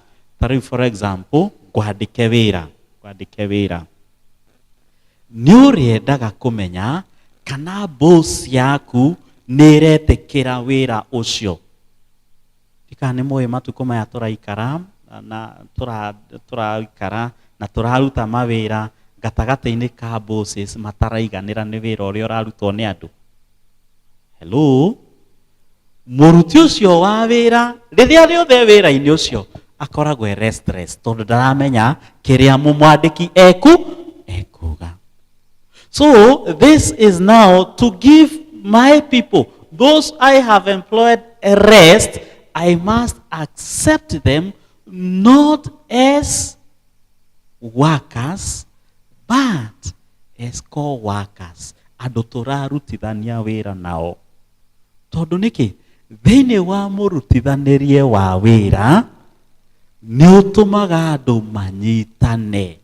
[SPEAKER 17] Ta rĩu for example, ngwandĩke wĩra, ngwandĩke wĩra, nĩ ũrĩendaga kũmenya kana boss yaku nĩ ĩretĩkĩra wĩra ũcio. Ndikana nĩ mũĩ matukũ maya tũraikara na tũraikara na tũraruta mawĩra gatagatĩ-inĩ ka bosses mataraiganĩra nĩ wĩra ũrĩa ũrarutwo nĩ andũ. Hello, mũruti ũcio wa wĩra rĩrĩa rĩothe wĩra-inĩ ũcio akoragwo e restless, tondũ ndaramenya kĩrĩa mũmwandĩki ekuga. So this is now to give my people, those I have employed, a rest. I must accept them not as workers but as co-workers, andũ tũrarutithania wĩra nao. Tondũ nĩkĩ? Thĩinĩ wa mũrutithanĩrie wa wĩra nĩ ũtũmaga andũ manyitane.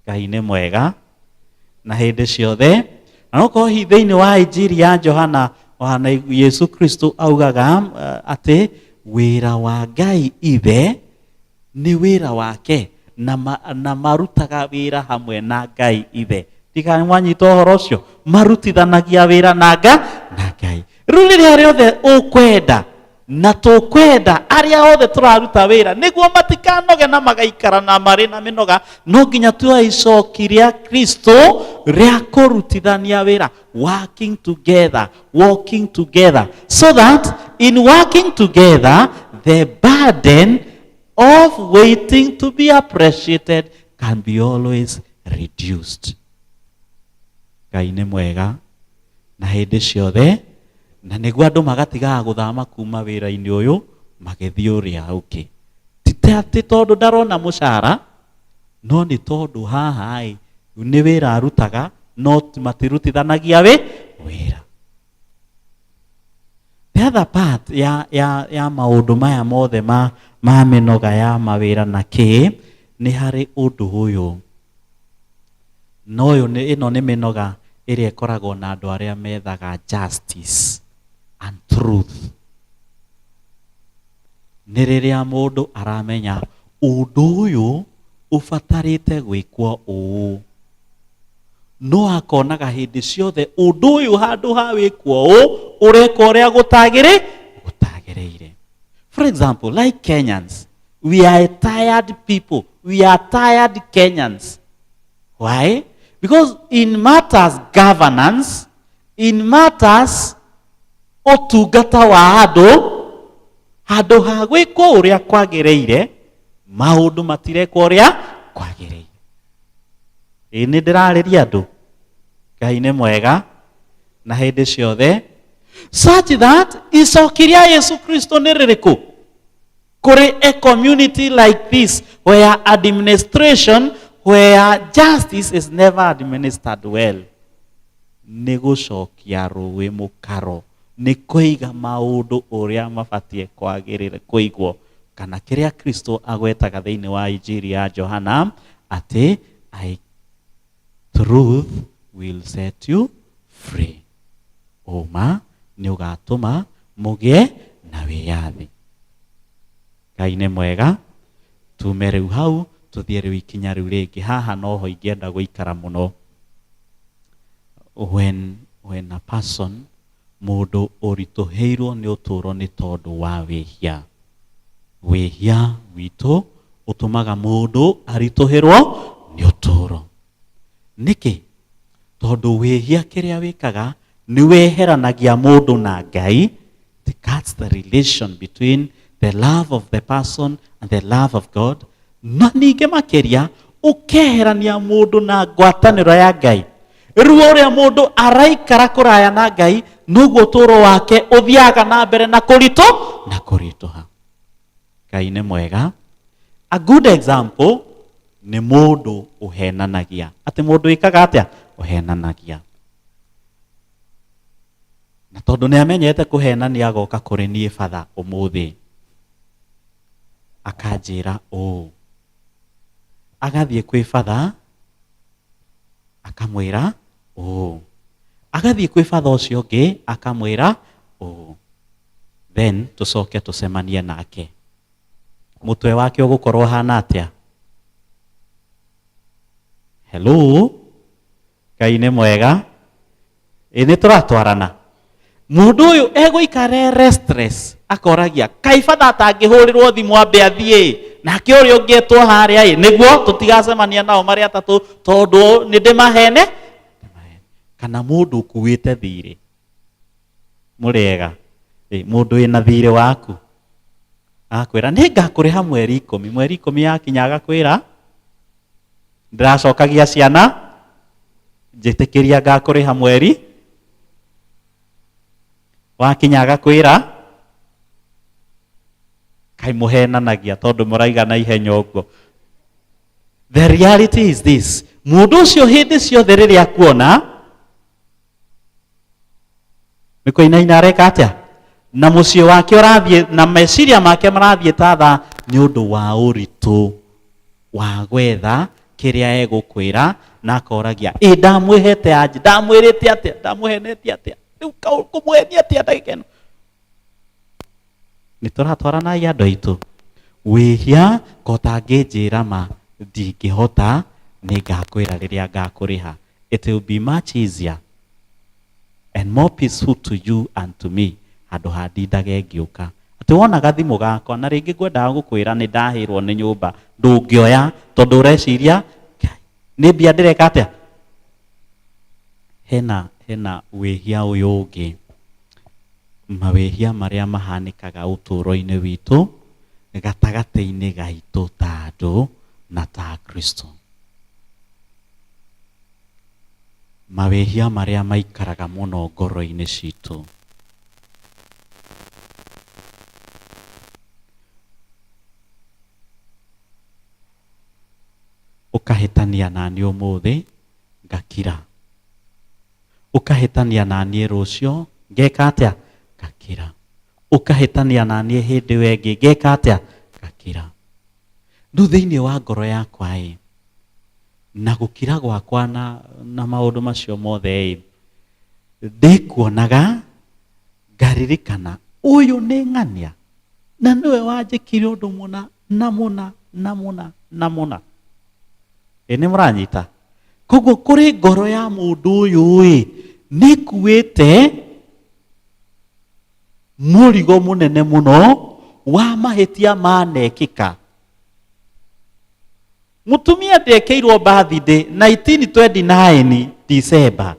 [SPEAKER 17] Ngai nĩ mwega na hĩndĩ ciothe. Na nokorwo hihi thĩinĩ wa Injiri ya Johana wana Yesu Kristo augaga atĩ wĩra wa Ngai Ithe nĩ wĩra wake, na, na marutaga wĩra hamwe na Ngai Ithe. Tiga mwanyita ũhoro ũcio, marutithanagia wĩra na Ngai. Rĩu rĩrĩa rĩothe ũkwenda na tũkwenda arĩa othe tũraruta wĩra nĩguo matikanoge na magaikara na marĩ na mĩnoga, no nginya tuoe icoki rĩa Kristo rĩa kũrutithania wĩra, working together, working together, so that in working together the burden of waiting to be appreciated can be always reduced. Ngai nĩ mwega na hĩndĩ ciothe, na nĩguo andũ magatigaga gũthama kuma wĩra-inĩ ũyũ magĩthiĩ ũrĩa ũngĩ. Ti atĩ tondũ ndarona mũcara, no nĩ tondũ haha ĩ nĩ wĩra arutaga, no matirutithanagia wĩra. The other part ya maũndũ maya mothe ma mĩnoga ya mawĩra na kĩ, nĩ harĩ ũndũ ũyũ. Na ũyũ nĩ ĩno nĩ mĩnoga ĩrĩa ĩkoragwo na andũ arĩa methaga justice and truth. Nĩ rĩrĩa mũndũ aramenya ũndũ ũyũ ũbatarĩte gwĩkwo ũũ, no akonaga hĩndĩ ciothe ũndũ ũyũ handũ ha wĩkwo ũũ ũrekwo ũrĩa gũtagĩrĩire. For example, like Kenyans, we are a tired people. We are tired Kenyans. Why? Because in matters governance, in matters ũtungata wa andũ, handũ ha gwĩkwo ũrĩa kwagĩrĩire, maũndũ matirekwo ũrĩa kwagĩrĩire. Ĩĩ nĩ ndĩrarĩria andũ. Ngai nĩ mwega na hĩndĩ ciothe, such that icoki rĩa Yesu Kristo nĩ rĩrĩkũ kũrĩ a community like this, where administration, where justice is never administered well? Nĩ gũcokia rũĩ mũkaro, nĩ kũiga maũndũ ũrĩa mabatiĩ kwagĩrĩra kũigwo, kana kĩrĩa Kristo agwetaga thĩinĩ wa Injiri ya Johana atĩ I truth will set you free. Ũma nĩ ũgatũma mũgĩe na wĩyathi. Ngai nĩ mwega. Tume rĩu hau tũthiĩ rĩu ikinya rĩu rĩngĩ. Haha noho ingĩenda gũikara mũno. When a person, mũndũ ũritũhĩirwo nĩ ũtũũro nĩ tondũ wa wĩhia. Wĩhia witũ ũtũmaga mũndũ aritũhĩrwo nĩ ũtũũro. Nĩkĩ? Tondũ wĩhia kĩrĩa wĩkaga nĩ weheranagia mũndũ na Ngai. It cuts the relation between the love of the person and the love of God. Na ningĩ makĩria ũkeherania mũndũ na ngwatanĩro ya Ngai. Rĩu ũrĩa mũndũ araikara kũraya na Ngai, noguo ũtũũro wake ũthiaga na mbere na kũritũha. Ngai nĩ mwega. A good example
[SPEAKER 13] Nĩ mũndũ ũhenanagia. Atĩ mũndũ wĩkaga atĩa? Ũhenanagia. Na tondũ nĩ amenyete kũhenania agoka kũrĩ niĩ batha ũmũthĩ. Akanjĩra ũũ. Agathiĩ kwĩ batha, akamwĩra ũũ. Agathiĩ kwĩ batha ũcio ũngĩ, akamwĩra ũũ. Then tũcoke tũcemanie nake. Mũtwe wake ũgũkorwo ũhana atĩa? Hello? Ngai nĩ mwega. Ĩ nĩ tũratwarana. Mũndũ ũyũ egũikara e restless, akoragia kaĩ batha atangĩhũrĩrwo thimũ ambe athiĩ nake ũrĩa ũngĩ etwo harĩa ĩ nĩguo tũtigacemania nao marĩ atatũ tondũ nĩ ndĩmahene. Kana mũndũ ũkuĩte thirĩ. Mũrĩega. Mũndũ wĩna thirĩ waku akwĩra nĩ ngakũrĩha mweri ikũmi, mweri ikũmi yakinya agakwĩra ndĩracokagia ciana njĩtĩkĩria ngakũrĩha mweri wakinya agakwĩra kaĩ mũhenanagia tondũ mũraiga na ihenya ũguo. The reality is this, mũndũ ũcio hĩndĩ ciothe rĩrĩa akuona nĩ kũinaina areka atĩa na mũciĩ wake ũrathiĩ na meciria make marathiĩ ta thaa nĩ ũndũ wa ũritũ wa gwetha kĩrĩa egũkwĩra na akoragia ĩ ndamwĩhete anjĩ ndamwĩrĩte atĩa ndamũhenetie atĩa rĩu kũmũhenia atĩa ndagĩka ĩno. Nĩ tũratwarana andũ aitũ. Wĩhia ko ũtangĩnjĩra ma ndingĩhota nĩ ngakwĩra rĩrĩa ngakũrĩha. It will be much easier and more peaceful to you and to me handũ ha ndindage ngĩũka. Atĩ wona gathimũ gakwa na rĩngĩ ngwendaga gũkwĩra nĩ ndahĩrwo nĩ nyũmba ndũngĩoya tondũ ũreciria nĩ mbia ndĩreka atĩa. Hena hena wĩhia ũyũ ũngĩ, mawĩhia marĩa mahanĩkaga ũtũũro-inĩ witũ gatagatĩ-inĩ gaitũ ta andũ na ta Kristo. Mawĩhia marĩa maikaraga mũno ngoro-inĩ citũ. Ũkahĩtania naniĩ ũmũthĩ ngakira. Ũkahĩtania naniĩ rũciũ ngeka atĩa? Ngakira. Ũkahĩtania naniĩ hĩndĩ ĩyo ĩngĩ ngeka atĩa? Ngakira. Rĩu thĩinĩ wa ngoro yakwa ĩ, na gũkira gwakwa na maũndũ macio mothe ĩ, ndĩkuonaga ngaririkana ũyũ nĩ ng'ania na nĩwe wanjĩkire ũndũ mũna na mũna na mũna na mũna. Ĩ nĩ mũranyita? Koguo kũrĩ ngoro ya mũndũ ũyũ ĩ nĩkuĩte mũrigo mũnene mũno wa mahĩtia manekĩka. Mũtumia ndekĩirwo birthday 1929 December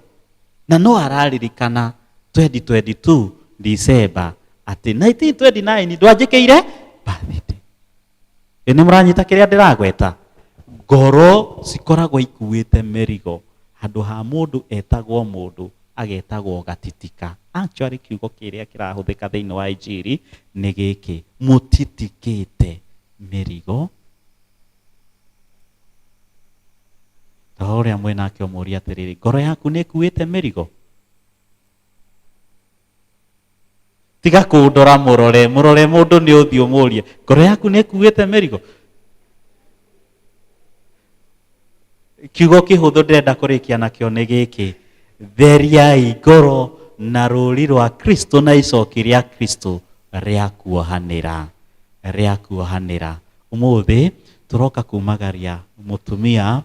[SPEAKER 13] na no araririkana 2022 December atĩ 1929 ndwanjĩkĩire birthday. Ĩ nĩ mũranyita kĩrĩa ndĩragweta? Ngoro cikoragwo ikuĩte mĩrigo handũ ha mũndũ etagwo mũndũ agetagwo gatitika. Actually kiugo kĩrĩa kĩrahũthĩka thĩinĩ wa injiri nĩ gĩkĩ, mũtitikĩte mĩrigo. Ta ũrĩa mwĩnake ũmũrie atĩrĩrĩ, ngoro yaku nĩ ĩkuĩte mĩrigo? Tiga kũndora mũrore, mũrore mũndũ nĩ ũthiũ ũmũrie, ngoro yaku nĩ ĩkuĩte mĩrigo? Kiugo kĩhũthũ ndĩrenda kũrĩkia nakĩo nĩ gĩkĩ, theriai ngoro na rũri rwa Kristo na icoki rĩa Kristo rĩa kuohanĩra, rĩa kuohanĩra. Ũmũthĩ tũroka kumagaria mũtumia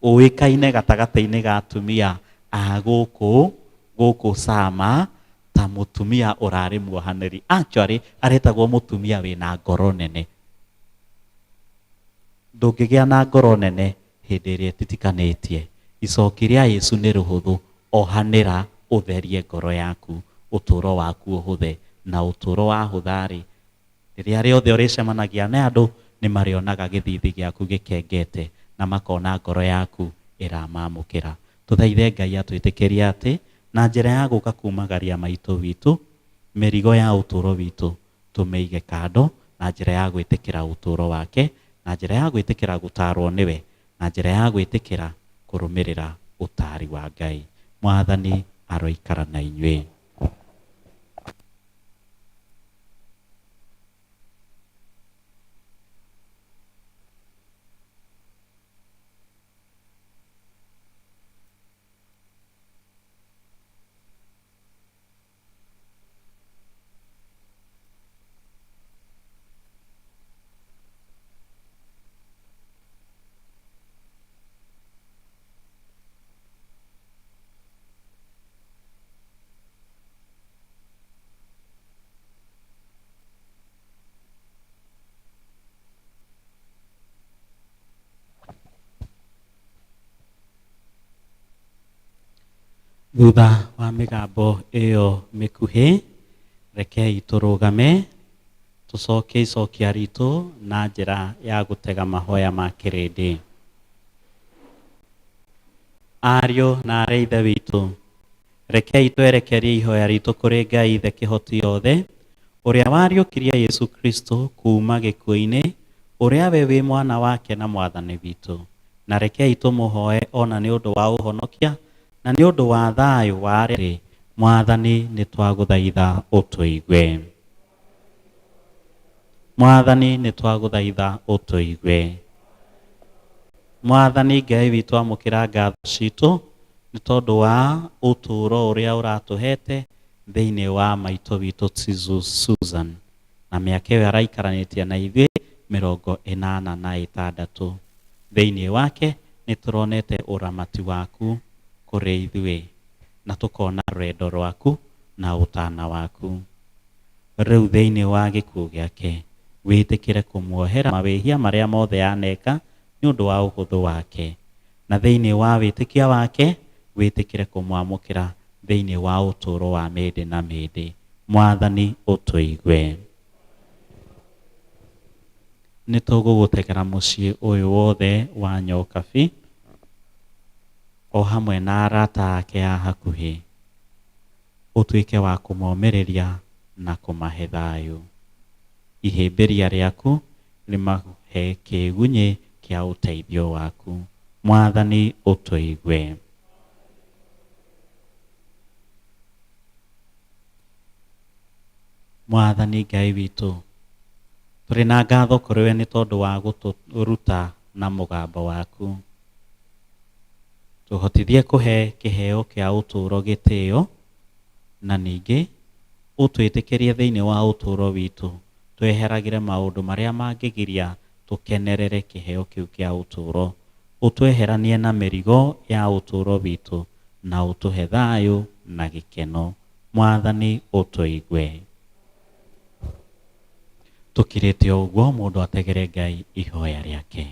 [SPEAKER 13] ũĩkaine gatagatĩ-inĩ ga atumia a gũkũ gũkũ Sama ta mũtumia ũrarĩ muohanĩri. Actually aretagwo mũtumia wĩna ngoro nene. Ndũngĩgĩa na ngoro nene hĩndĩ ĩrĩa ĩtitikanĩtie. Icoki rĩa Yesu nĩ rũhũthũ, ohanĩra ũtherie ngoro yaku, ũtũũro waku ũhũthe, na ũtũũro wahũtha-rĩ, rĩrĩa rĩothe ũrĩcemanagia na andũ nĩ marĩonaga gĩthithi gĩaku gĩkengete na makona ngoro yaku ĩramamũkĩra. Tũthaithe Ngai atwĩtĩkĩrie atĩ na njĩra ya gũka kumagaria maitũ witũ, mĩrigo ya ũtũũro witũ tũmĩige kando na njĩra ya gwĩtĩkĩra ũtũũro wake na Na njĩra ya gwĩtĩkĩra gũtaarwo nĩwe, na njĩra ya gwĩtĩkĩra kũrũmĩrĩra ũtaari wa Ngai. Mwathani aroikara na inyuĩ. Thutha wa mĩgambo ĩyo mĩkuhĩ, rekei tũrũgame tũcokie icokia ritũ na njĩra ya gũtega mahoya ma kĩrĩndĩ. Ariũ na aarĩ a Ithe witũ, rekei twerekerie ihoya ritũ kũrĩ Ngai Ithe kĩhoti yothe, ũrĩa wariũkirie Yesu Kristo kuuma gĩkuũ-inĩ, ũrĩa we wĩ mwana wake na mwathani witũ. Na rekei tũmũhoe ona nĩ ũndũ wa ũhonokia na nĩ ũndũ wa thayũ wa arĩa Mwathani nĩ twagũthaitha ũtũigue. Mwathani nĩ twagũthaitha ũtũigue. Mwathani Ngai witũ, amũkĩra ngatho citũ nĩ tondũ wa ũtũũro ũrĩa ũratũhete thĩinĩ wa maitũ witũ Susan, na mĩaka ĩyo araikaranĩtie na ithuĩ 86. Thĩinĩ wake nĩ tũronete ũramati waku kũrĩ ithuĩ, na tũkona rwendo rwaku na ũtana waku. Rĩu thĩinĩ wa gĩkuũ gĩake wĩtĩkĩre kũmuohera mawĩhia marĩa mothe yaneka nĩ ũndũ wa ũhũthũ wake, na thĩinĩ wa wĩtĩkia wake wĩtĩkĩre kũmwamũkĩra thĩinĩ wa ũtũũro wa mĩndĩ na mĩndĩ. Mwathani ũtũigue. Nĩ tũgũgũtegera mũciĩ ũyũ wothe wa Nyokabi o hamwe na arata ake a hakuhĩ, ũtuĩke wa kũmomĩrĩria na kũmahe thayũ. Ihĩmbĩria rĩaku rĩmahe kĩgunyĩ kĩa ũteithio waku. Mwathani ũtũigue. Mwathani Ngai witũ, tũrĩ na ngatho kũrĩ we nĩ tondũ wa gũtũruta na mũgambo waku. Tũhotithie kũhe kĩheo kĩa ũtũũro gĩtĩo, na ningĩ ũtwĩtĩkĩrie thĩinĩ wa ũtũũro witũ tweheragĩre maũndũ marĩa mangĩgiria tũkenerere kĩheo kĩu kĩa ũtũũro. Ũtweheranie na mĩrigo ya ũtũũro witũ na ũtũhe thayũ na gĩkeno. Mwathani ũtũigue. Tũkirĩte o ũguo, mũndũ ategere Ngai ihoya rĩake.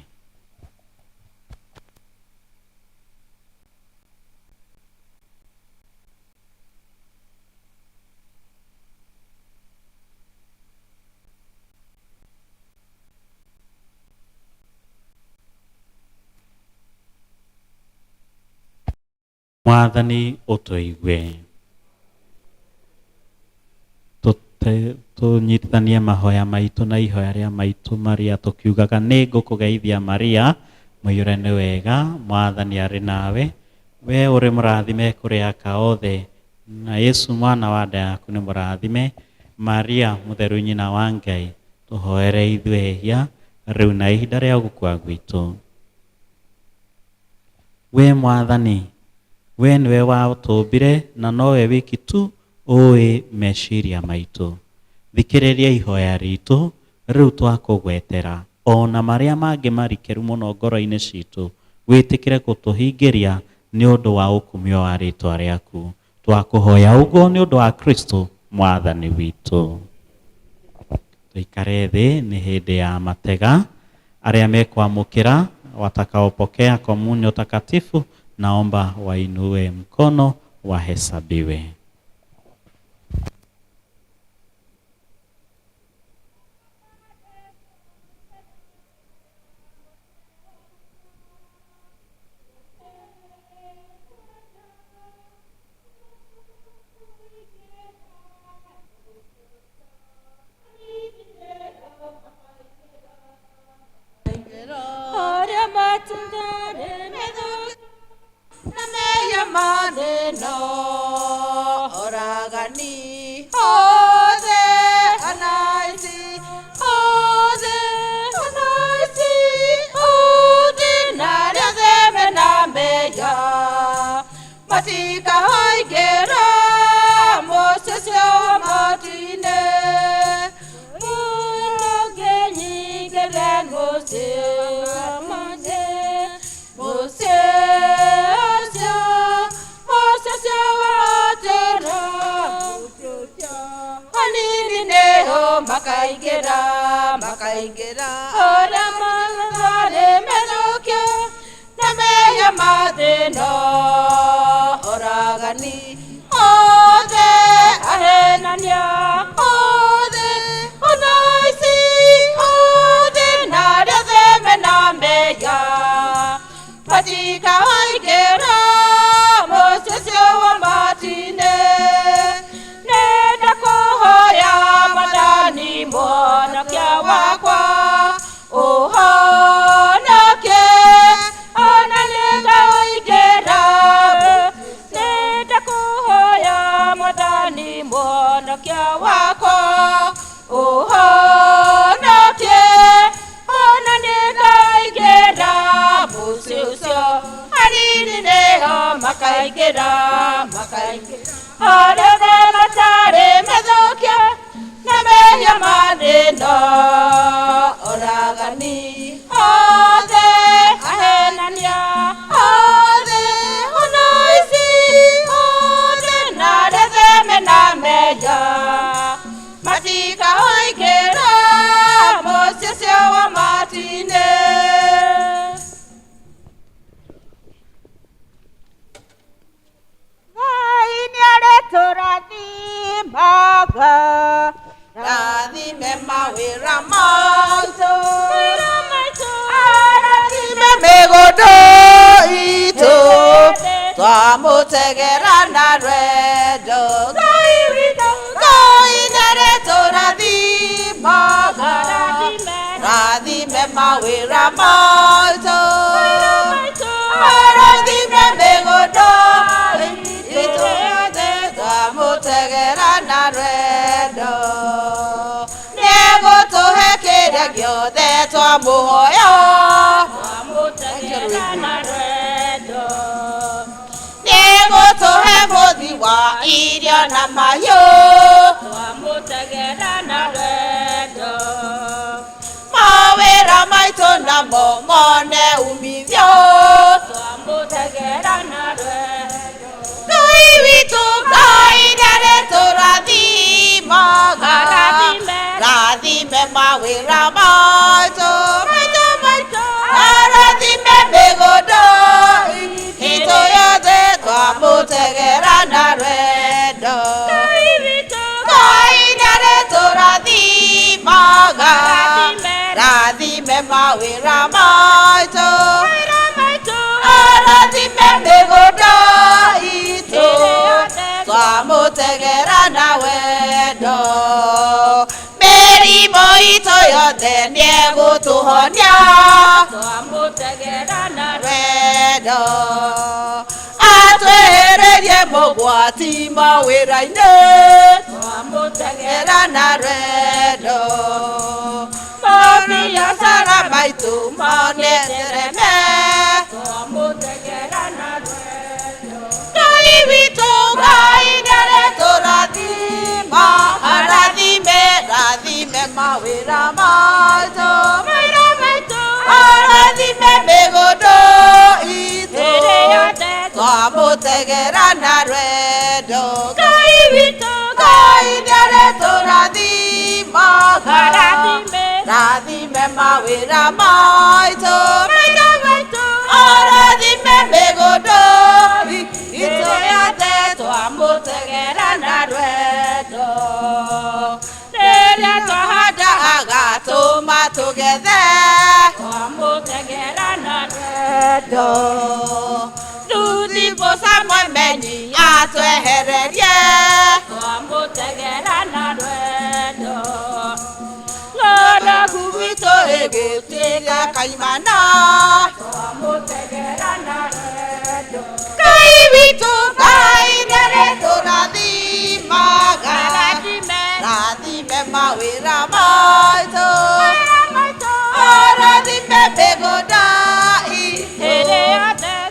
[SPEAKER 13] Mwathani ũtũigue. Tũnyitithanie mahoya maitũ na ihoya rĩa maitũ Maria tũkiugaga nĩ ngũkũgeithia Maria, mũiyũre nĩ wega, Mwathani arĩ nawe, we ũrĩ mũrathime kũrĩ aka othe, na Yesu mwana wa nda yaku nĩ mũrathime. Maria mũtheru nyina wa Ngai, tũhoere ithuĩ ehia rĩu na ihinda rĩa gũkua gwitũ. We Mwathani, we nĩwe watũmbire na nowe wiki tu ũĩ meciria maitũ. Thikĩrĩria ihoya ritũ rĩu twakũgwetera, ona marĩa mangĩ marikĩru mũno ngoro-inĩ citũ, wĩtĩkĩre gũtũhingĩria nĩ ũndũ wa ũkumio wa rĩtwa rĩaku. Twakũhoya ũguo nĩ ũndũ wa Kristo Mwathani witũ. Tũikare thĩ, nĩ hĩndĩ ya matega. Arĩa mekwamũkĩra watakaopokea komunyo takatifu, naomba wainue mkono wahesabiwe.
[SPEAKER 15] ĩno oragani othe anaici othe anaici othe na arĩa othe mena mehia matikahoingĩra mũciĩ ũcio wa matu-inĩ. Makaingĩra makaingĩra ũrĩa matarĩ methũkio na mehia ma thĩ ĩno oragani othe ahenania othe ona aici othe na arĩa othe mena mehia matikaingĩra mũciĩ ũcio wa matu-inĩ. Nenda kũhoya Mwathani mũhonokia wakwa ũhonokie ona nĩngaũingĩra. Nenda kũhoya Mwathani mũhonokia wakwa ũhonokie ona nĩngaingĩra mũciĩ ũcio hanini nĩho makaingĩra makaingĩra arĩa othe matarĩ methũkia na mehia ma thĩ ĩno oragani othe ahenania othe ona aici othe na arĩa othe mena mehia matikahoingĩra mũciĩ ũcio wa matu-inĩ.
[SPEAKER 5] Ngai nĩarĩtũrathimaga
[SPEAKER 15] rathime mawĩra maitũ arathime mĩgũnda itũ twamũtegera na rwendo. Ngai witũ Ngai nĩarĩtũrathimaga rathime mawĩra maitũ arathime mĩgũnda itũ twamũtegera na rwendo. Nĩegũtũhe kĩrĩa gĩothe twamũhoya
[SPEAKER 8] Twamũtegera na rwendo.
[SPEAKER 15] Nĩegũtũhe mũthi wa irio na mahiũ
[SPEAKER 8] Twamũtegera na rwendo.
[SPEAKER 15] Mawĩra maitũ namo mone umithio
[SPEAKER 8] Twamũtegera na rwendo.
[SPEAKER 15] Ngai witũ Ngai nĩarĩtũrathimaga rathime mawĩra maitũ maitũ maitũ arathime mĩgũnda itũ yothe twamũtegera na rwendo.
[SPEAKER 8] Ngai witũ
[SPEAKER 15] Ngai nĩarĩtũrathimaga rathime mawĩra maitũ arathime mĩgũnda itũ twamũtegera na wendo. Mĩrimũ itũ yothe nĩegũtũhonia
[SPEAKER 8] Twamũtegera na
[SPEAKER 15] wendo. Atwehererie mogwati mawĩra-inĩ
[SPEAKER 8] Twamũtegera
[SPEAKER 15] na rwendo. Mabiacara maitũ mone thereme
[SPEAKER 8] Twamũtegera na rwendo.
[SPEAKER 15] Ngai witũ Ngai nĩarĩtũrathima arathime rathime mawĩra maitũ
[SPEAKER 8] Mawĩra maitũ
[SPEAKER 15] arathime mĩgũnda itũ
[SPEAKER 8] Ĩrĩ
[SPEAKER 15] twamũtegera na rwendo.
[SPEAKER 8] Ngai witũ
[SPEAKER 15] Ngai nĩarĩtũrathimaga
[SPEAKER 8] Arathime
[SPEAKER 15] rathime mawĩra maitũ
[SPEAKER 8] maitũ maitũ
[SPEAKER 15] arathime mĩgũnda itũ
[SPEAKER 8] yothe twamũtegera na rwendo. Rĩrĩa twahanda
[SPEAKER 15] agatũma tũgethe
[SPEAKER 8] twamũtegera na rwendo.
[SPEAKER 15] Thuthi mboca mwemenyi atwehererie
[SPEAKER 8] Twamũtegera na rwendo.
[SPEAKER 15] Ng'aragu witũ ĩgĩtuĩka kaimana
[SPEAKER 8] Twamũtegera na rwendo.
[SPEAKER 15] Ngai witũ Ngai nĩarĩtũrathimaga rathime mawĩra maitũ arathime mĩgũnda itũ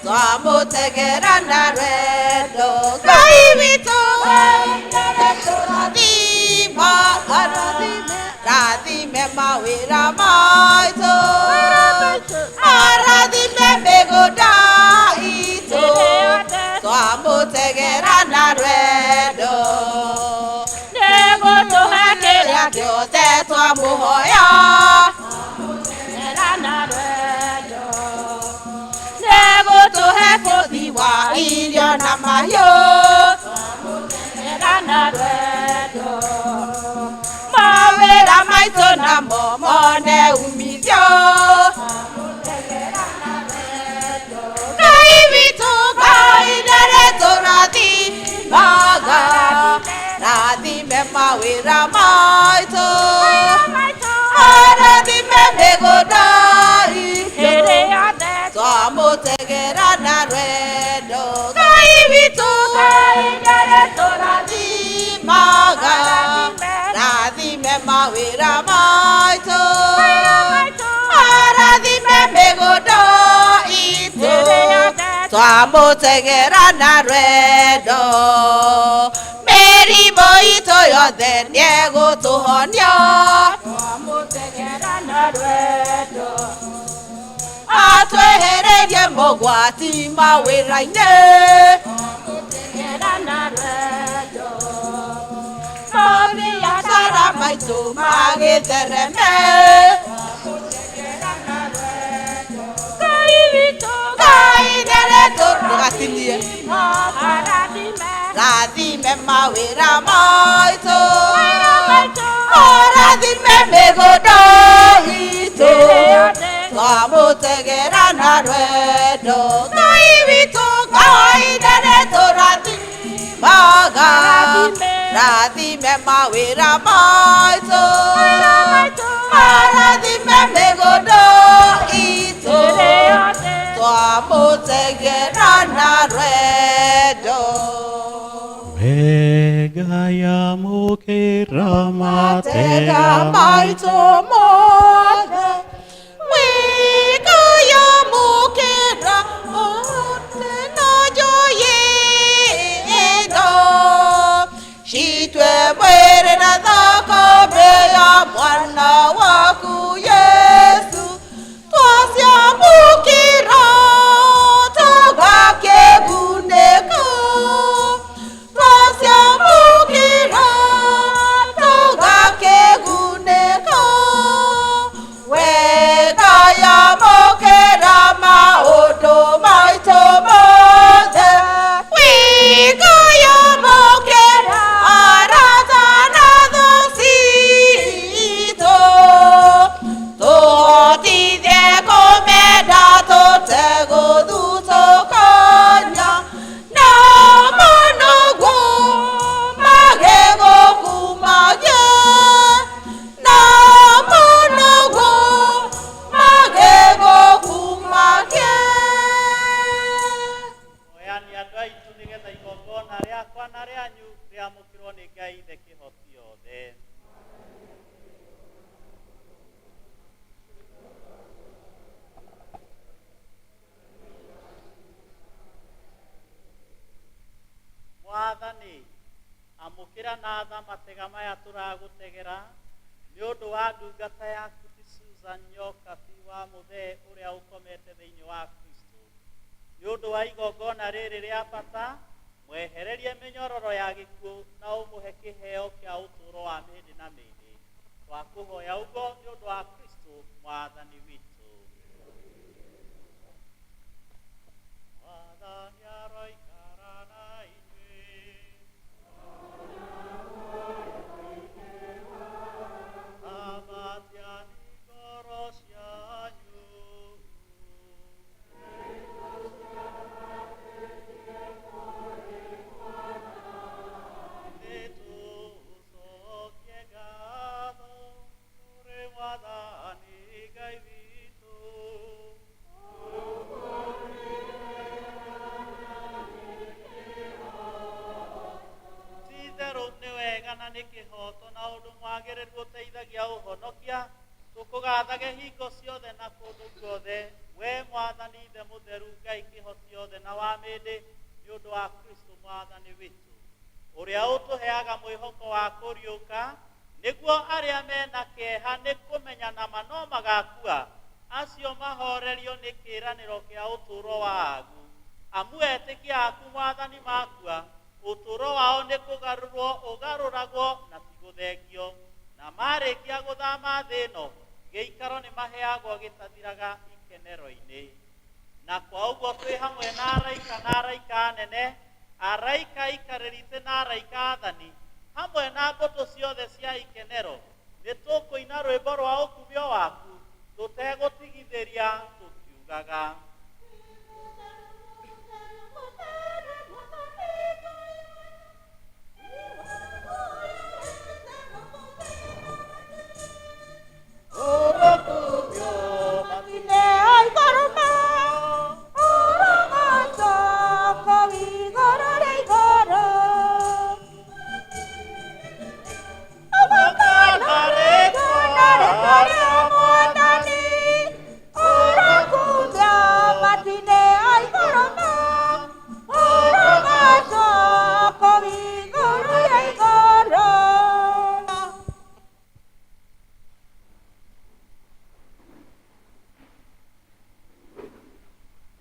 [SPEAKER 15] twamũtegera na rwendo Ngai witũ nĩarĩtũrathimaga rathime mawĩra maitũ arathime mĩgũnda itũ twamũtegera na rwendo nĩgũtũhe kĩrĩa gĩothe twamũhoya nĩgũtũhe bũthi wa irio na mahiũ mawĩra maitũ namo mone umithio Ngai witũ Ngai nĩarĩtũrathimaga rathime mawĩra maitũ arathime mĩgũnda itũ twamũtegera na rwendo Ngai witũ Ngai nĩarĩtũrathimaga rathime mawĩra maitũ arathime mĩgũnda itũ twamũtegera na rwendo mĩrimũ itũ yothe nĩegũtũhonia atwehererie mogwati mawĩra-inĩ mabiacara maitũ magĩthereme Ngai nĩarĩtũgatinie rathime mawĩra maitũ arathime mĩgũnda itũ twamũtegera na rwendo Ngai witũ Ngai nĩarĩtũrathimaga rathime mawĩra maitũ arathime mĩgũnda itũ twamũtegera na rwendo
[SPEAKER 13] Wega yamũkĩra
[SPEAKER 15] matega
[SPEAKER 13] matega
[SPEAKER 15] maitũ mothe wega yamũkĩra mothe na njoyĩndo citwe mwĩrĩ na thakame ya mwana waku Yesu twaciamũkĩra tũgakĩgunĩka twaciamũkĩra tũgakĩgunĩka wega yamũkĩra maũndũ maitũ mothe wega yamũkĩra arata na thũ citũ tũhotithie kũmenda tũtegũthutũkania na mũnoguo magegũkumagia na mũnoguo magegũkumagia
[SPEAKER 13] Oyani andũ aitũ nĩgetha igongona rĩakwa na rĩanyu rĩamũkĩrwo nĩ Ngai Ithe kĩhoti yothe. Mwathani, amũkĩra na tha matega maya tũragũtegera nĩ ũndũ wa ndungata yaku ti Susan Nyokabi wa mũthee ũrĩa ũkomete thĩinĩ wa Kristo. Nĩ ũndũ wa igongona rĩrĩ rĩa bata, mwehererie mĩnyororo ya gĩkuũ na ũmũhe kĩheo kĩa ũtũũro wa mĩndĩ na mĩndĩ. Twakũhoya ũguo nĩ ũndũ wa Kristo Mwathani witũ. Mwathani aroikara na inyuĩ. Ambatiani ngoro cianyu. Nĩtũcokie ngatho kũrĩ Mwathani Ngai witũ. mwagĩrĩru ũteithagia ũhonokia tũkũgathage hingo ciothe na kũndũ guothe we mwathani ithe mũtheru Ngai kĩhoti yothe na wa mĩndĩ nĩ ũndũ wa Kristo mwathani witũ ũrĩa ũtũheaga mwĩhoko wa kũriũka nĩguo arĩa mena kĩeha nĩ kũmenya nama no magakua acio mahorerio nĩ kĩĩranĩro kĩa ũtũũro wa agu amu etĩkia aku mwathani makua ũtũũro wao nĩ kũgarũrwo ũgarũragwo na ti gũthengio na marĩkia gũthama thĩ ĩno gĩikaro nĩ maheagwo gĩtathiraga ikenero-inĩ na kwa ũguo twĩ hamwe na araika na araika anene araika aikarĩri itĩ na araika athani hamwe na mbũtũ ciothe cia ikenero nĩ tũkũina rwĩmbo rwa ũkumio waku tũtegũtigithĩria tũkiugaga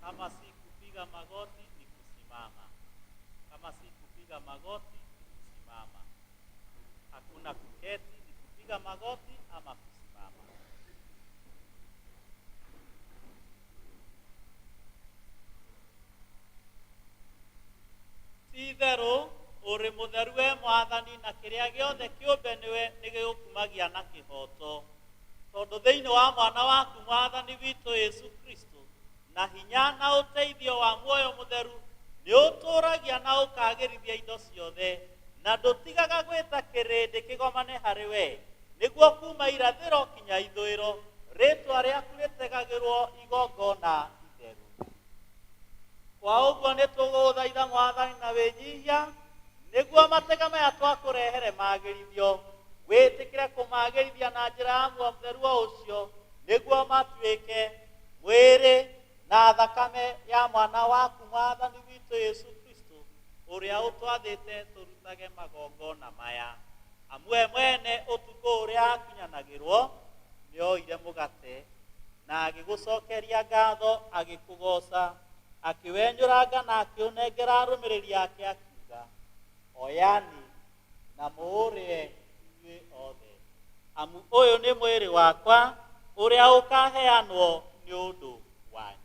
[SPEAKER 13] Kama si kupiga magoti ni kusimama, kama si kupiga magoti ni kusimama. Hakuna kuketi, ni kupiga magoti ama kusimama. Ti itherũ ũrĩ mũtheru we mwathani na kĩrĩa gĩothe kĩũmbe nĩwe nĩgĩgũkumagia na kĩhooto tondũ thĩinĩ wa mwana waku mwathani witũ Yesu Kristo na hinya na ũteithio wa muoyo mũtheru nĩ ũtũũragia na ũkagĩrithia indo ciothe na ndũtigaga gwĩta kĩrĩndĩ kĩgomane harĩ we nĩguo kuma irathĩro kinya ithũĩro rĩtwa rĩaku rĩtegagĩrwo igongona itheru kwa ũguo nĩ tũgũgũthaitha mwathani na wĩnyihia nĩguo matega maya twakũrehere magĩrithio wĩtĩkĩre kũmagĩrithia na njĩra ya muoyo mũtheru o ũcio nĩguo matuĩke mwĩrĩ na thakame ya mwana waku mwathani witũ Yesu Kristo ũrĩa ũtwathĩte tũrutage magongona maya amu we mwene ũtukũ ũrĩa akunyanagĩrwo nĩoire mũgate na agĩgũcokeria ngatho agĩkũgooca akĩwenyũranga na akĩũnengera arũmĩrĩri ake akiuga oyani na mũũrĩe inyuĩ othe amu ũyũ nĩ mwĩrĩ wakwa ũrĩa ũkaheanwo nĩ ũndũ wanyu.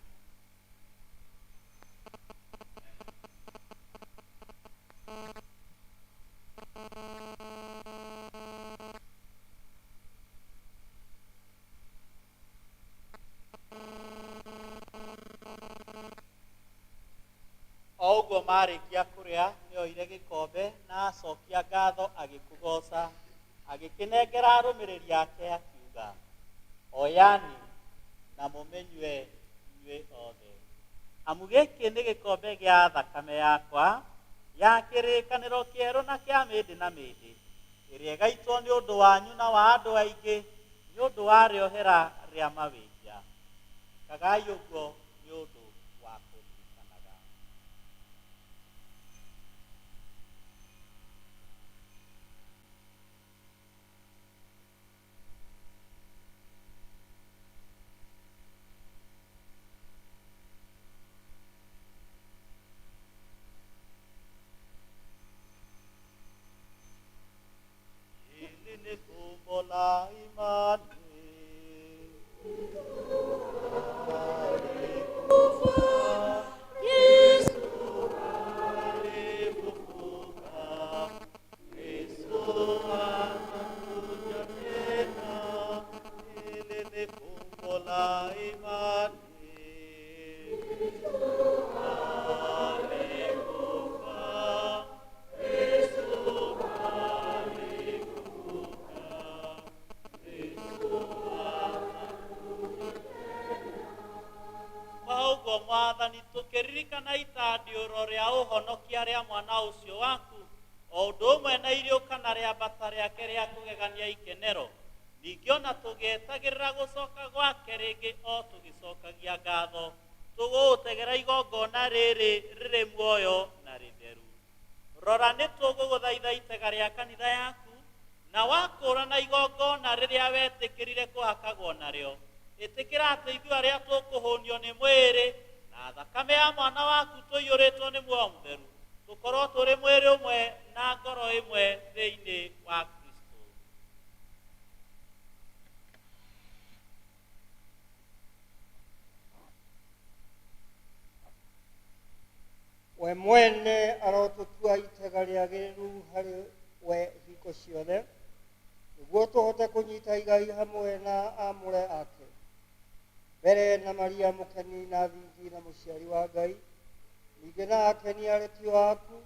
[SPEAKER 13] O ũguo marĩkia kũrĩa nĩoire gĩkombe na acokia ngatho agĩkũgooca agĩkĩnengera arũmĩrĩri ake akiuga oyani na mũmĩnyue inyuĩ othe amu gĩkĩ nĩ gĩkombe gĩa thakame yakwa ya kĩrĩkanĩro kĩerũ na kĩa mĩndĩ na mĩndĩ ĩrĩa ĩgaitwo nĩ ũndũ wanyu na wa andũ aingĩ nĩ ũndũ wa rĩohera rĩa mawĩhia ĩkagai ũguo nĩ ũndũ wa kũririkanaga. Hili ni fumbo la imani. Hili ni fumbo la imani. Kwa ũguo mwathani tũkĩririkana itandiũro rĩa ũhonokia rĩa mwana ũcio waku o O ũndũ ũmwe na iriũka na rĩambata rĩake rĩa kũgegania ikenero, ningĩ ona tũgĩetagĩrĩra gũcoka gwake rĩngĩ o tũgĩcokagia ngatho, tũgũgũtegera igongona rĩrĩ rĩrĩ muoyo na rĩtheru. Rora, nĩ tũgũgũthaitha itega rĩa kanitha yaku, na wakũũrana igongona rĩrĩa wetĩkĩrire kũhakagwo narĩo, ĩtĩkĩra atĩ ithuĩ arĩa tũkũhũnio nĩ mwĩrĩ na thakame ya mwana waku tũiyũrĩtwo nĩ muoyo mũtheru, tũkorwo tũrĩ mwĩrĩ ũmwe na ngoro ĩmwe thĩinĩ wa Kristo.
[SPEAKER 2] We mwene arotũtua itega rĩagĩrĩru harĩ we hingo ciothe, nĩguo tũhote kũnyita igai hamwe na aamũre ake, mbere na Maria mũkeni na thingi na mũciari wa Ngai, ningĩ na akeni arekio aku,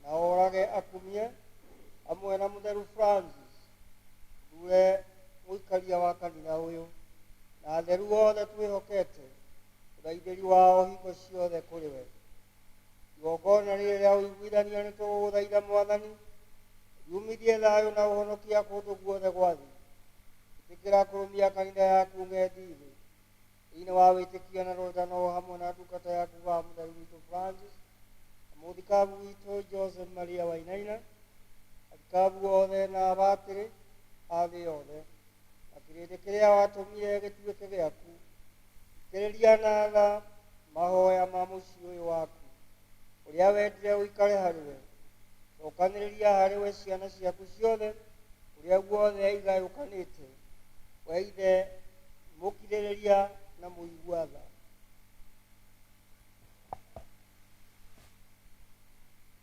[SPEAKER 2] na orage akumie, hamwe na mũtheru Francis, thure mũikaria wa kanitha ũyũ, na atheru othe twĩhokete ũthaithĩri wao hingo ciothe kũrĩ we. Igongona rĩrĩ rĩa ũiguithania nĩ tũgũgũthaitha Mwathani, riumithie thayũ na ũhonokia kũndũ guothe gwa thĩ. Ĩtĩkĩra kũrũmia kanitha yaku ng'endi-inĩ thĩinĩ wa wĩtĩkio na rwendano hamwe na ndungata yaku wa mũtheru witũ Francis, na mũthikabu witũ Joseph Maria Wainaina, athikabu othe na abatĩrĩ a thĩ yothe, na kĩrĩndĩ kĩrĩa watũmire gĩtuĩke gĩaku. Thikĩrĩria na tha mahoya ma mũciĩ ũyũ waku, ũrĩa wendire ũikare harĩ we. Cokanĩrĩria harĩ we ciana ciaku ciothe ũrĩa guothe igayũkanĩte, we Ithe mũkirĩrĩria na mũigua tha.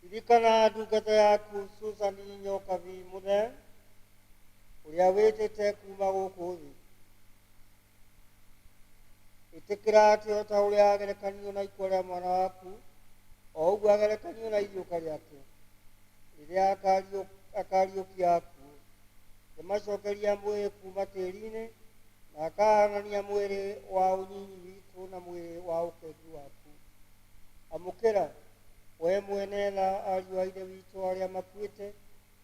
[SPEAKER 2] Ririkana ndungata yaku Susan Nyokabi Mũthee, ũrĩa wĩtĩte kuma gũkũ thĩ. Ĩtĩkĩra atĩ o ta ũrĩa agerekanio na ikua rĩa mwana waku, o ũguo agerekanio na iriũka rĩake, rĩrĩa akariũkia akuũ, akĩmacokeria mwĩrĩ kuma tĩri-inĩ, na akahanania mwĩrĩ wa ũnyinyi witũ na mwĩrĩ wa ũkengi waku. Amũkĩra, we mwene tha, ariũ a Ithe witũ arĩa makuĩte,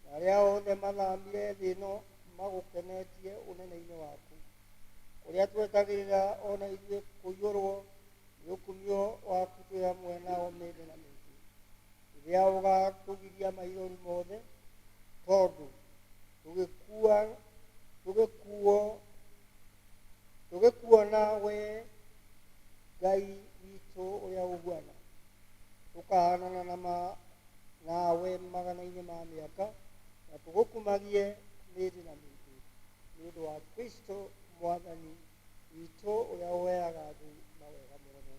[SPEAKER 2] na arĩa othe mathamire thĩ ĩno magũkenetie ũnene-inĩ waku, ũrĩa twetagĩrĩra ona ithuĩ kũiyũrwo nĩ ũkumio waku twĩ hamwe nao mĩndĩ na mĩndĩ, rĩrĩa ũgatũgiria maithori mothe, tondũ tũgĩkuona we Ngai witũ ũrĩa ũhuana, tũkahanana nawe magana-inĩ ma mĩaka, na tũgũkumagie mĩndĩ na mĩndĩ, nĩ ũndũ wa Kristo Mwathani witũ ũrĩa ũheaga andũ mawega mothe.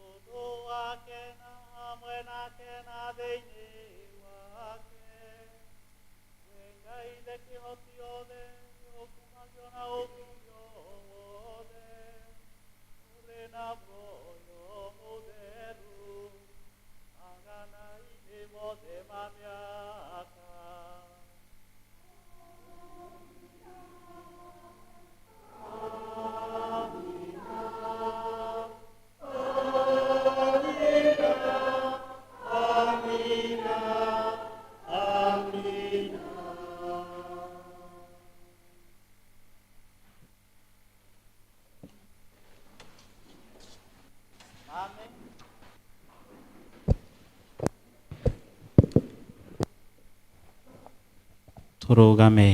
[SPEAKER 13] Ũndũ wake na hamwe nake na thĩinĩ wake, we Ngai Ithe kĩhoti othe, ũkumagio na ũkumio wothe, ũrĩ na muoyo mũtheru, magana-inĩ mothe ma mĩaka. Amen.
[SPEAKER 17] Tũrũgame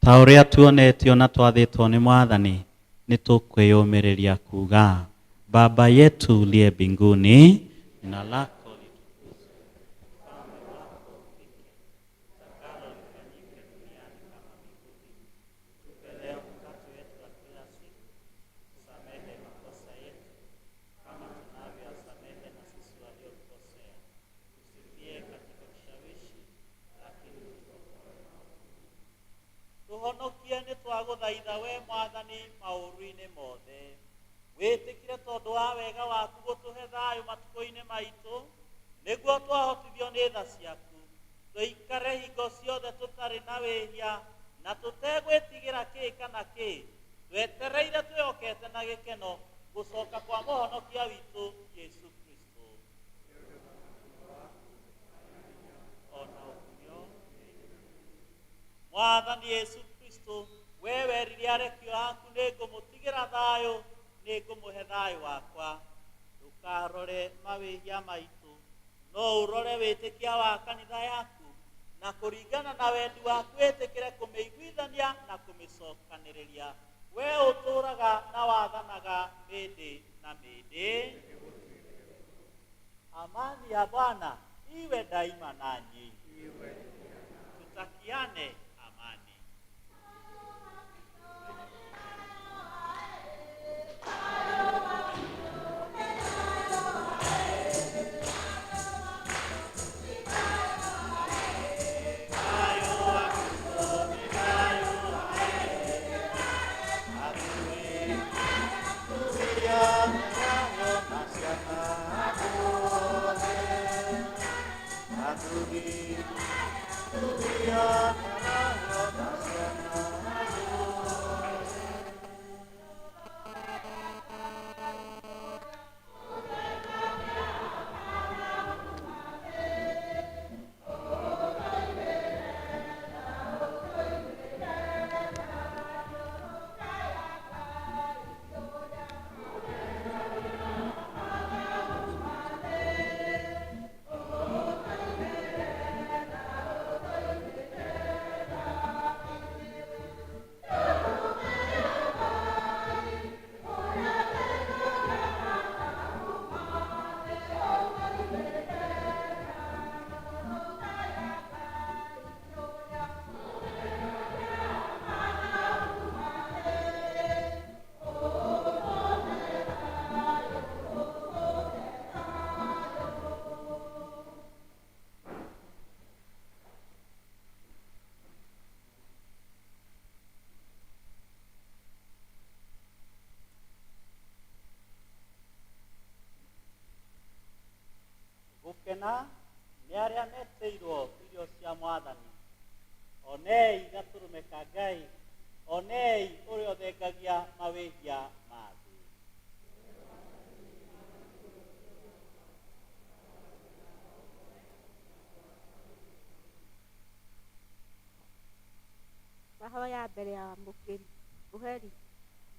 [SPEAKER 17] ta ũrĩa tuonetio na twathĩtwo nĩ Mwathani, nĩ tũkwĩyũmĩrĩria kuga, Baba yetu uliye mbinguni, jina lako litukuzwe, ufalme wako ufike, utakalo lifanyike duniani kama mbinguni. Tupe leo mkate wetu wa kila siku, tusamehe makosa yetu kama tunavyowasamehe na sisi waliotukosea, usitie katika kishawishi, lakini utuokoe.
[SPEAKER 13] Tũhonokie nĩ twagũthaitha we Mwathani maũru-inĩ mothe, wĩtĩkire tondũ wa wega waku gũtũhe thayũ matukũ-inĩ maitũ, nĩguo twahotithio nĩ tha ciaku tũikare hingo ciothe tũtarĩ na wĩhia
[SPEAKER 18] Na tũtegwĩtigĩra kĩ kana kĩ, twetereire twĩhokete na gĩkeno gũcoka kwa mũhonokia witũ Jesũ Kristo. Ona ũkumio Mwathani Yesu Kristo, we werire arekio aku nĩ ngũmũtigĩra thayũ, nĩ ngũmũhe thayũ wakwa. Ndũkarore mawĩhia maitũ, no ũrore wĩtĩkia wa kanitha yaku, na kũringana na wendi waku wĩtĩkĩre kũmĩiguithania na kũmĩcokanĩrĩria. We ũtũũraga na wathanaga mĩndĩ na mĩndĩ. Amani ya Bwana iwe daima nanyi. Tutakiane amani. Gũkena nĩ arĩa metĩirwo irio cia Mwathani. Onei gatũrũme ka Ngai, onei ũrĩa ũthengagia mawĩhia ma thĩ.
[SPEAKER 9] Mahoya mbere ya amũkĩri ũheri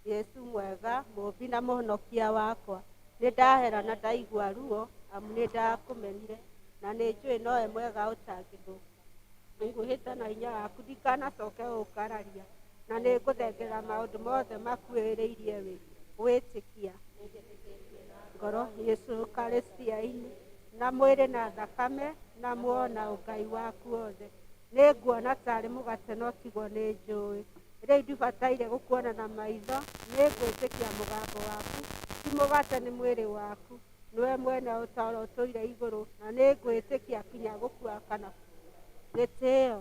[SPEAKER 9] Yesu mwega mũũmbi na mũhonokia wakwa, nĩ ndahera na ndaigua ruo, amu nĩ ndakũmenire na nĩ njũĩ nowe mwega ũtangĩthũka. Ngwĩhĩta na hinya waku ndikanacoke gũkararia, na nĩ ngũthengerera maũndũ mothe makuhĩrĩirie wĩtĩkia ngoro Yesu Eucharistia-inĩ na mwĩrĩ na thakame na muoyo na ũngai waku wothe. Nĩ nguona tarĩ mũgate no tiguo nĩ njũĩ. Rĩu ndibataire gũkuona na maitho, nĩ ngwĩtĩkia mũgambo waku, ti mũgate nĩ mwĩrĩ waku, nĩwe mwene ũtaaro ũtũire igũrũ, na nĩ ngwĩtĩkia kinya gũkua kana gĩtĩo.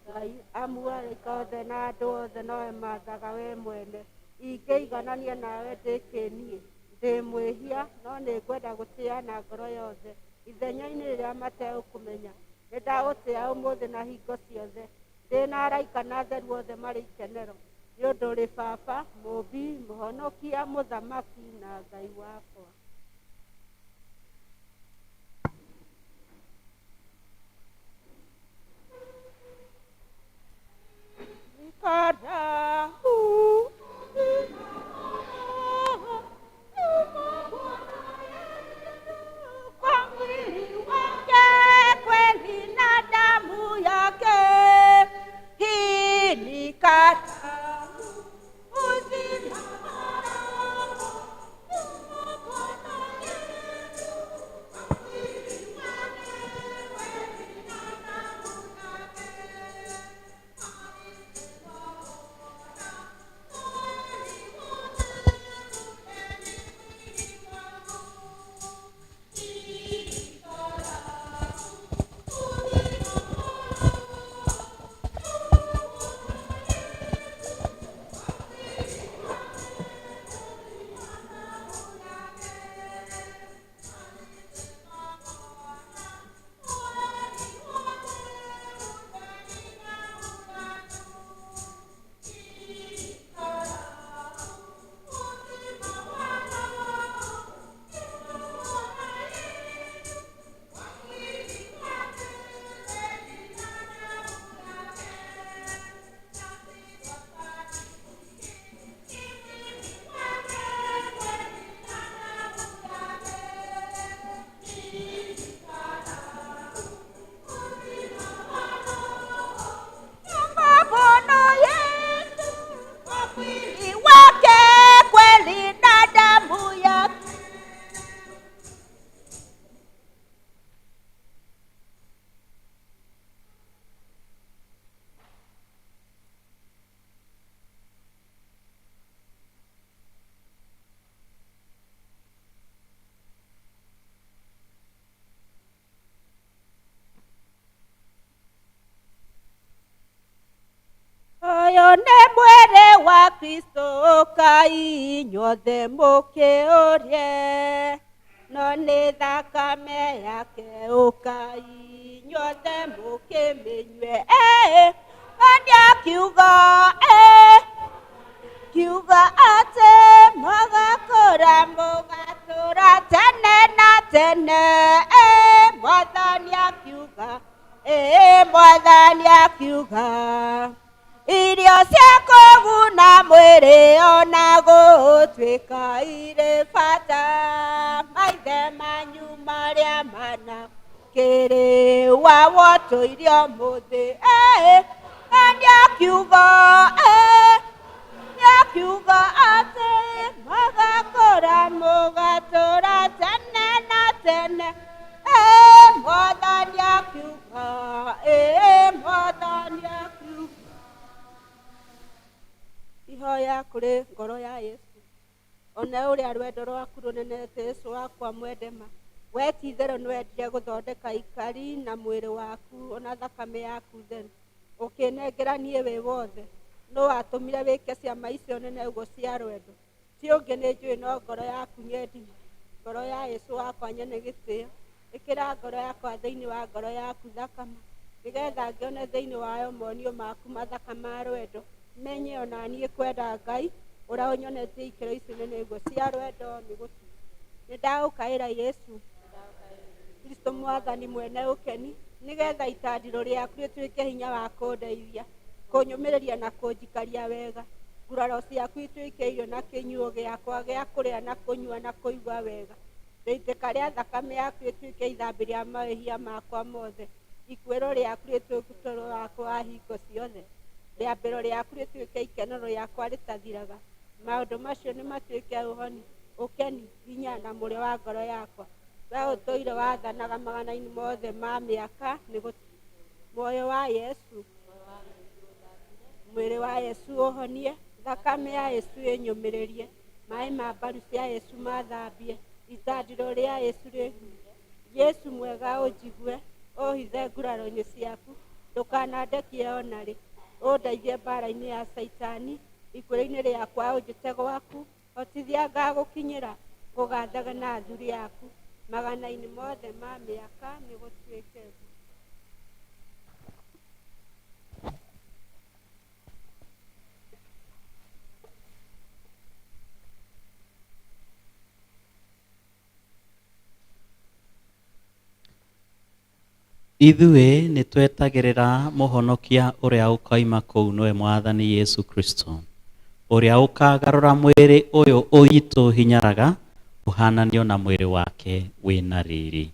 [SPEAKER 9] Ngai amu araika othe na andũ othe nowe mathaga we mwene. Ingĩiganania nawe ndĩ kĩniĩ, ndĩ mwĩhia, no nĩ ngwenda gũtĩa na ngoro yothe. Ithenya-inĩ rĩrĩa mategũkũmenya, nĩ ndagũtĩa ũmũthĩ na hingo ciothe. Ndĩ na araika na atheru othe marĩ ikenero, nĩ ũndũ ũrĩ Baba, Mũũmbi, Mũhonokia, Mũthamaki na Ngai wakwa. Kwa mwili wake kweli na damu yake, hii ni katamu uzima. Kristo ũkai inyuothe mũkĩũrie no nĩ thakame yake ũkai inyuothe mũkĩmĩnyue nĩ akiuga kiuga atĩ mũgakũra mũgatũra tene na tene Mwathani akiuga Mwathani akiuga irio cia kũguna mwĩrĩ ona gũtuĩka irĩ bata maithe manyu marĩa mana kĩrĩ wa wotũirio mũthĩ nĩ akiuga nĩ akiuga atĩ mũgakũra mũgatũra tene na tene Mwathani akiuga Mwathani akiuga ihoya kũrĩ ngoro ya Yesu one ũrĩa rwendo rwaku rũnenete Yesu wakwa mwendema we ti itherũ nĩwendire gũthondeka ikari na mwĩrĩ waku ona thakame yaku theru ũkĩnengera niĩ wĩ wothe nũ watũmire wĩke ciama icio nene ũguo cia rwendo ti ũngĩ nĩ njũĩ no ngoro yaku nyendima ngoro ya Yesu wakwa nyene gĩtĩo ĩkĩra ngoro yakwa thĩinĩ wa ngoro yaku thakama nĩgetha ngĩone thĩinĩ wayo monio maku mathaka ma rwendo menye ona niĩ kwenda Ngai ũrĩa ũnyonetie ikĩro ici nene ũguo cia rwendo nĩ gũtu nĩ ndagũkaĩra Yesu Kristo mwathani mwene ũkeni nĩgetha itandiro rĩaku rĩtuĩke hinya wa kũndeithia kũnyũmĩrĩria na kũnjikaria wega nguraro ciaku ituĩke irio na kĩnyuo gĩakwa gĩa kũrĩa na kũnyua na kũigua wega rĩitĩka rĩa thakame yaku rĩtuĩke ithambĩ rĩa mawĩhia makwa mothe ikuĩro rĩaku rĩtuĩke ũtũũro wakwa wa hingo ciothe rĩambĩro rĩaku rĩtuĩke ikenero rĩakwa rĩtathiraga maũndũ macio nĩ matuĩke ũhoni ũkeni hinya na mũrĩo wa ngoro yakwa we ũtũire wathanaga magana-inĩ mothe ma mĩaka nĩ muoyo wa Yesu mwĩrĩ wa Yesu ũhonie thakame ya Yesu ĩnyũmĩrĩrie maĩ ma mbaru cia Yesu mathambie itandiro rĩa Yesu rĩhuhe Yesu mwega ũnjigue ũhithe nguraro-inĩ ciaku ndũkanandekie ona rĩ ũndeithie mbara-inĩ ya Caitani ikuĩro-inĩ rĩakwa ũnjĩte gwaku hotithia ngagũkinyĩra ngũgathage na athuri aku magana-inĩ mothe ma mĩaka nĩ gũtuĩke ũguo.
[SPEAKER 13] Ithuĩ nĩ twetagĩrĩra mũhonokia ũrĩa ũkoima kũu nĩwe mwathani Yesu Kristo ũrĩa ũkagarũra mwĩrĩ ũyũ ũitũ hinyaraga ũhananio na mwĩrĩ wake wĩna riri.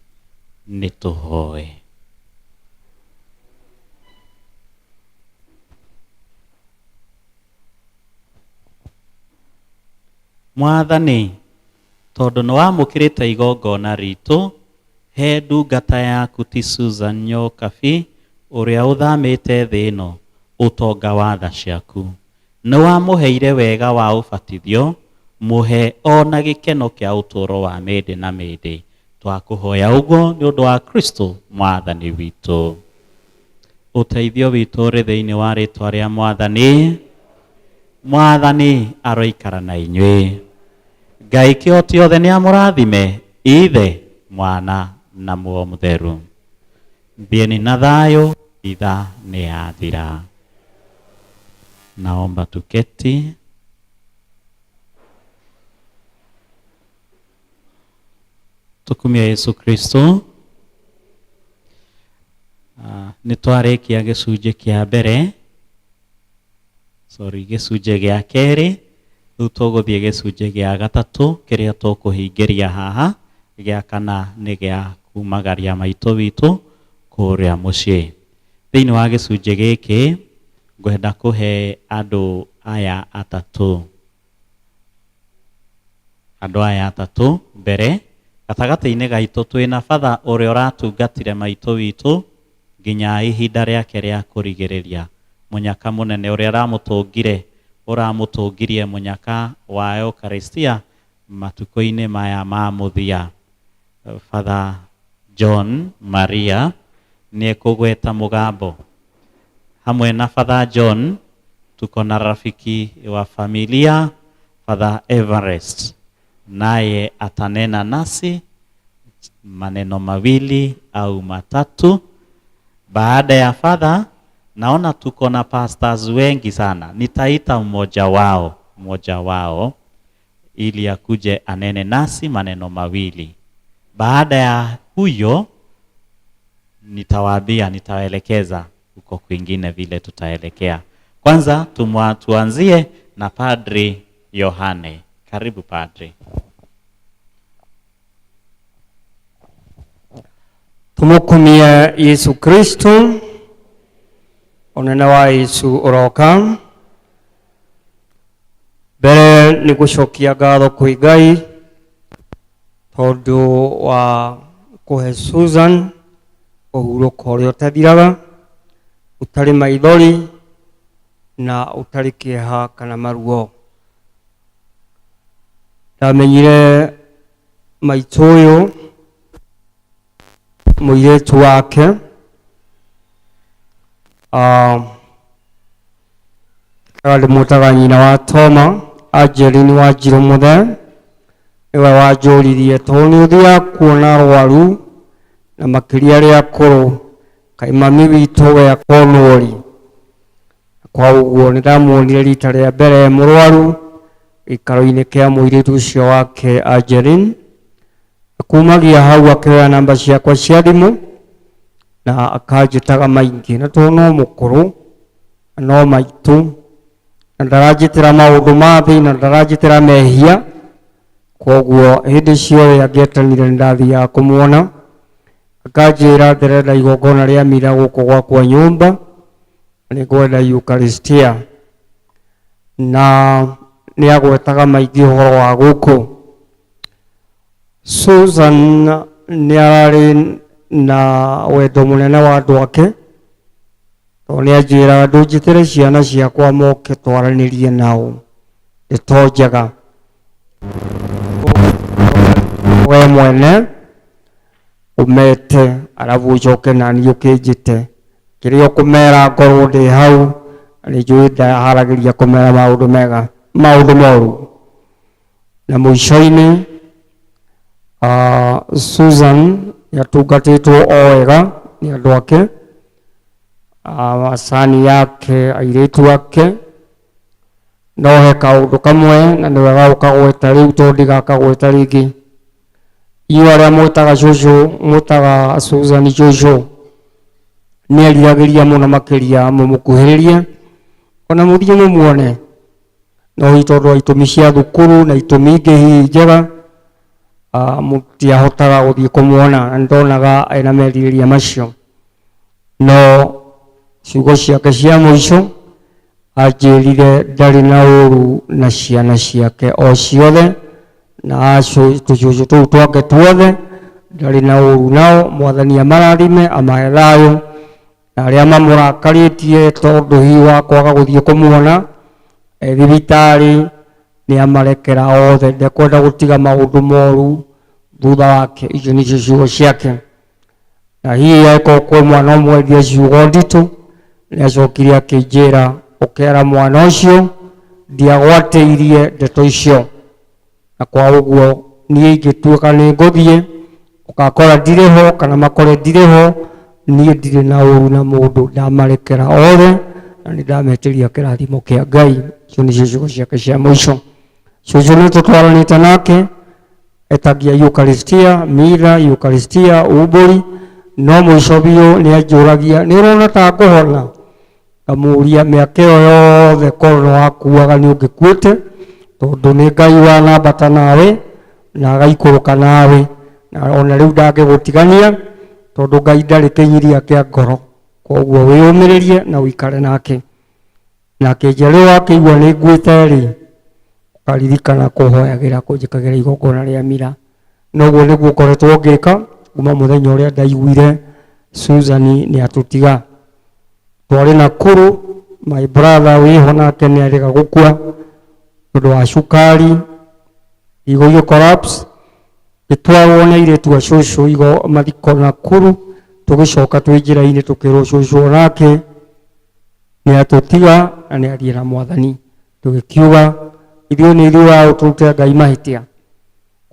[SPEAKER 13] Nĩ tũhoe. Mwathani, tondũ nĩ wamũkĩrĩte igongona ritũ, he ndungata yaku ti Susan Nyokabi ũrĩa ũthamĩte thĩ ĩno ũtonga wa tha ciaku. Nĩ wamũheire wega wa ũbatithio, mũhe ona gĩkeno kĩa ũtũũro wa mĩndĩ na mĩndĩ. Twakũhoya ũguo nĩ ũndũ wa Kristo mwathani witũ. Ũteithio witũ ũrĩ thĩinĩ wa rĩtwa rĩa mwathani. Mwathani aroikara na inyuĩ. Ngai kĩhoti othe nĩ amũrathime, Ithe, Mwana na Muoyo Mũtheru. Thiĩni na thayũ, itha nĩ yathira. Naomba tuketi. Tukumie Yesu Kristo. Nĩ twarĩkia gĩcunjĩ kĩa mbere, sorry, gĩcunjĩ gĩa kerĩ, rĩu tũgũthiĩ gĩcunjĩ gĩa gatatũ kĩrĩa tũkũhingĩria haha, gĩa kana nĩ gĩa kumagaria maitũ witũ kũrĩa mũciĩ. Thĩinĩ wa gĩcunjĩ gĩkĩ ngwenda kũhe andũ aya atatũ. Andũ aya atatũ mbere gatagatĩ-inĩ gaitũ twĩna batha ũrĩa ũratungatire maitũ witũ nginya ihinda rĩake rĩa kũrigĩrĩria, mũnyaka mũnene ũrĩa ũramũtũngirie mũnyaka wa Eucharistia matukũ-inĩ maya ma mũthia. Father John Maria nĩ ekũgweta mũgambo. Hamwe na Father John Tuko na rafiki wa familia Father Everest, naye atanena nasi maneno mawili au matatu. Baada ya Father, naona tuko na pastors wengi sana. Nitaita mmoja wao ili akuje anene nasi maneno mawili. Baada ya huyo nitawaambia, nitawaelekeza huko kwingine vile tutaelekea. Kwanza tuanzie na Padri Yohane. Karibu Padri.
[SPEAKER 2] Tumukumie Yesu Kristo, onene wa Yesu uroka. Mbere nĩ gũcokia ngatho kwĩ Ngai tondũ wa kũhe Susan ũhurũko ũrĩa ũtathiraga, ũtarĩ maithori na ũtarĩ kĩeha kana maruo. Ndamenyire maitũ ũyũ mũirĩtu wake, ndĩmwĩtaga nyina wa Toma, Angeline wa Njirũ Mũthee, nĩwe wanjũririe tondũ nĩ ũthiaga kuona arwaru na makĩria arĩa akũrũ, kaĩ mami witũ we akonwo rĩ? Kwa ũguo nĩ ndamuonire rita rĩa mbere mũrwaru gĩikaro-inĩ kĩa mũirĩtu ũcio wake Angeline. Kumagia hau akĩoya namba ciakwa cia thimũ na akanjĩtaga maingĩ, na tondũ no mũkũrũ na no maitũ na ndaranjĩtĩra maũndũ ma thĩ na ndaranjĩtĩra mehia, koguo hĩndĩ ciothe angĩetanire nĩ ndathiaga kũmuona. Akanjĩra ndĩrenda igongona rĩa mira gũkũ gwakwa nyũmba, nĩ ngwenda Eucharistia, na nĩ agwetaga maingĩ ũhoro wa gũkũ. Susan nĩ ararĩ na wendo mũnene wa andũ ake, tondũ nĩ anjĩraga ndũnjĩtĩre ciana ciakwa moke twaranĩrie nao ndeto njega. We mwene ũmete arabu ũcoke nani ũkĩnjĩte, kĩrĩa ũkũmera ngorwo ndĩ hau, na nĩ njũĩ ndaharagĩria kũmera maũndũ mega, maũndũ moru. Na mũico-inĩ, Susan nĩatungatĩtwo o wega nĩ andũ ake, macani yake, airĩtu ake. No he kaũndũ kamwe na nĩ wega gũkagweta rĩu tondũ ndigakagweta rĩngĩ. Inyuĩ arĩa mwĩtaga cũcũ, mwĩtaga Susan cũcũ, nĩ eriragĩria mũno makĩria mũmũkuhĩrĩrie ona mũthiĩ mũmuone, no hihi tondũ wa itũmi cia thukuru na itũmi ingĩ hihi njega, mũtiahotaga gũthiĩ kũmuona, na nĩndonaga ena merirĩria macio. No ciugo ciake cia mũico anjĩrire ndarĩ na ũru na ciana ciake o ciothe, na tũcũcũ tũu twake tuothe ndarĩ na ũru nao. Mwathani amarathime, amahe thayũ, na arĩa mamũrakarĩtie tondũ hihi wa kwaga gũthiĩ kũmuona thibitarĩ, nĩ amarekera othe, ndekwenda gũtiga maũndũ moru thutha wake. Icio nĩcio ciugo ciake. Na hihi angĩkorwo kwĩ mwana ũmwe ciugo nditũ, nĩ acokire akĩnjĩra ũkera mwana ũcio ndiagwatĩirie ndeto icio, na kwa ũguo niĩ ingĩtuĩka nĩ ngũthiĩ ũgakora ndirĩ ho kana makore ndirĩ ho, niĩ ndirĩ na ũru na mũndũ, ndamarekera othe na nĩ ndametĩria kĩrathimo kĩa Ngai. Icio nĩcio ciugo ciake cia mũico. Cũcũ nĩ tũtwaranĩte nake, etagia Eucharistia, mitha, Eucharistia, umbũri, no mũico biũ nĩ anjũragia nĩ ũrona ta ngũhona? Ngamũria mĩaka ĩyo yothe korwo nĩ wakuaga nĩ ũngĩkuĩte, tondũ nĩ Ngai wanambata nawe na agaikũrũka nawe, na ona rĩu ndangĩgũtigania tondũ Ngai ndarĩ kĩnyiria kĩa ngoro. Koguo wĩyũmĩrĩrie na ũikare nake. Na akĩnjĩra rĩu wakĩigua nĩ nguĩte rĩ, ũkaririkana kũhoyagĩra kũnjĩkagĩra igongona rĩa mira. Noguo nĩguo ngoretwo ngĩka kuma mũthenya ũrĩa ndaiguire Susan nĩ atũtiga. Twarĩ Nakuru, my brother wĩho nake nĩ arĩga gũkua nĩ ũndũ wa cukari, higo igĩ collapse, gĩtwarwo nĩ airĩtu a cũcũ igo mathiko Nakuru. Tũgĩcoka twĩ njĩra-inĩ tũkĩrwo cũcũ onake nĩ Nĩ atũtiga na nĩ athiĩ na Mwathani. Tũgĩkiuga ithuĩ nĩ ithuĩ wa tũrute Ngai mahĩtia.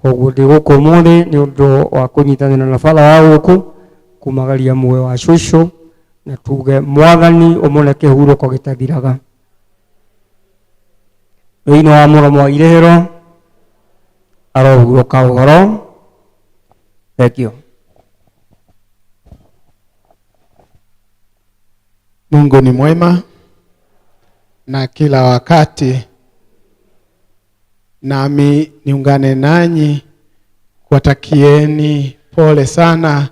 [SPEAKER 2] Koguo ndĩ gũkũ ũmũthĩ nĩ ũndũ wa kũnyitanĩra na batha wa gũkũ kumagaria muoyo wa cũcũ, na tuge Mwathani ũmũne kĩhurũko gĩtathiraga. Thĩinĩ wa mũromo wa irĩhĩro arohurũka ũhoro. Thank you.
[SPEAKER 19] Mungu ni mwema na kila wakati, nami niungane nanyi kuwatakieni pole sana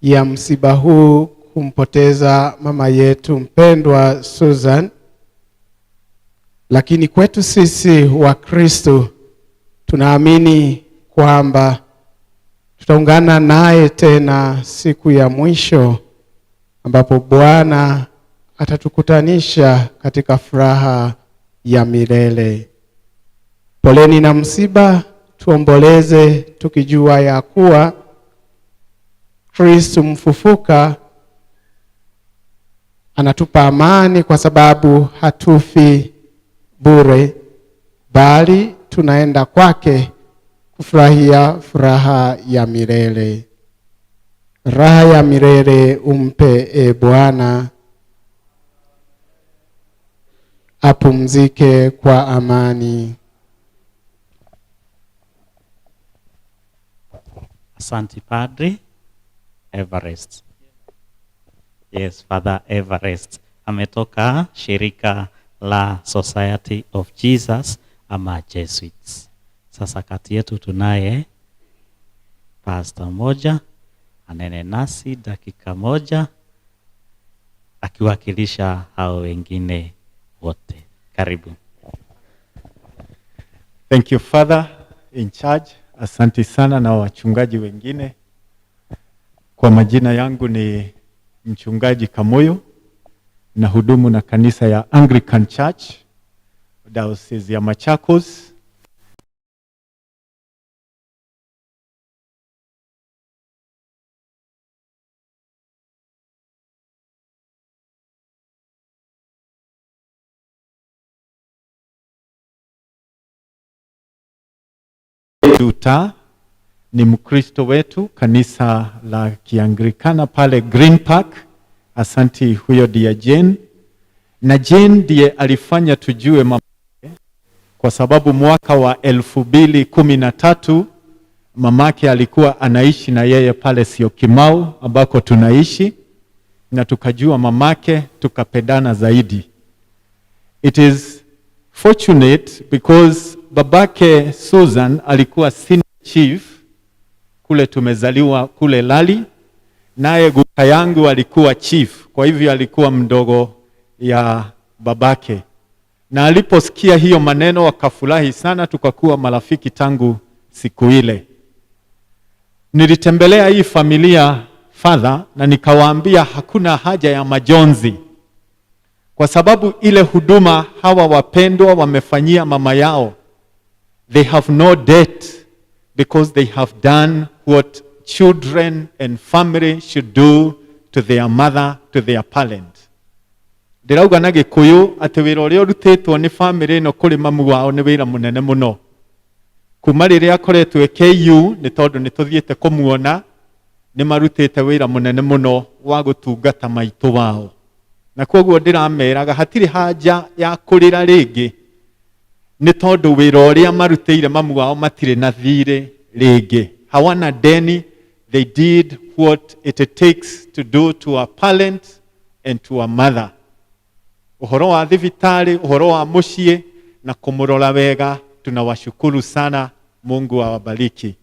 [SPEAKER 19] ya msiba huu, kumpoteza mama yetu mpendwa Susan. Lakini kwetu sisi wa Kristo tunaamini kwamba tutaungana naye tena siku ya mwisho, ambapo Bwana atatukutanisha katika furaha ya milele. Poleni na msiba, tuomboleze tukijua ya kuwa Kristo mfufuka anatupa amani, kwa sababu hatufi bure, bali tunaenda kwake kufurahia furaha ya milele. Raha ya milele umpe, e Bwana, apumzike kwa amani.
[SPEAKER 13] Asante Padri Everest. Yes, Father Everest ametoka shirika la Society of Jesus ama Jesuits. Sasa kati yetu tunaye pastor moja anene nasi dakika moja akiwakilisha hao wengine wote. Karibu.
[SPEAKER 10] Thank you, Father in charge. Asante sana na wachungaji wengine. Kwa majina yangu ni Mchungaji Kamoyo, na hudumu na kanisa ya Anglican Church Diocese ya Machakos. Duta ni Mkristo wetu kanisa la Kianglikana pale Green Park. Asanti, huyo ndiye Jane. Na Jane ndiye alifanya tujue mama, kwa sababu mwaka wa 2013 mamake alikuwa anaishi na yeye pale Syokimau ambako tunaishi, na tukajua mamake, tukapendana zaidi. It is fortunate because babake Susan alikuwa senior chief kule tumezaliwa kule Lali, naye guka yangu alikuwa chief, kwa hivyo alikuwa mdogo ya babake. Na aliposikia hiyo maneno akafurahi sana, tukakuwa marafiki tangu siku ile. Nilitembelea hii familia Father, na nikawaambia hakuna haja ya majonzi, kwa sababu ile huduma hawa wapendwa wamefanyia mama yao, they have no debt because they have done what children and family should do to their mother, to their parent. Ndĩrauga na Gĩkũyũ atĩ wĩra ũrĩa ũrutĩtwo nĩ family ĩno kũrĩ mamu wao nĩ wĩra mũnene mũno. Kuma rĩrĩa akoretwo KU, nĩ tondũ nĩ tũthiĩte kũmuona, nĩ marutĩte wĩra mũnene mũno wa gũtungata maitũ wao. Na koguo ndĩrameraga hatirĩ haja ya kũrĩra rĩngĩ, nĩ tondũ wĩra ũrĩa marutĩire mamu wao matirĩ na thirĩ rĩngĩ. Hawana deni. They did what it takes to do to a parent and to a mother. Ũhoro wa thibitarĩ, ũhoro wa mũciĩ na kũmũrora wega, tunawashukuru sana. Mungu awabariki.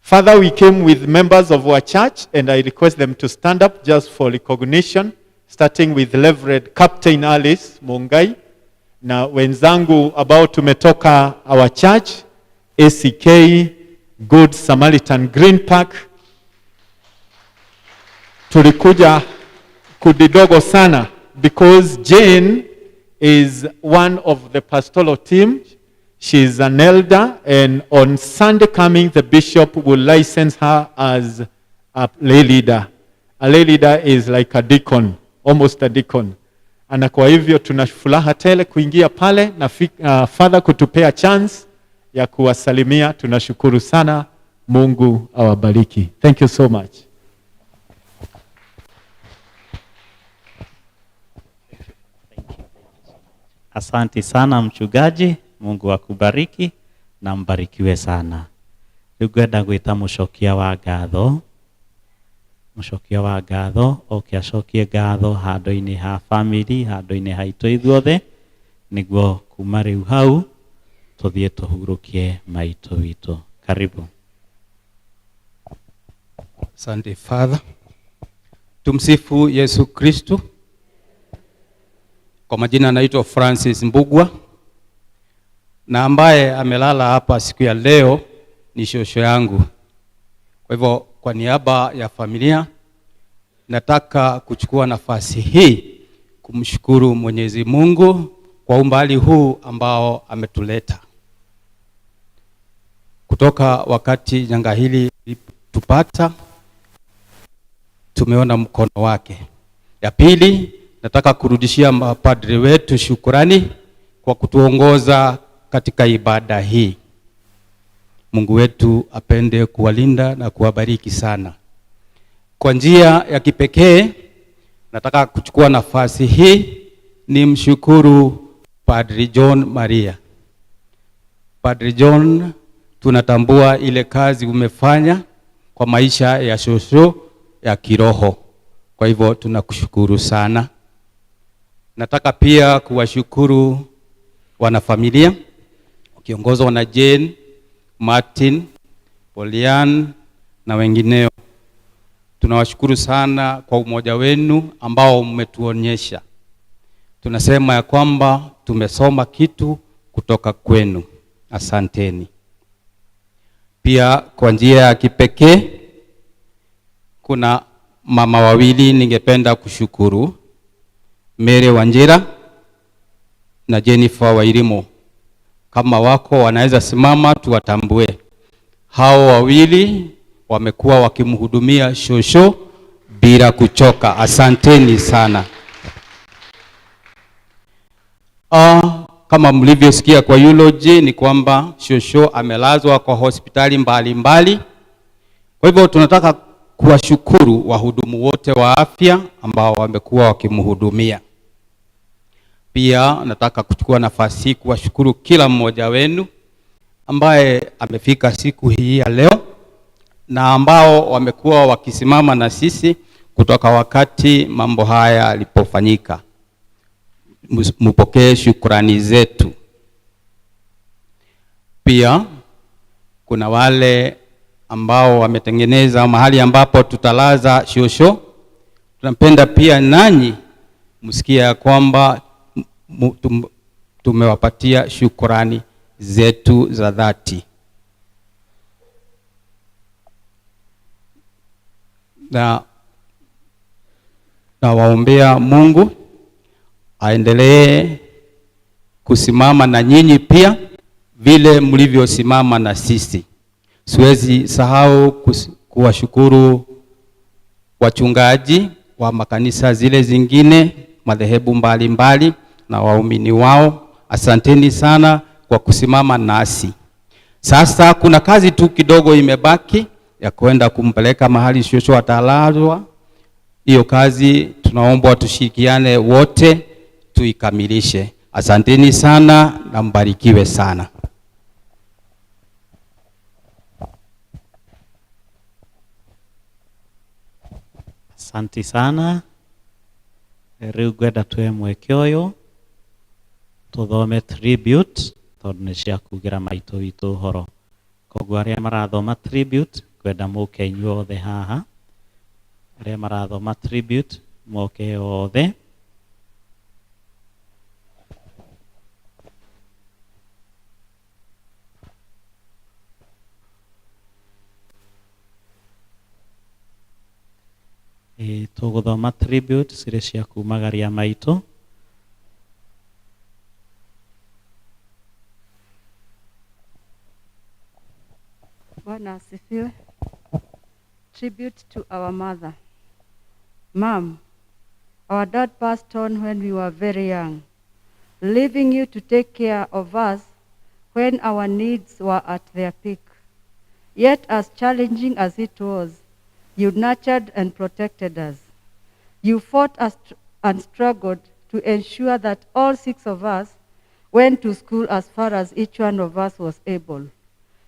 [SPEAKER 10] Father, we came with members of our church, and I request them to stand up just for recognition, starting with Reverend Captain Alice Mungai na wenzangu ambao tumetoka our church, ACK Good Samaritan Green Park. Tulikuja kundi dogo sana because Jane is one of the pastoral team. She is an elder, and on Sunday coming, the bishop will license her as a lay leader. A lay leader is like a deacon, almost a deacon. Na kwa hivyo tuna furaha tele kuingia pale na Father kutupea chance ya kuwasalimia. Tunashukuru sana. Mungu awabariki. Thank you so much.
[SPEAKER 13] Asante sana mchungaji, Mungu akubariki na mbarikiwe sana. Rĩu ngwenda gwĩta mũcokia wa ngatho, mũcokia wa ngatho oke acokie ngatho handũ-inĩ ha family, handũ-inĩ haitũ ithuothe, nĩguo kuma rĩu hau tũthiĩ tũhurũkie maitũ witũ. Karibu.
[SPEAKER 20] Asante Father. Tumsifu Yesu Kristo. Kwa majina naitwa Francis Mbugua, na ambaye amelala hapa siku ya leo ni shosho yangu. Kwa hivyo kwa niaba ya familia nataka kuchukua nafasi hii kumshukuru Mwenyezi Mungu kwa umbali huu ambao ametuleta. Kutoka wakati janga hili tupata, tumeona mkono wake. Ya pili, nataka kurudishia mapadri wetu shukurani kwa kutuongoza katika ibada hii. Mungu wetu apende kuwalinda na kuwabariki sana. Kwa njia ya kipekee, nataka kuchukua nafasi hii nimshukuru Padri John Maria. Padri John, tunatambua ile kazi umefanya kwa maisha ya shosho ya kiroho. Kwa hivyo tunakushukuru sana. Nataka pia kuwashukuru wanafamilia wakiongozwa na Jane, Martin, Polian na wengineo. Tunawashukuru sana kwa umoja wenu ambao mmetuonyesha. Tunasema ya kwamba tumesoma kitu kutoka kwenu. Asanteni. Pia kwa njia ya kipekee kuna mama wawili ningependa kushukuru, Mary Wanjira na Jennifer Wairimo. Kama wako wanaweza simama tuwatambue. Hao wawili wamekuwa wakimhudumia shosho bila kuchoka. Asanteni sana. Kama mlivyosikia kwa eulogy ni kwamba shosho amelazwa kwa hospitali mbalimbali. Kwa hivyo tunataka kuwashukuru wahudumu wote wa afya ambao wamekuwa wakimhudumia. Pia nataka kuchukua nafasi hii kuwashukuru kila mmoja wenu ambaye amefika siku hii ya leo na ambao wamekuwa wakisimama na sisi kutoka wakati mambo haya yalipofanyika. Mupokee shukrani zetu. Pia kuna wale ambao wametengeneza mahali ambapo tutalaza shosho. Tunapenda pia nanyi msikie ya kwamba tumewapatia shukrani zetu za dhati. Na nawaombea Mungu aendelee kusimama na nyinyi pia vile mlivyosimama na sisi. Siwezi sahau kuwashukuru wachungaji wa makanisa zile zingine, madhehebu mbalimbali na waumini wao. Asanteni sana kwa kusimama nasi. Sasa kuna kazi tu kidogo imebaki ya kwenda kumpeleka mahali shosho atalazwa. Hiyo kazi tunaomba tushirikiane wote tuikamilishe. Asanteni sana na mbarikiwe sana.
[SPEAKER 13] Asante sana. Rĩu ngwenda tuoe mweke ũyũ tũthome tribute tondũ nĩ cia kugĩra maitũ witũ ũhoro. Koguo arĩa marathoma tribute ngwenda mũke inyuothe haha. Arĩa marathoma tribute moke othe. Tũgũthoma tribute cirĩ cia kumagaria maitũ.
[SPEAKER 21] Bwana asifiwe. Tribute to our mother. Mom, Our dad passed on when we were very young, leaving you to take care of us when our needs were at their peak. Yet, as challenging as it was, you nurtured and protected us. You fought us and struggled to ensure that all six of us went to school as far as each one of us was able.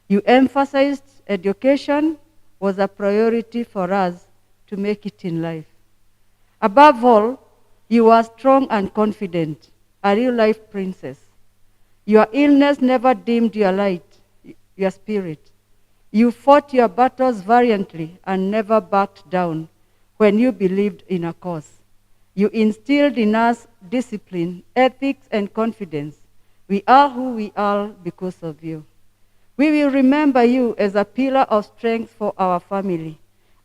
[SPEAKER 21] You emphasized education was a priority for us to make it in life. Above all, you were strong and confident, a real life princess. Your illness never dimmed your light, your spirit. You fought your battles valiantly and never backed down when you believed in a cause. You instilled in us discipline, ethics, and confidence. We are who we are because of you. We will remember you as a pillar of strength for our family.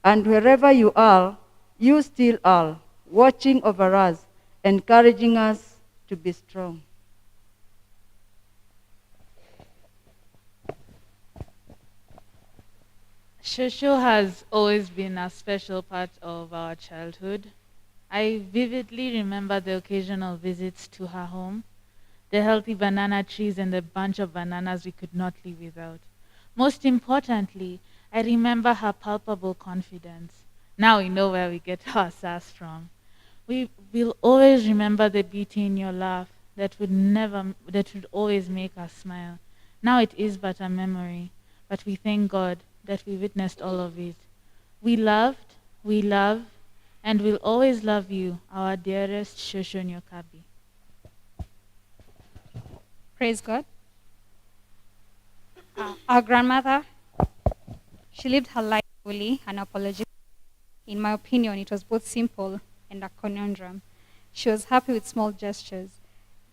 [SPEAKER 21] And wherever you are, you still are, watching over us, encouraging us to be strong.
[SPEAKER 3] Shosho has always been a special part of our childhood. I vividly remember the occasional visits to her home, the healthy banana trees and the bunch of bananas we could not live without. Most importantly, I remember her palpable confidence. Now we know where we get our sass from. We will always remember the beauty in your laugh that would never that would always make us smile. Now it is but a memory, but we thank God that we witnessed all of it. We loved, we love, and will always love you, our dearest Shosho Nyokabi.
[SPEAKER 22] Praise God. Our grandmother, she lived her life fully and apologetically. In my opinion, it was both simple and a conundrum. She was happy with small gestures,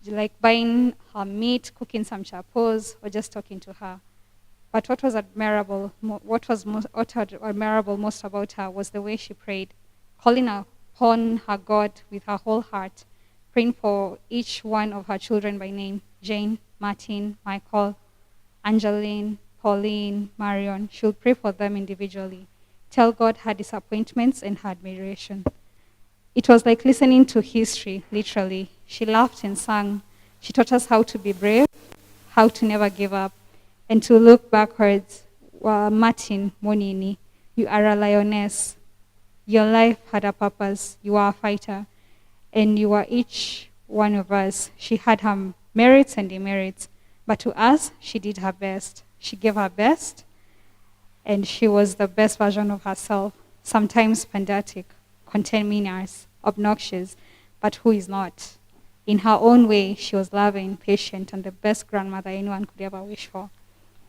[SPEAKER 22] like buying her meat, cooking some chapos, or just talking to her. But what was admirable, what was most, what admirable most about her was the way she prayed, calling upon her God with her whole heart, praying for each one of her children by name: Jane, Martin, Michael, Angeline, Pauline, Marion. She would pray for them individually, tell God her disappointments and her admiration. It was like listening to history, literally. She laughed and sang. She taught us how to be brave, how to never give up, and to look backwards. Martin Monini, you are a lioness. Your life had a purpose. You are a fighter. And you are each one of us. She had her merits and demerits, but to us, she did her best. She gave her best, and she was the best version of herself, sometimes pedantic, contaminous, obnoxious, but who is not? In her own way, she was loving, patient, and the best grandmother anyone could ever wish for.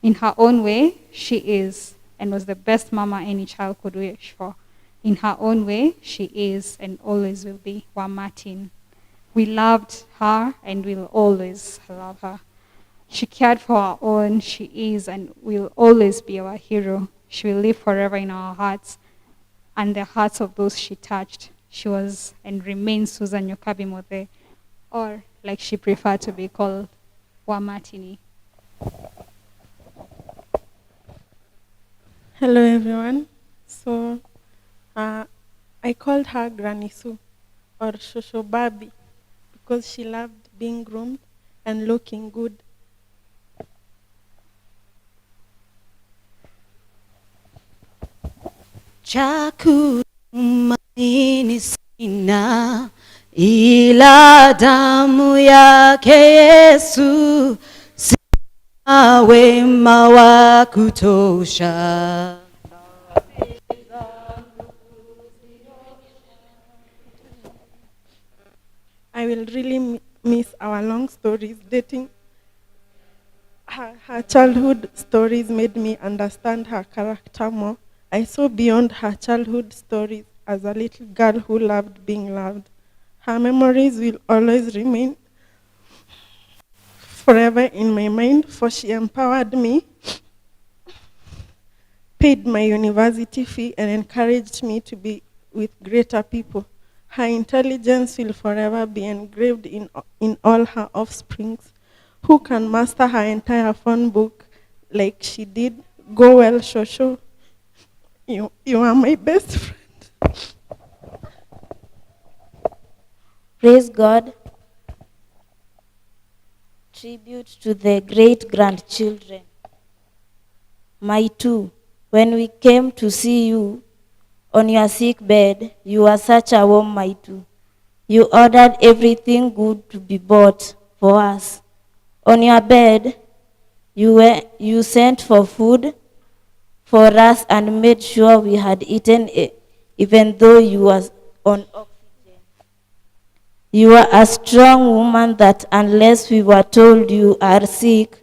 [SPEAKER 22] In her own way, she is and was the best mama any child could wish for. In her own way, she is and always will be Wa Martin. We loved her and will always love her. She cared for our own. She is and will always be our hero. She will live forever in our hearts and the hearts of those she touched. She was and remains Susan Nyokabi Mothe, or like she preferred to be called, Wa Martini.
[SPEAKER 23] Hello, everyone. So, I called her Granny Sue or Shosho Babi because she loved being groomed and looking good.
[SPEAKER 24] Cha kutumaini sina ila damu yake Yesu, sina wema wa kutosha.
[SPEAKER 23] I will really miss our long stories dating. Her childhood stories made me understand her character more. I saw beyond her childhood stories as a little girl who loved being loved. Her memories will always remain forever in my mind, for she empowered me, paid my university fee, and encouraged me to be with greater people. Her intelligence will forever be engraved in all her offsprings, who can master her entire phone book like she did. Go well, Shosho. You are my best friend.
[SPEAKER 1] Praise God. Tribute to the great grandchildren. My two, when we came to see you on your sick bed, you were such a warm Maitu. You ordered everything good to be bought for us. On your bed, you sent for food for us and made sure we had eaten even though you were on oxygen. You are a strong woman that unless we were told you are sick,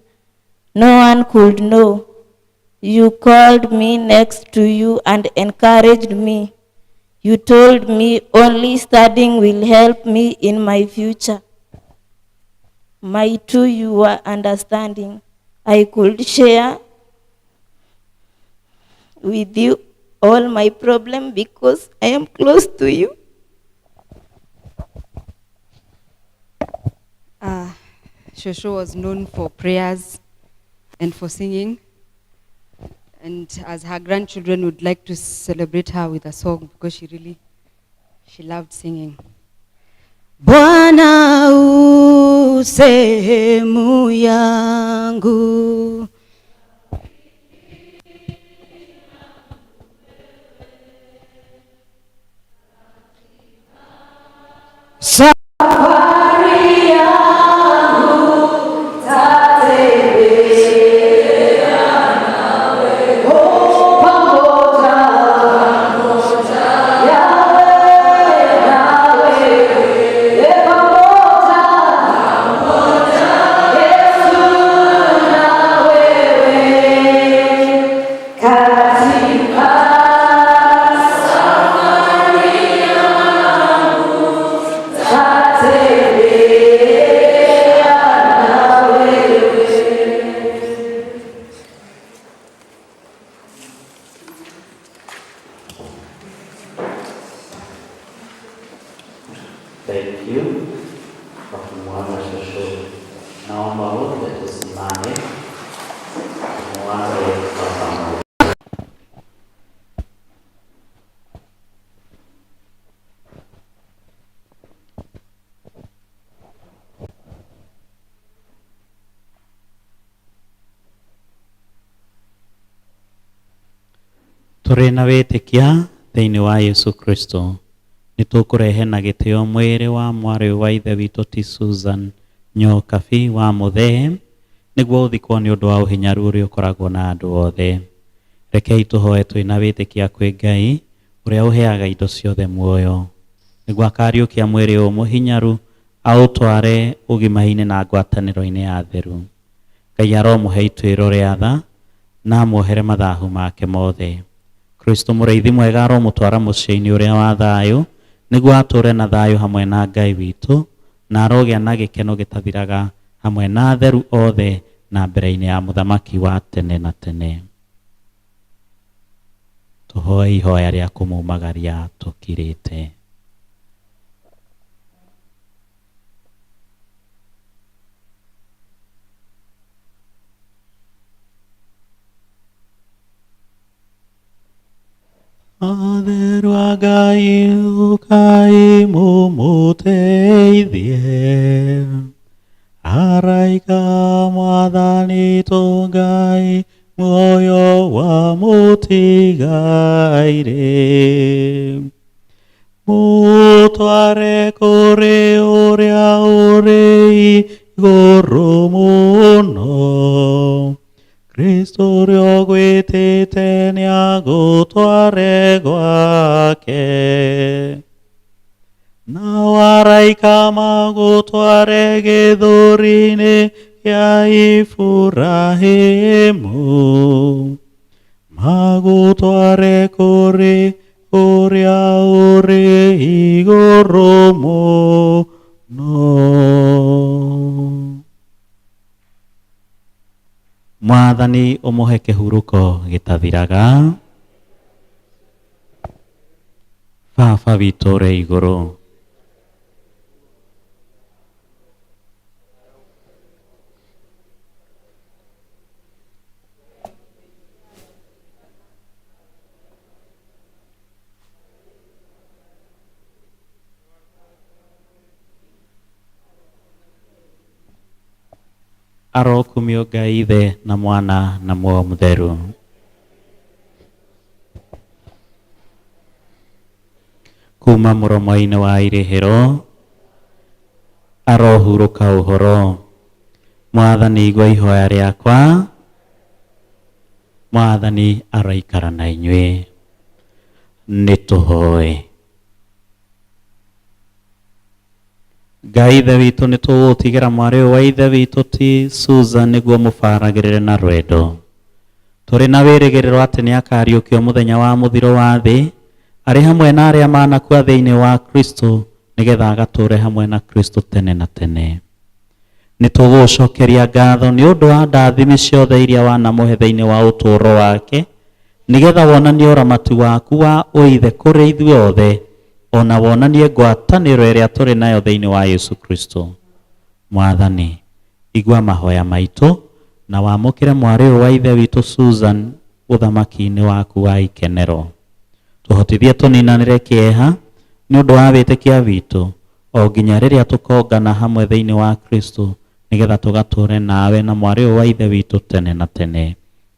[SPEAKER 1] no one could know. You called me next to you and encouraged me. You told me only studying will help me in my future. My two, you were understanding. I could share with you all my problem because I am close to you.
[SPEAKER 6] Shosho was known for prayers and for singing. And as her grandchildren would like to celebrate her with a song because she loved singing.
[SPEAKER 24] Bwana u sehemu yangu. Safari yangu tatembea nawe, oh, pamoja yawe nawe, pamoja Yesu na wewe katika safari yangu tatembea na wewe.
[SPEAKER 17] Thank you kwa kumwaga shosho. Naomba wote tusimame tumuage kwa pamoja.
[SPEAKER 13] Tũrĩ na wĩtĩkia thĩinĩ wa Yesu Kristo nĩ tũkũrehe na gĩtĩo mwĩrĩ wa mwarĩ wa ithe witũ ti Susan Nyokabi wa Mũthee nĩguo ũthikwo nĩ ũndũ wa ũhinyaru ũrĩa ũkoragwo na andũ othe. Rekei tũhoe twĩ na wĩtĩkia kwĩ Ngai ũrĩa ũheaga indo ciothe muoyo nĩguo akariũkia mwĩrĩ ũyũ mũhinyaru aũtware ũgima-inĩ na ngwatanĩro-inĩ ya theru. Ngai aromũhe ituĩro rĩa tha na amuohere mathahu make mothe. Kristo mũrĩithi mwega aromũtwara mũciĩ-inĩ ũrĩa wa thayũ nĩguo atũre na thayũ hamwe na Ngai witũ na arogĩa na gĩkeno gĩtathiraga hamwe na atheru othe na mbere-inĩ ya mũthamaki wa tene na tene. Tũhoe ihoya rĩa kũmumagaria tũkirĩte. Atheru a Ngai ũkai mũmũteithie araika mwathani tũngai muoyo wa mũtigairĩ mũtware kũrĩ ũrĩa ũrĩ igũrũ mũno Kristo ũrĩa ũgwĩtĩte nĩagũtware gwake nao araika magũtware gĩthũri-inĩ kĩa Iburahĩmu magũtware kũrĩ ũrĩa ũrĩ igũrũ mũno. Mwathani ũmũhe kĩhurũko gĩtathiraga. Baba witũ ũrĩ igũrũ, Arokumio Ngai Ithe na Mwana na Muoyo Mũtheru. Kuma mũromo-inĩ wa irĩhĩro arohurũka ũhoro. Mwathani igua ihoya rĩakwa, Mwathani aroikara na inyuĩ. Nĩtũhoe. Ngai Ithe witũ nĩ tũgũtigĩra mwarĩ ũyũ wa Ithe witũ ti Susan nĩguo mũbaragĩrĩre na rwendo. Tũrĩ na wĩrĩgĩrĩro atĩ nĩ akariũkio mũthenya wa mũthiro wa thĩ arĩ hamwe na arĩa manakua thĩinĩ wa Kristo nĩgetha agatũre hamwe na Kristo tene na tene. Nĩ tũgũgũcokeria ngatho nĩ ũndũ wa ndathimi ciothe iria wanamũhe thĩinĩ wa ũtũũro wake nĩgetha wonanie ũramati waku wa ũithe kũrĩ ithuĩ othe ona wonanie ngwatanĩro ĩrĩa tũrĩ nayo thĩinĩ wa Yesu Kristo. Mwathani, igua mahoya maitũ na wamũkĩre mwarĩ ũyũ wa Ithe witũ Susan ũthamaki-inĩ waku wa ikenero. Tũhotithie tũninanĩre kĩeha nĩ ũndũ wa wĩtĩkia witũ o nginya rĩrĩa tũkongana hamwe thĩinĩ wa Kristo nĩgetha tũgatũre nawe na mwarĩ ũyũ wa Ithe witũ tene na tene.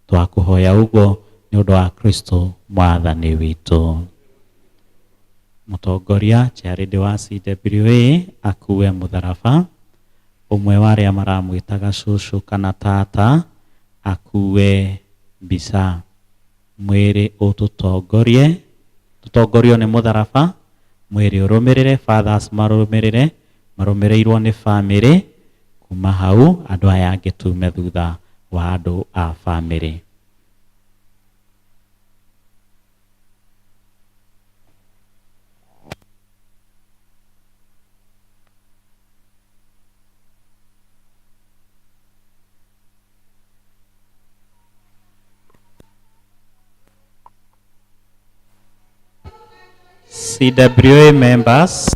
[SPEAKER 13] Twakũhoya ũguo nĩ ũndũ wa Kristo Mwathani witũ. Mũtongoria Charity wa CWA akue mũtharaba, ũmwe wa arĩa maramwĩtaga cũcũ kana tata akue mbica. Mwĩrĩ ũtũtongorie, tũtongorio nĩ mũtharaba, mwĩrĩ ũrũmĩrĩre, fathers marũmĩrĩre, marũmĩrĩirwo nĩ bamĩrĩ, kuma hau andũ aya angĩ tume thutha wa andũ a bamĩrĩ. CWA members,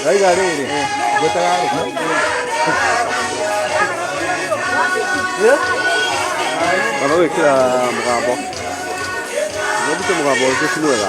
[SPEAKER 7] Raiga rĩrĩ ngwĩtaga rĩ
[SPEAKER 11] Kana gwĩkĩra mũgambo Nĩndute mũgambo ũcio ti mwega.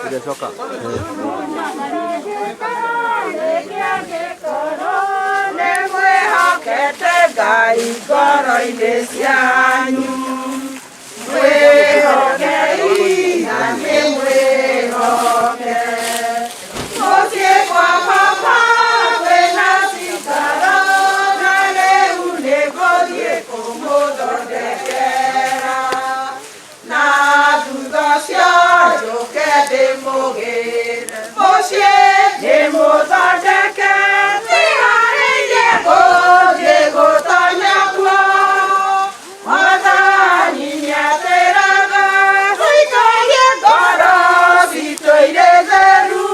[SPEAKER 11] Irecoka.
[SPEAKER 15] Nĩmwĩhokete Ngai ngoro-inĩ cianyu, mwĩhokei na nĩmwĩhoke. Mũciĩ kwa baba kwĩna cikaro, na rĩu nĩngũthiĩ kũmũthondekera. Na thutha ũcio njũke ndĩmũgĩre, mũciĩ nĩmũthondeke, nĩharĩirie gũthiĩ gũtonya kuo. Mwathani nĩatwĩraga tũikarie ngoro citũ irĩ theru,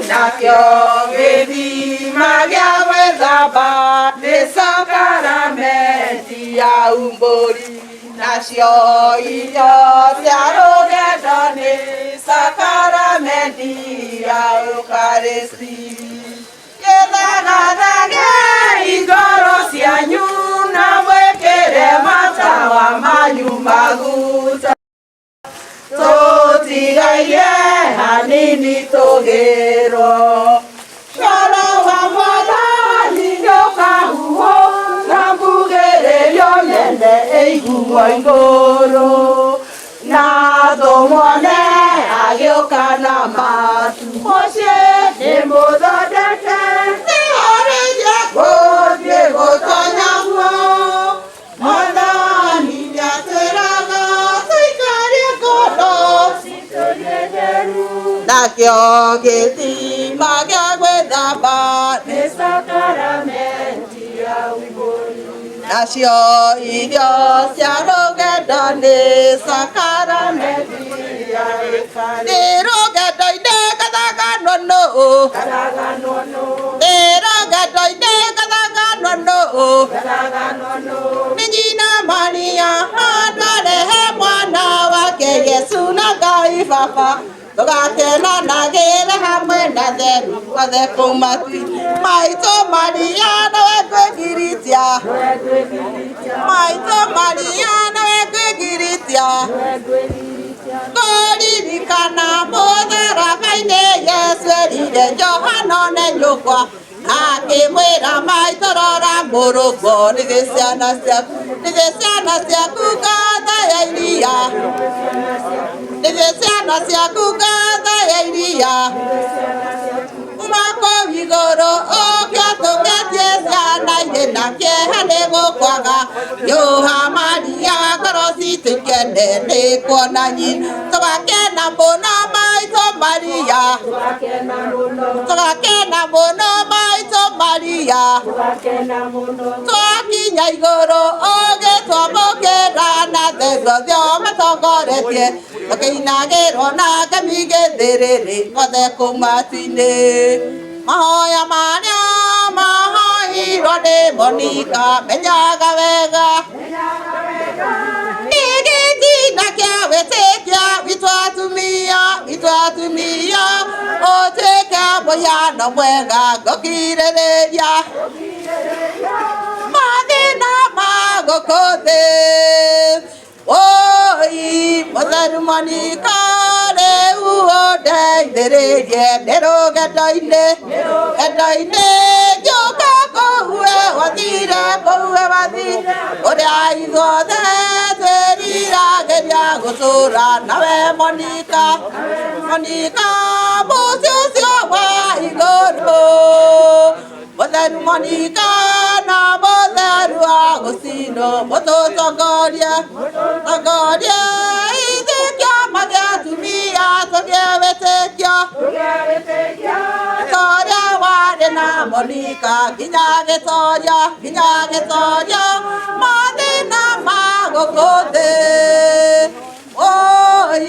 [SPEAKER 15] nakĩo gĩthima gĩa gwĩthamba nĩ sakaramenti ya umbũri, nacio irio cia rũgendo nĩ sakaramenti ya Eucharisti. Gĩthagathage ngoro cianyu na mwĩkĩre matawa manyu maguta, tũtigaire hanini tũgĩrwo. Coro wa Mwathani nĩũkahuhwo na mbugĩrĩrio nene ĩiguo igũrũ, na tũmuone agĩũka na matu. Mũciĩ nĩmũthondeke, nĩharĩirie gũthiĩ gũtonya guo. Mwathani nĩatwĩraga tũikarie ngoro citũ irĩ theru, nakĩo gĩthima gĩa gwĩthamba nĩ sakaramenti ya umbũri, nacio irio cia rũgendo nĩ sakaramenti ya Eucharisti. Ndĩ rũgendo-inĩ ngathaganwo nũũ? Ndĩ rũgendo-inĩ ngathaganwo nũũ? Nĩ nyina Maria andwarehe mwana wake Yesu na Ngai Baba, tũgakenanagĩre hamwe na theru othe kũu matu-inĩ. Maitũ Maria nowe ngwĩgiritia, Maitũ Maria nowe ngwĩgiritia, kũririkana mũtharaba-inĩ Yesu erire Johana one nyũkwa Akĩmwĩra maitũ rora mũrũgo nĩthĩ ciana ciaku nĩthĩ ciana ciaku ngatha ya iria nĩthĩ ciana ciaku ngatha ya iria uma kũu igũrũ ũke ũtũngetie ciana irĩ na kĩeha nĩ gũkwaga Yoha Maria ngoro citũ ikene nĩ kuona nyina tũgakena mũno maitũ Maria tũgakena mũno maitũ Maria twakinya igũrũ ũgĩtwamũkĩra na thengo thio matongoretie tũkĩinagĩrwo na ngemi gĩthĩrĩrĩ othe kũu matu-inĩ mahoya marĩa mahoirwo nĩ Monika menyaga wega nĩ gĩtina kĩa wĩtĩkia witũ atumia witũ atumia ũtuĩke mũhiano mwega ngũkirĩrĩria mathĩna ma gũkũ thĩ Oi, mũtheru Monika rĩu ũndeithĩrĩrie nĩ rũgendo-inĩ rũgendo-inĩ ngĩũka kũu we wathire kũu we wathire ũrĩa ithuothe twĩriragĩria gũtũũra nawe Monika Monika mũciĩ ũcio wa igũrũ mũtheru Monika na mũtheru Agustino mũtũtongorie tongorie ithuĩ kĩama gĩa atumia tũgĩe wĩtĩkio gĩtoria warĩ na Monika nginya gĩtoria nginya gĩtoria mathĩna ma gũkũ thĩ Oi,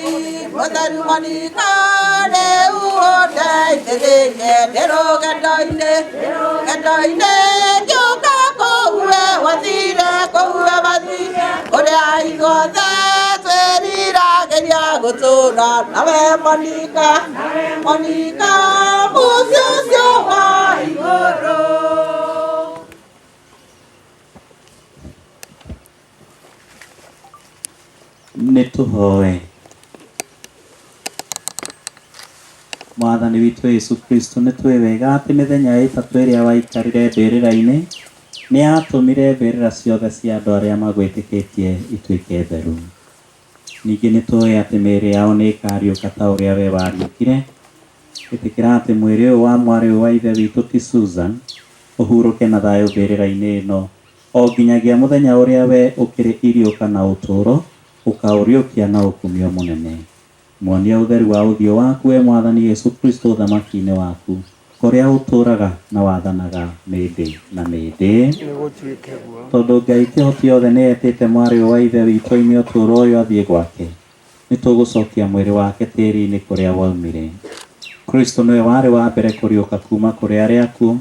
[SPEAKER 15] mũtheru Monika rĩu ũndeithĩrĩrie nĩ rũgendo-inĩ rũgendo-inĩ ngĩũka kũu we wathire kũu we wathire kũrĩa ithuothe twĩriragĩria gũtũũra nawe Monika Monika mũciĩ ũcio wa igũrũ.
[SPEAKER 17] Nĩ tũhoe. Mwathani witũ Yesu Kristo nĩ tũĩ wega atĩ mĩthenya ĩtatũ ĩrĩa waikarire mbĩrĩra-inĩ nĩ yatũmire mbĩrĩra ciothe cia andũ arĩa magwĩtĩkĩtie ituĩke theru. Ningĩ nĩ tũĩ atĩ mĩĩrĩ yao nĩ ĩkariũka ta ũrĩa we wariũkire. Ĩtĩkĩra atĩ mwĩrĩ ũyũ wa mwarĩ ũyũ wa ithe witũ ti Susan ũhurũke na thayũ mbĩrĩra-inĩ ĩno o nginyagia mũthenya ũrĩa we ũkĩrĩ iriũka na ũtũũro ũkaũriũkia na ũkumio mũnene. Muonie ũtheru wa ũthiũ waku we Mwathani Yesu Kristo ũthamaki-inĩ waku kũrĩa ũtũũraga na wathanaga mĩndĩ na mĩndĩ.
[SPEAKER 2] Nĩ gũtuĩke guo.
[SPEAKER 17] Tondũ Ngai kĩhoti yothe nĩ etĩte mwarĩ ũyũ wa ithe witũ oime ũtũũro ũyũ athiĩ gwake, nĩ tũgũcokia mwĩrĩ wake tĩri-inĩ kũrĩa waumire. Kristo nĩwe warĩ wa mbere kũriũka kuma kũrĩ arĩa akuũ,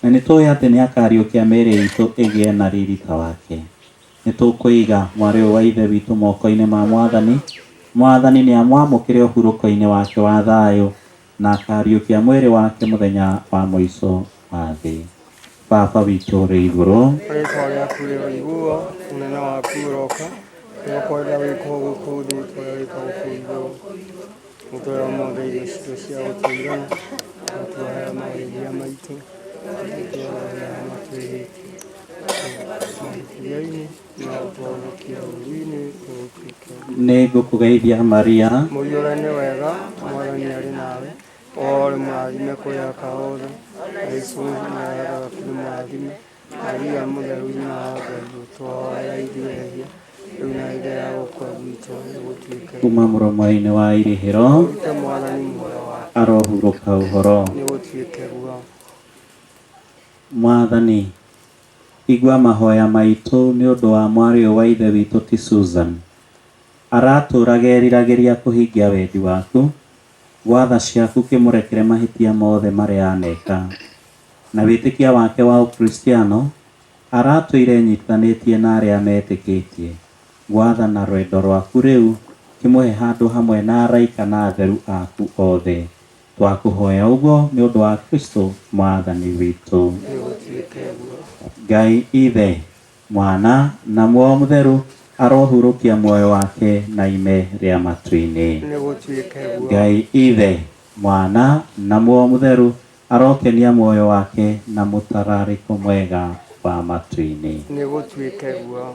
[SPEAKER 17] na nĩ tũĩ atĩ nĩ akariũkia mĩĩrĩ itũ ĩgĩe na riri ta wake. Nĩ tũkũiga mwarĩ ũyũ wa ithe witũ moko-inĩ ma Mwathani. Mwathani nĩ amwamũkĩre ũhurũko-inĩ wake wa thayũ na akariũkia mwĩrĩ wake mũthenya wa mũico wa thĩ. Baba witũ ũrĩ igũrũ,
[SPEAKER 2] Rĩĩtwa rĩaku rĩroiguo, ũnene waku ũroka, ũrĩa ũkwenda wĩkwo gũkũ thĩ ta ũrĩa wĩkagwo kũu igũrũ. Ũtũhe ũmũthĩ irio citũ cia gũtũigana, na ũtuohere mawĩhia maitũ, ũtuohere arĩa matwĩhĩtie. Mahĩtia-inĩ, na ũtũhonokie ũũru-inĩ, ũtuĩke
[SPEAKER 17] nĩ ngũkũgeithia Maria,
[SPEAKER 2] mũiyũre nĩ wega, Mwathani arĩ nawe, ũrĩ mũrathime kwĩ aka othe, na Jesũ mũrata waku nĩ mũrathime. Maria mũtheru nyina wa Ngai, ũtũhoere ithuĩ ehia, rĩu na hĩndĩ ya gũkua gwitũ, nĩ gũtuĩke.
[SPEAKER 17] kuma mũromo-inĩ wa irĩhĩro
[SPEAKER 2] Ũrute Mwathani muoyo wake,
[SPEAKER 17] arohurũka ũhoro.
[SPEAKER 2] nĩ gũtuĩke guo.
[SPEAKER 17] Mwathani, igua mahoya maitũ nĩ ũndũ wa mwarĩ ũyũ wa ithe witũ ti Susan. Aratũũraga eriragĩria kũhingia wendi waku, gwatha ciaku kĩmũrekere mahĩtia mothe marĩa aneka. Na wĩtĩkia wake wa Ũkristiano, aratũire enyitanĩtie na arĩa metĩkĩtie. Gwatha na rwendo rwaku rĩu kĩmũhe handũ hamwe na araika na atheru aku othe. Twakũhoya ũguo nĩ ũndũ wa Kristo Mwathani witũ.
[SPEAKER 2] Nĩ gũtuĩke guo.
[SPEAKER 17] Ngai Ithe, Mwana na Muoyo Mũtheru arohurũkia muoyo wake na ime rĩa matu-inĩ.
[SPEAKER 2] Nĩ gũtuĩke guo.
[SPEAKER 17] Ngai Ithe, Mwana na Muoyo Mũtheru Arokenia muoyo wake na mũtararĩko mwega wa matu-inĩ.
[SPEAKER 2] Nĩ gũtuĩke guo.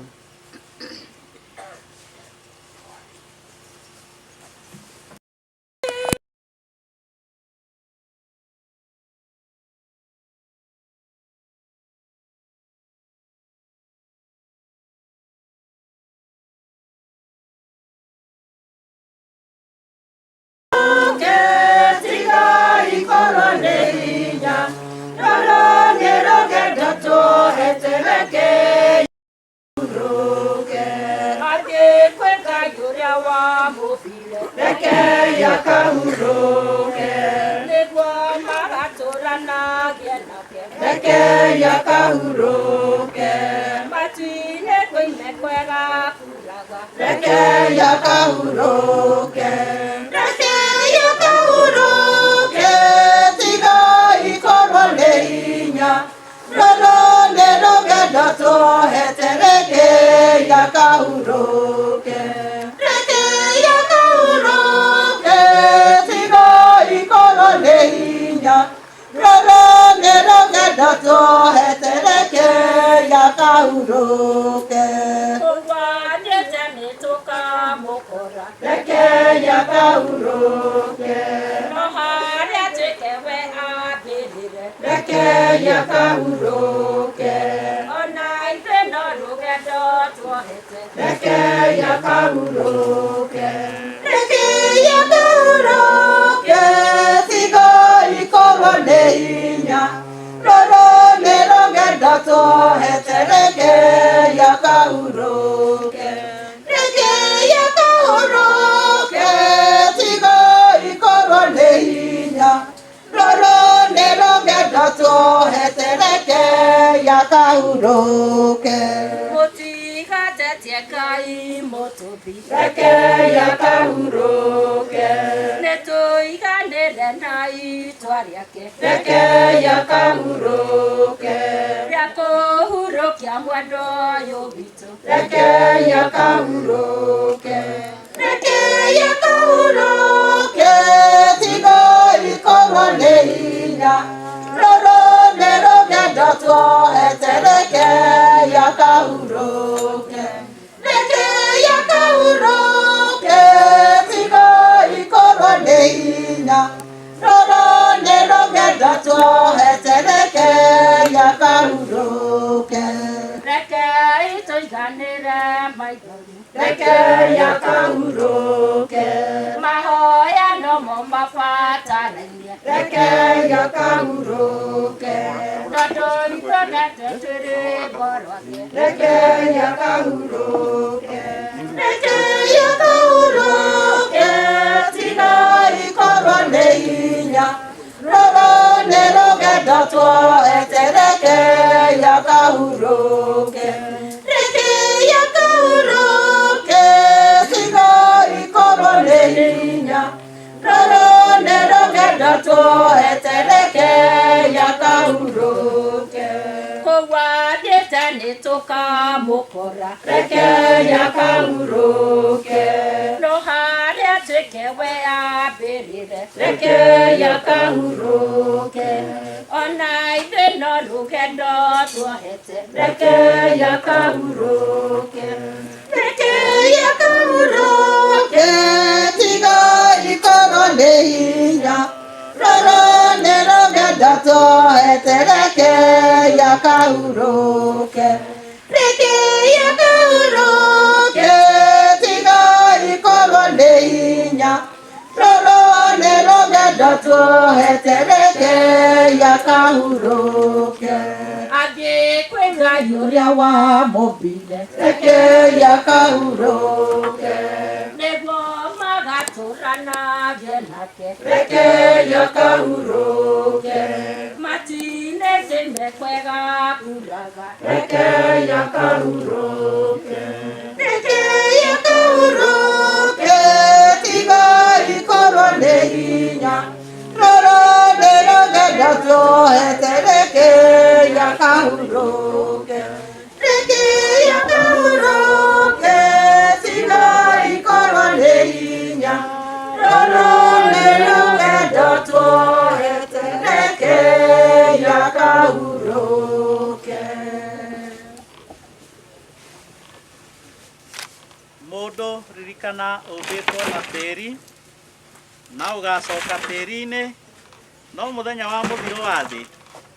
[SPEAKER 4] Roro, nero,
[SPEAKER 15] Ngai akahurũke.
[SPEAKER 18] Mũndũ ririkana ũmbĩtwo na tĩri na ũgacoka tĩri-inĩ, no mũthenya wa mũthiro wa thĩ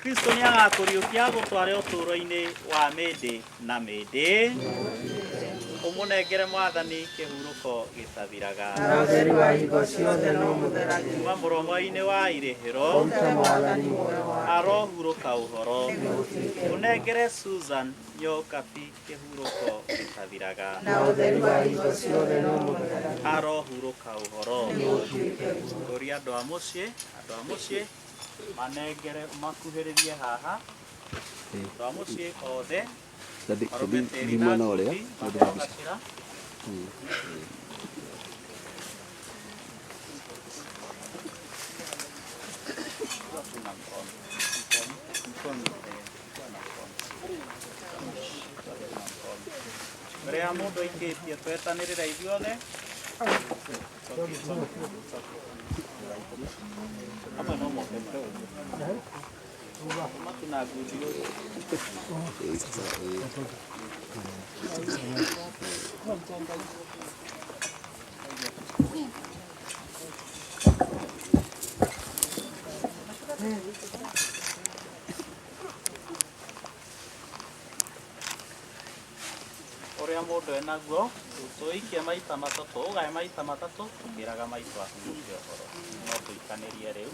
[SPEAKER 18] Kristo nĩ agakũriũkia agũtware ũtũũro-inĩ wa mĩndĩ na mĩndĩ. Ũmũnengere Mwathani kĩhurũko gĩtathiraga.
[SPEAKER 4] Na ũtheri wa hingo ciothe no mũtheragie.
[SPEAKER 18] Kuma mũromo-inĩ wa irĩhĩro
[SPEAKER 4] Ũrute Mwathani muoyo wake.
[SPEAKER 18] arohurũka ũhoro. Ũnengere Susan Nyokabi kĩhurũko gĩtathiraga.
[SPEAKER 4] Na ũtheri wa hingo ciothe no mũtheragie.
[SPEAKER 18] Arohurũka ũhoro. Ngũria andũ a mũciĩ, andũ a mũciĩ manengere makuhĩrĩrie haha, andũ a mũciĩ othe marũme tĩri na
[SPEAKER 11] mwena ũrĩa
[SPEAKER 18] cumbĩ
[SPEAKER 11] nĩ ũndũ wa mbica.
[SPEAKER 18] maheo gacĩra. Na mkono. Mkono, na mkono. Mbere ya mũndũ aikĩtie twetanĩrĩra ithuothe. Amwe no moke matu na ngundi ũyũ. Ũrĩa mũndũ enaguo tũikie maita matatũ, ũgae maita matatũ tũkĩraga maitũ ahurũke ũhoro. No tũikanĩrie rĩu.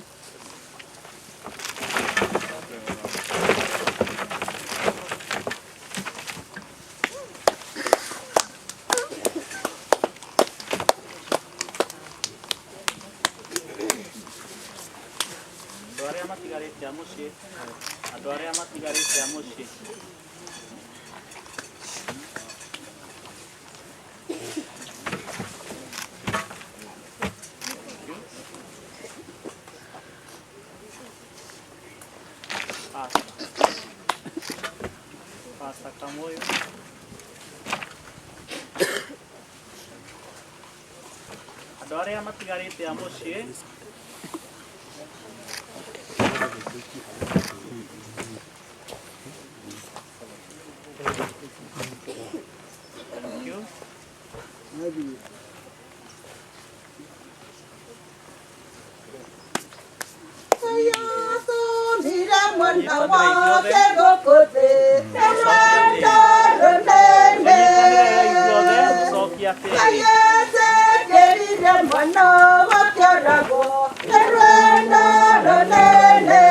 [SPEAKER 18] Andũ arĩa matigarĩte a mũciĩ, andũ arĩa matigarĩte a mũciĩ. Pasta. Pasta Kamoyo. Andũ arĩa matigarĩte a mũciĩ. Thank you.
[SPEAKER 15] Mwana wake gũkũ thĩ, nĩ rwendo rũnene.
[SPEAKER 18] Ithuothe gũcokia tĩri.
[SPEAKER 15] Ngai mwana wake oragwo, nĩ rwendo rũnene.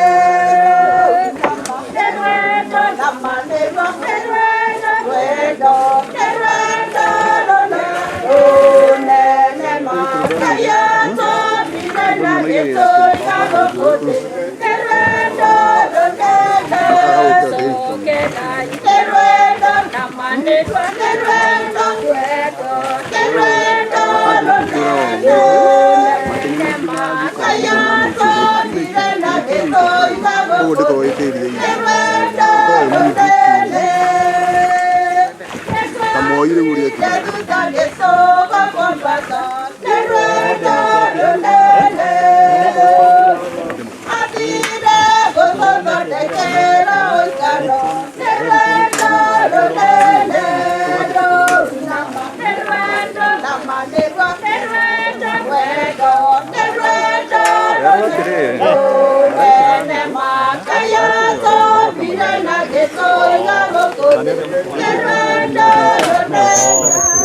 [SPEAKER 15] Nĩ rwendo na ma nĩ rwendo, rwendo, nĩ rwendo rũnene ma. Ngai atũmire na gĩtũika gũkũ thĩ, nĩ rwendo rũnene. Nĩ rwendo na ma nĩ rwendo, nĩ rwendo rũnene ma. Ngai atũmire na gĩtũika
[SPEAKER 11] Ũguo
[SPEAKER 15] gũkũ
[SPEAKER 11] ndĩkorwo
[SPEAKER 15] thĩ,
[SPEAKER 11] ĩtĩrie
[SPEAKER 15] nĩ rwendo rũnene.
[SPEAKER 11] Kamoi rĩu ũrĩa ekire.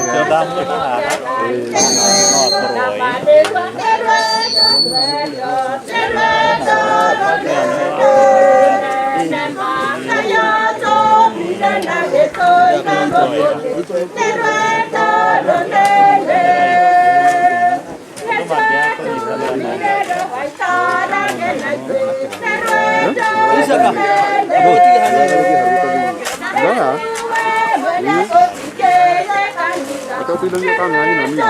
[SPEAKER 18] Nĩkĩo ndamuona haha no akorwo ĩ. Andũ mangĩaga kũnyitanĩra
[SPEAKER 15] no.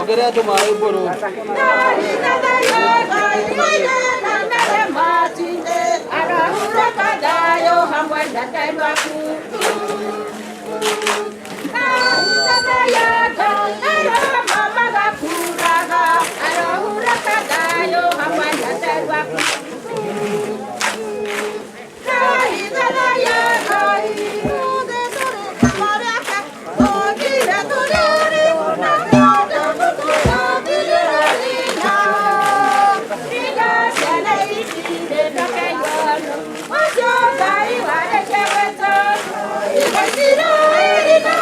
[SPEAKER 11] Ongerea tũmaĩ mbũrũ.
[SPEAKER 24] Thank you.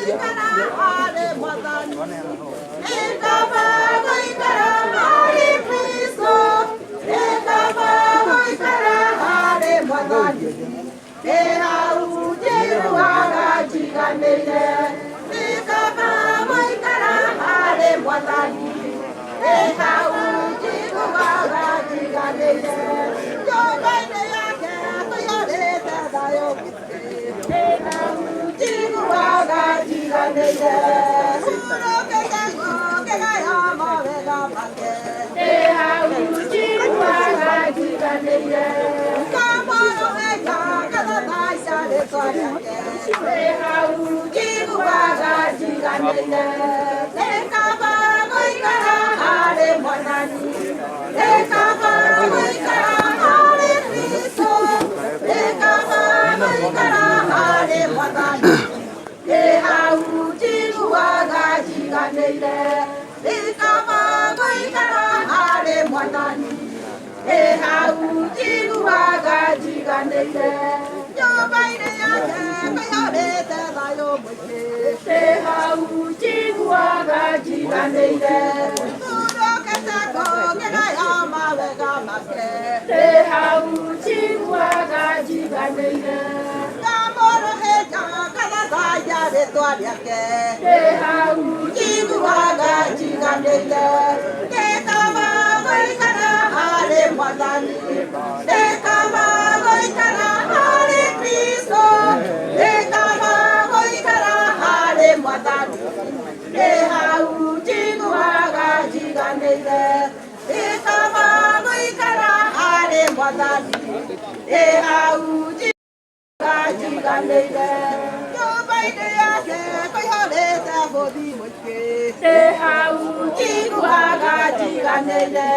[SPEAKER 15] gũikara harĩ Mwathani. Nĩ kaba gũikara harĩ Kristo, nĩ kaba gũikara harĩ Mwathani. Ndĩ hau njiguaga njiganĩire, nĩ kaba gũikara harĩ Mwathani. Ndĩ hau njiguaga njiganĩire, nyũmba-inĩ yake kũiyũrĩte thayũ mũingĩ. Ndĩ hau njiguaga njiganĩire, hurũkĩte ngĩgaya mawega make. Ndĩ hau njiguaga njiganĩire, ngamũrũhĩka ngathathaia rĩĩtwa rĩake. Ndĩ hau njiguaga njiganĩire, nĩ kaba gũikara harĩ Mwathani. Nĩ kaba gũikara harĩ Kristo, nĩ kaba gũikara harĩ Mwathani. Ndĩ hau njiguaga njiganĩire, nĩ kaba gũikara harĩ Mwathani. Ndĩ hau njiguaga njiganĩire, nyũmba-inĩ yake kũiyũrĩte thayũ mũingĩ. Ndĩ hau njiguaga njiganĩire, hurũkĩte ngĩgaya mawega make. Ndĩ hau njiguaga njiganĩire, ngamũrũhĩka ngathathaia rĩĩtwa rĩake. Ndĩ hau njiguaga njiganĩire, nĩ kaba gũikara harĩ Mwathani. Nĩ kaba gũikara harĩ Kristo, nĩ kaba gũikara harĩ Mwathani. Ndĩ hau njiguaga njiganĩire, nĩ kaba gũikara harĩ Mwathani. Ndĩ hau njiguaga njiganĩire, nyũmba-inĩ yake kũiyũrĩte bũthi mũingĩ. Ndĩ hau njiguaga njiganĩire,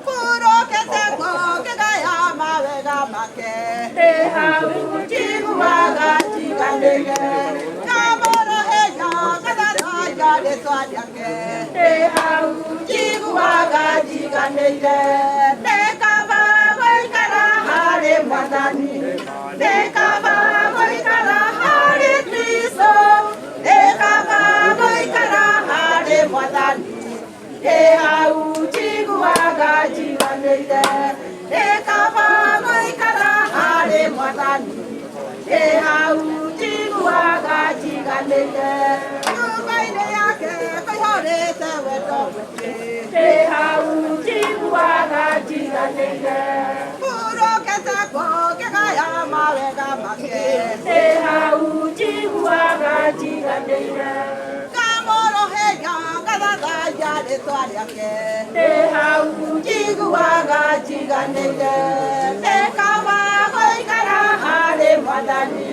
[SPEAKER 15] hurũkĩte ngĩgaya mawega make. Ndĩ hau njiguaga njiganĩire, ngamũrũhĩka ngathathaia rĩĩtwa rĩake. Ndĩ hau njiguaga njiganĩire, nĩ kaba gũikara harĩ Mwathani. Nĩ kaba gũikara harĩ Kristo, nĩ kaba gũikara harĩ Mwathani. Ndĩ hau njiguaga njiganĩire, nĩ kaba gũikara harĩ Mwathani. Ndĩ hau njiguaga njiganĩire, nyũmba-inĩ yake kũiyũrĩte wendo mũingĩ. Ndĩ hau njiguaga njiganĩire, hurũkĩte ngĩgaya mawega make. Ndĩ hau njiguaga njiganĩire, ngamũrũhĩka ngathathaia rĩĩtwa rĩake. Ndĩ hau njiguaga njiganĩire, nĩ kaba gũikara harĩ Mwathani.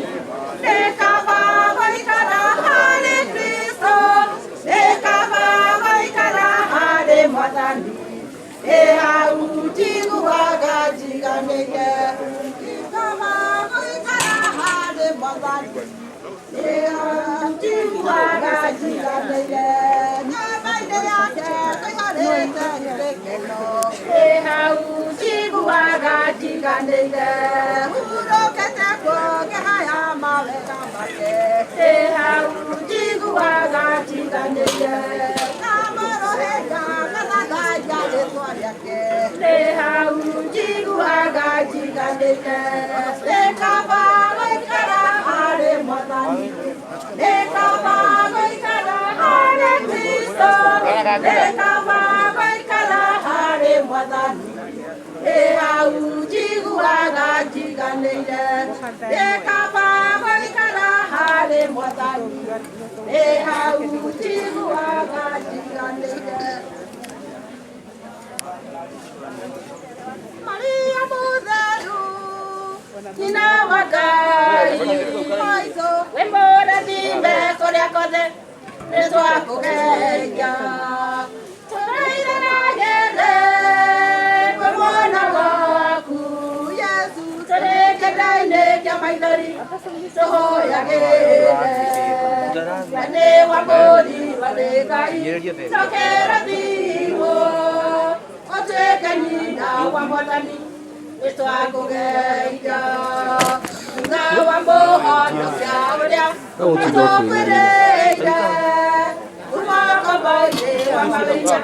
[SPEAKER 15] Nĩ kaba gũikara harĩ Kristo, nĩ kaba gũikara harĩ Mwathani. Ndĩ hau njiguaga njiganĩire, nĩ kaba gũikara harĩ Mwathani. Ndĩ hau njiguaga njiganĩire, nyũmba-inĩ yake kũiyũrĩte gĩkeno. Ndĩ hau njiguaga njiganĩire, hurũkĩte ngĩhaya mawega make. Ndĩ hau njiguaga njiganĩire, ngamũrũhĩka ngathathaia rĩĩtwa rĩake. Ndĩ hau njiguaga njiganĩire, nĩ kaba gũikara harĩ Mwathani. Nĩ kaba gũikara harĩ Kristo, nĩ kaba gũikara harĩ Mwathani. Ndĩ hau njiguaga njiganĩire, nĩ kaba gũikara harĩ Mwathani. Ndĩ hau njiguaga njiganĩire. Maria mũtheru, nyina wa Ngai, maitũ wĩ mũrathime kũrĩa kothe nĩtwakũgeria. Tũraireragere kwĩ mwana waku Yesu, tũrĩ kĩrĩra-inĩ kĩa maithori tũhoyagĩre. We nĩ wa mũrirwo nĩ Ngai, tũkĩrathimwo ũtuĩke nyina wa Mwathani, nĩtwakũgeithia. Thutha wa mũhonokia ũrĩa
[SPEAKER 11] Ũgũtinda ũkĩinaina.
[SPEAKER 15] Twatũire kuma kombo-inĩ wa mawĩnya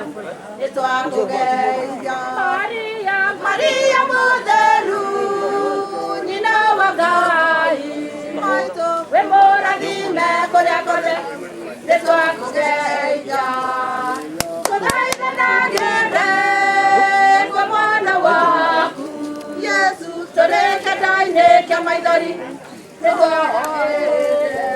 [SPEAKER 15] nĩtwakũgeithia Maria mũtheru nyina wa Ngai maitũ wĩ mũrathime kũrĩa kũrĩ nĩtwakũgeithia tũthaithe na ngĩrĩ kwa mwana waku Yesu tũrĩ kĩanda-inĩ kĩa maithori nĩtwakũgeithia.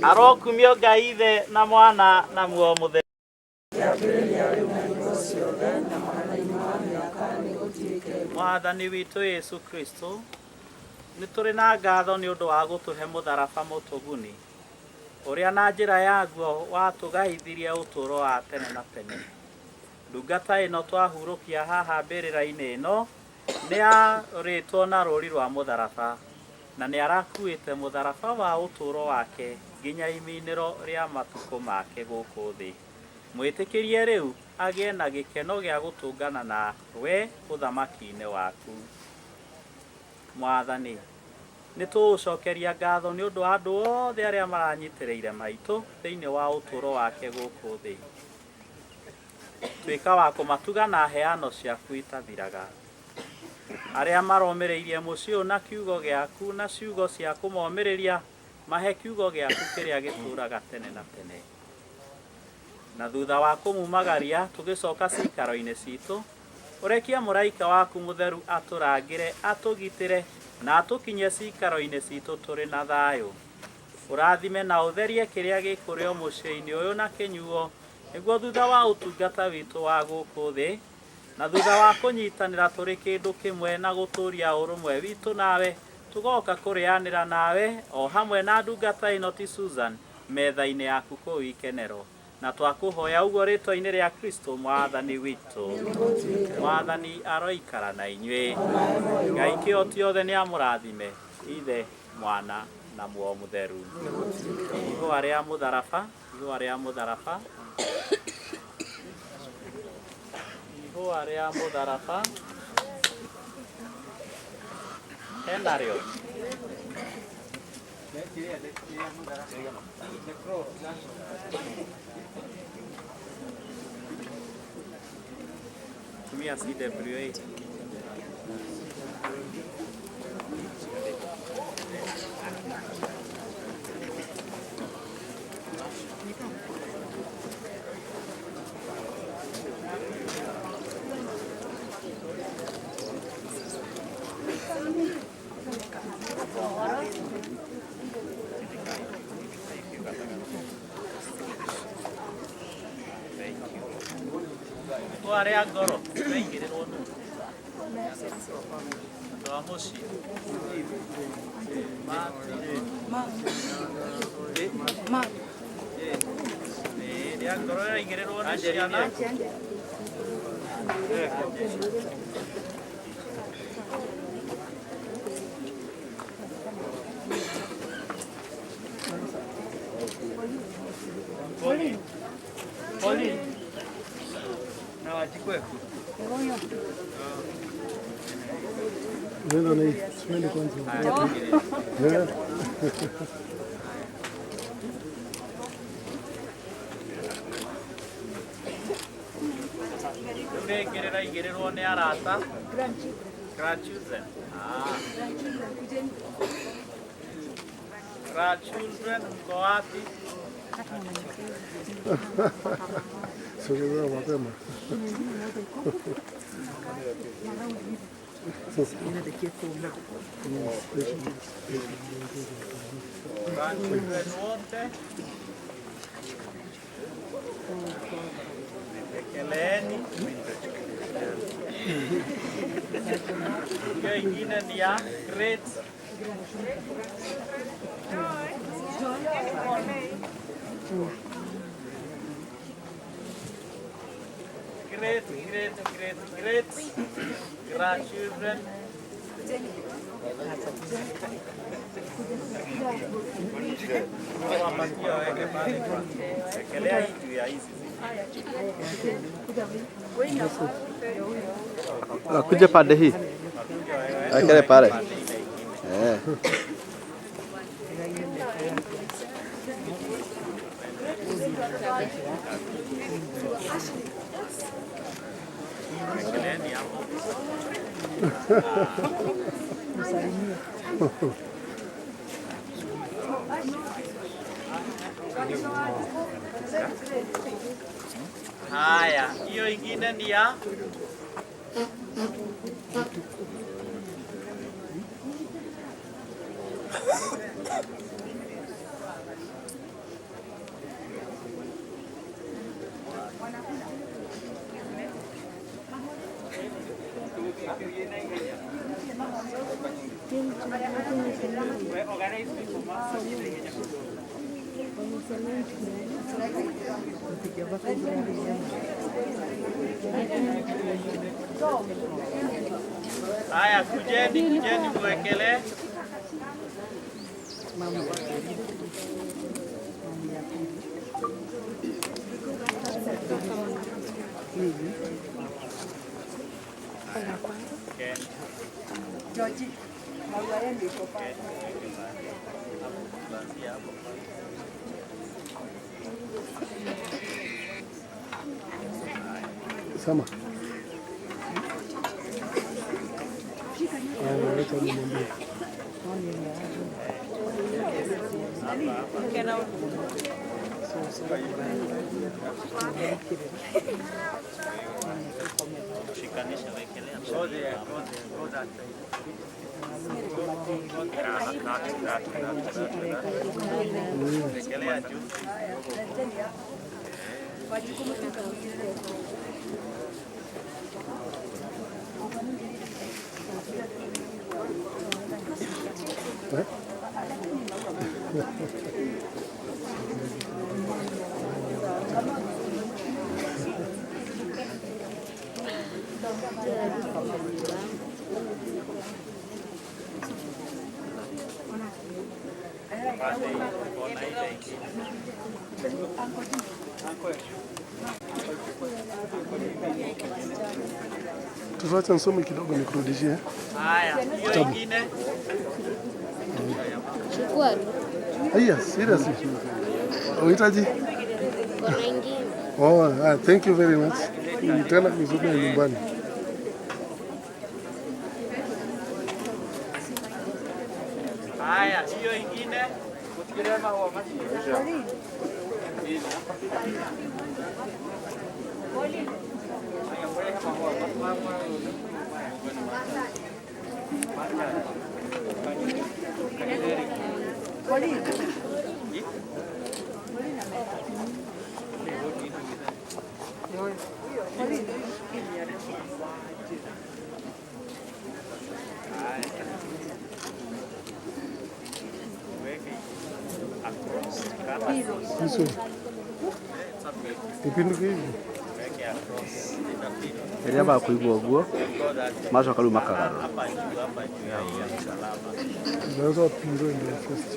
[SPEAKER 18] Arokumio Ngai Ithe na Mwana na Muoyo Mũtheru. Mwathani witũ Yesu Kristo, nĩ tũrĩ na ngatho nĩ ũndũ wa gũtũhe mũtharaba mũtũguni ũrĩa na njĩra yaguo watũgaithirie ũtũũro wa tene na tene. Ndungata ĩno twahurũkia haha mbĩrĩra-inĩ ĩno nĩ yarĩtwo na rũũri rwa mũtharaba na nĩ arakuĩte mũtharaba wa ũtũũro wake nginya iminĩro rĩa matukũ make gũkũ thĩ. Mwĩtĩkĩrie rĩu agĩe na gĩkeno gĩa gũtũngana na we ũthamaki-inĩ waku. Mwathani, nĩ tũgũcokeria ngatho nĩ ũndũ wa andũ othe arĩa maranyitĩrĩire maitũ thĩinĩ wa ũtũũro wake gũkũ thĩ. Tuĩka wa kũmatuga na heano ciaku itathiraga. Arĩa maromĩrĩirie mũciĩ ũyũ na kiugo gĩaku na ciugo cia kũmomĩrĩria, mahe kiugo gĩaku kĩrĩa gĩtũũraga tene na tene. Na thutha wa kũmumagaria tũgĩcoka cikaro-inĩ citũ, ũrekie mũraika waku mũtheru atũrangĩre, atũgitĩre na atũkinyie cikaro-inĩ citũ tũrĩ na thayũ. Ũrathime na ũtherie kĩrĩa gĩkũrĩo mũciĩ-inĩ ũyũ na kĩnyuo, nĩguo thutha wa ũtungata witũ wa gũkũ thĩ na thutha wa kũnyitanĩra tũrĩ kĩndũ kĩmwe na gũtũũria ũrũmwe witũ nawe, tũgoka kũrĩanĩra nawe o hamwe na ndungata ĩno ti Susan metha-inĩ yaku kũu ikenero. Na twakũhoya ũguo rĩtwa-inĩ rĩa Kristo Mwathani witũ. Mwathani aroikara na inyuĩ. Ngai kĩhoti othe nĩ amũrathime, Ithe, Mwana na Muoyo Mũtheru. Ihũa rĩa mũtharaba, ihũa rĩa mũtharaba, ihũa rĩa mũtharaba. Hena rĩo. Tumia CWA. Ihũa rĩa ngoro rĩaigĩrĩrwo nũ? Andũ a mũciĩ. Rĩa ngoro rĩaigĩrĩrwo nĩ ciana. Pauline. Pauline. Na Wajikweku.
[SPEAKER 5] Nenda na hii, twende kwanza. Eh.
[SPEAKER 18] Rĩu rĩngĩ rĩraigĩrĩrwo nĩ arata. Grandchildren. Ah. Grandchildren mko wapi?
[SPEAKER 5] Sogea mapema. Sasa.
[SPEAKER 18] Grandchildren wote. Ekeleeni. Hiyo ingine ni ya great great, great, great, great grandchildren.
[SPEAKER 11] Kuja pande hii. Akele pale. Eh.
[SPEAKER 18] Haya, hiyo ingine ni ya Haya, kujeni, kujeni mwekele.
[SPEAKER 5] Sama. Wacha nimwambie. Eh? Tuache nisome kidogo nikurudishie.
[SPEAKER 18] Haya, hiyo ingine.
[SPEAKER 1] Chukua.
[SPEAKER 5] Haya, seriously. Uhitaji?
[SPEAKER 1] Kuna ingine.
[SPEAKER 5] Oh, thank you very much. Tena nisome nyumbani.
[SPEAKER 18] Haya, hiyo ingine.
[SPEAKER 5] Hizo. Ipinduke hivi.
[SPEAKER 11] Rĩrĩa bakũigua ũguo macoka rĩu makagarũra.
[SPEAKER 5] Unaweza pindua ndio first.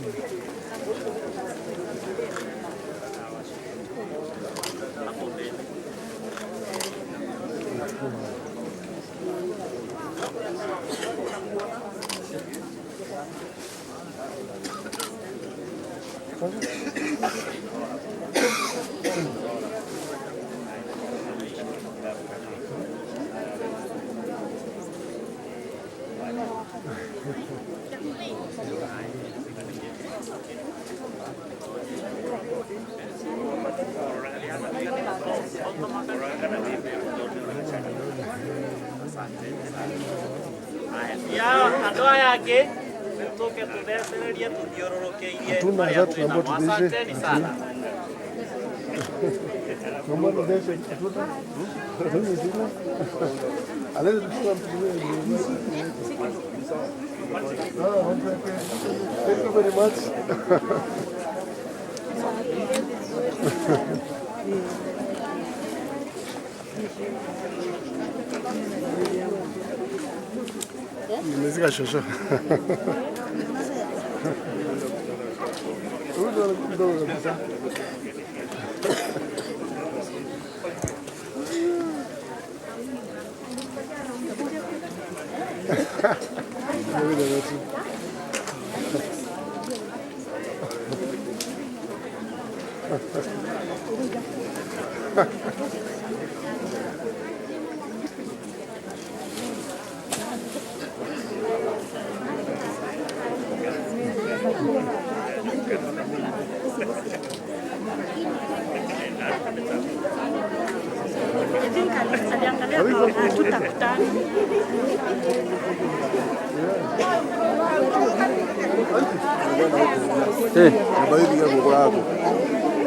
[SPEAKER 18] Ya andũ aya angĩ rĩu tũke tũthecererie tũthiũrũrũkĩirie
[SPEAKER 5] Hatuna
[SPEAKER 18] arĩa
[SPEAKER 5] watu
[SPEAKER 18] twĩ
[SPEAKER 5] ambao
[SPEAKER 18] nao.
[SPEAKER 5] tudiishe.
[SPEAKER 18] Asanteni sana.
[SPEAKER 5] Naomba tudiishe. Hatuna. Hatuna. Alete tuchukue mtu. Ah, okay. Thank you very much. Nimezika shosho. Huyu mdogo kabisa.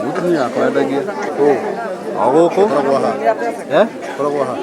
[SPEAKER 11] Mũtumia wakwa endagia o gũkũ. Koragwo ha?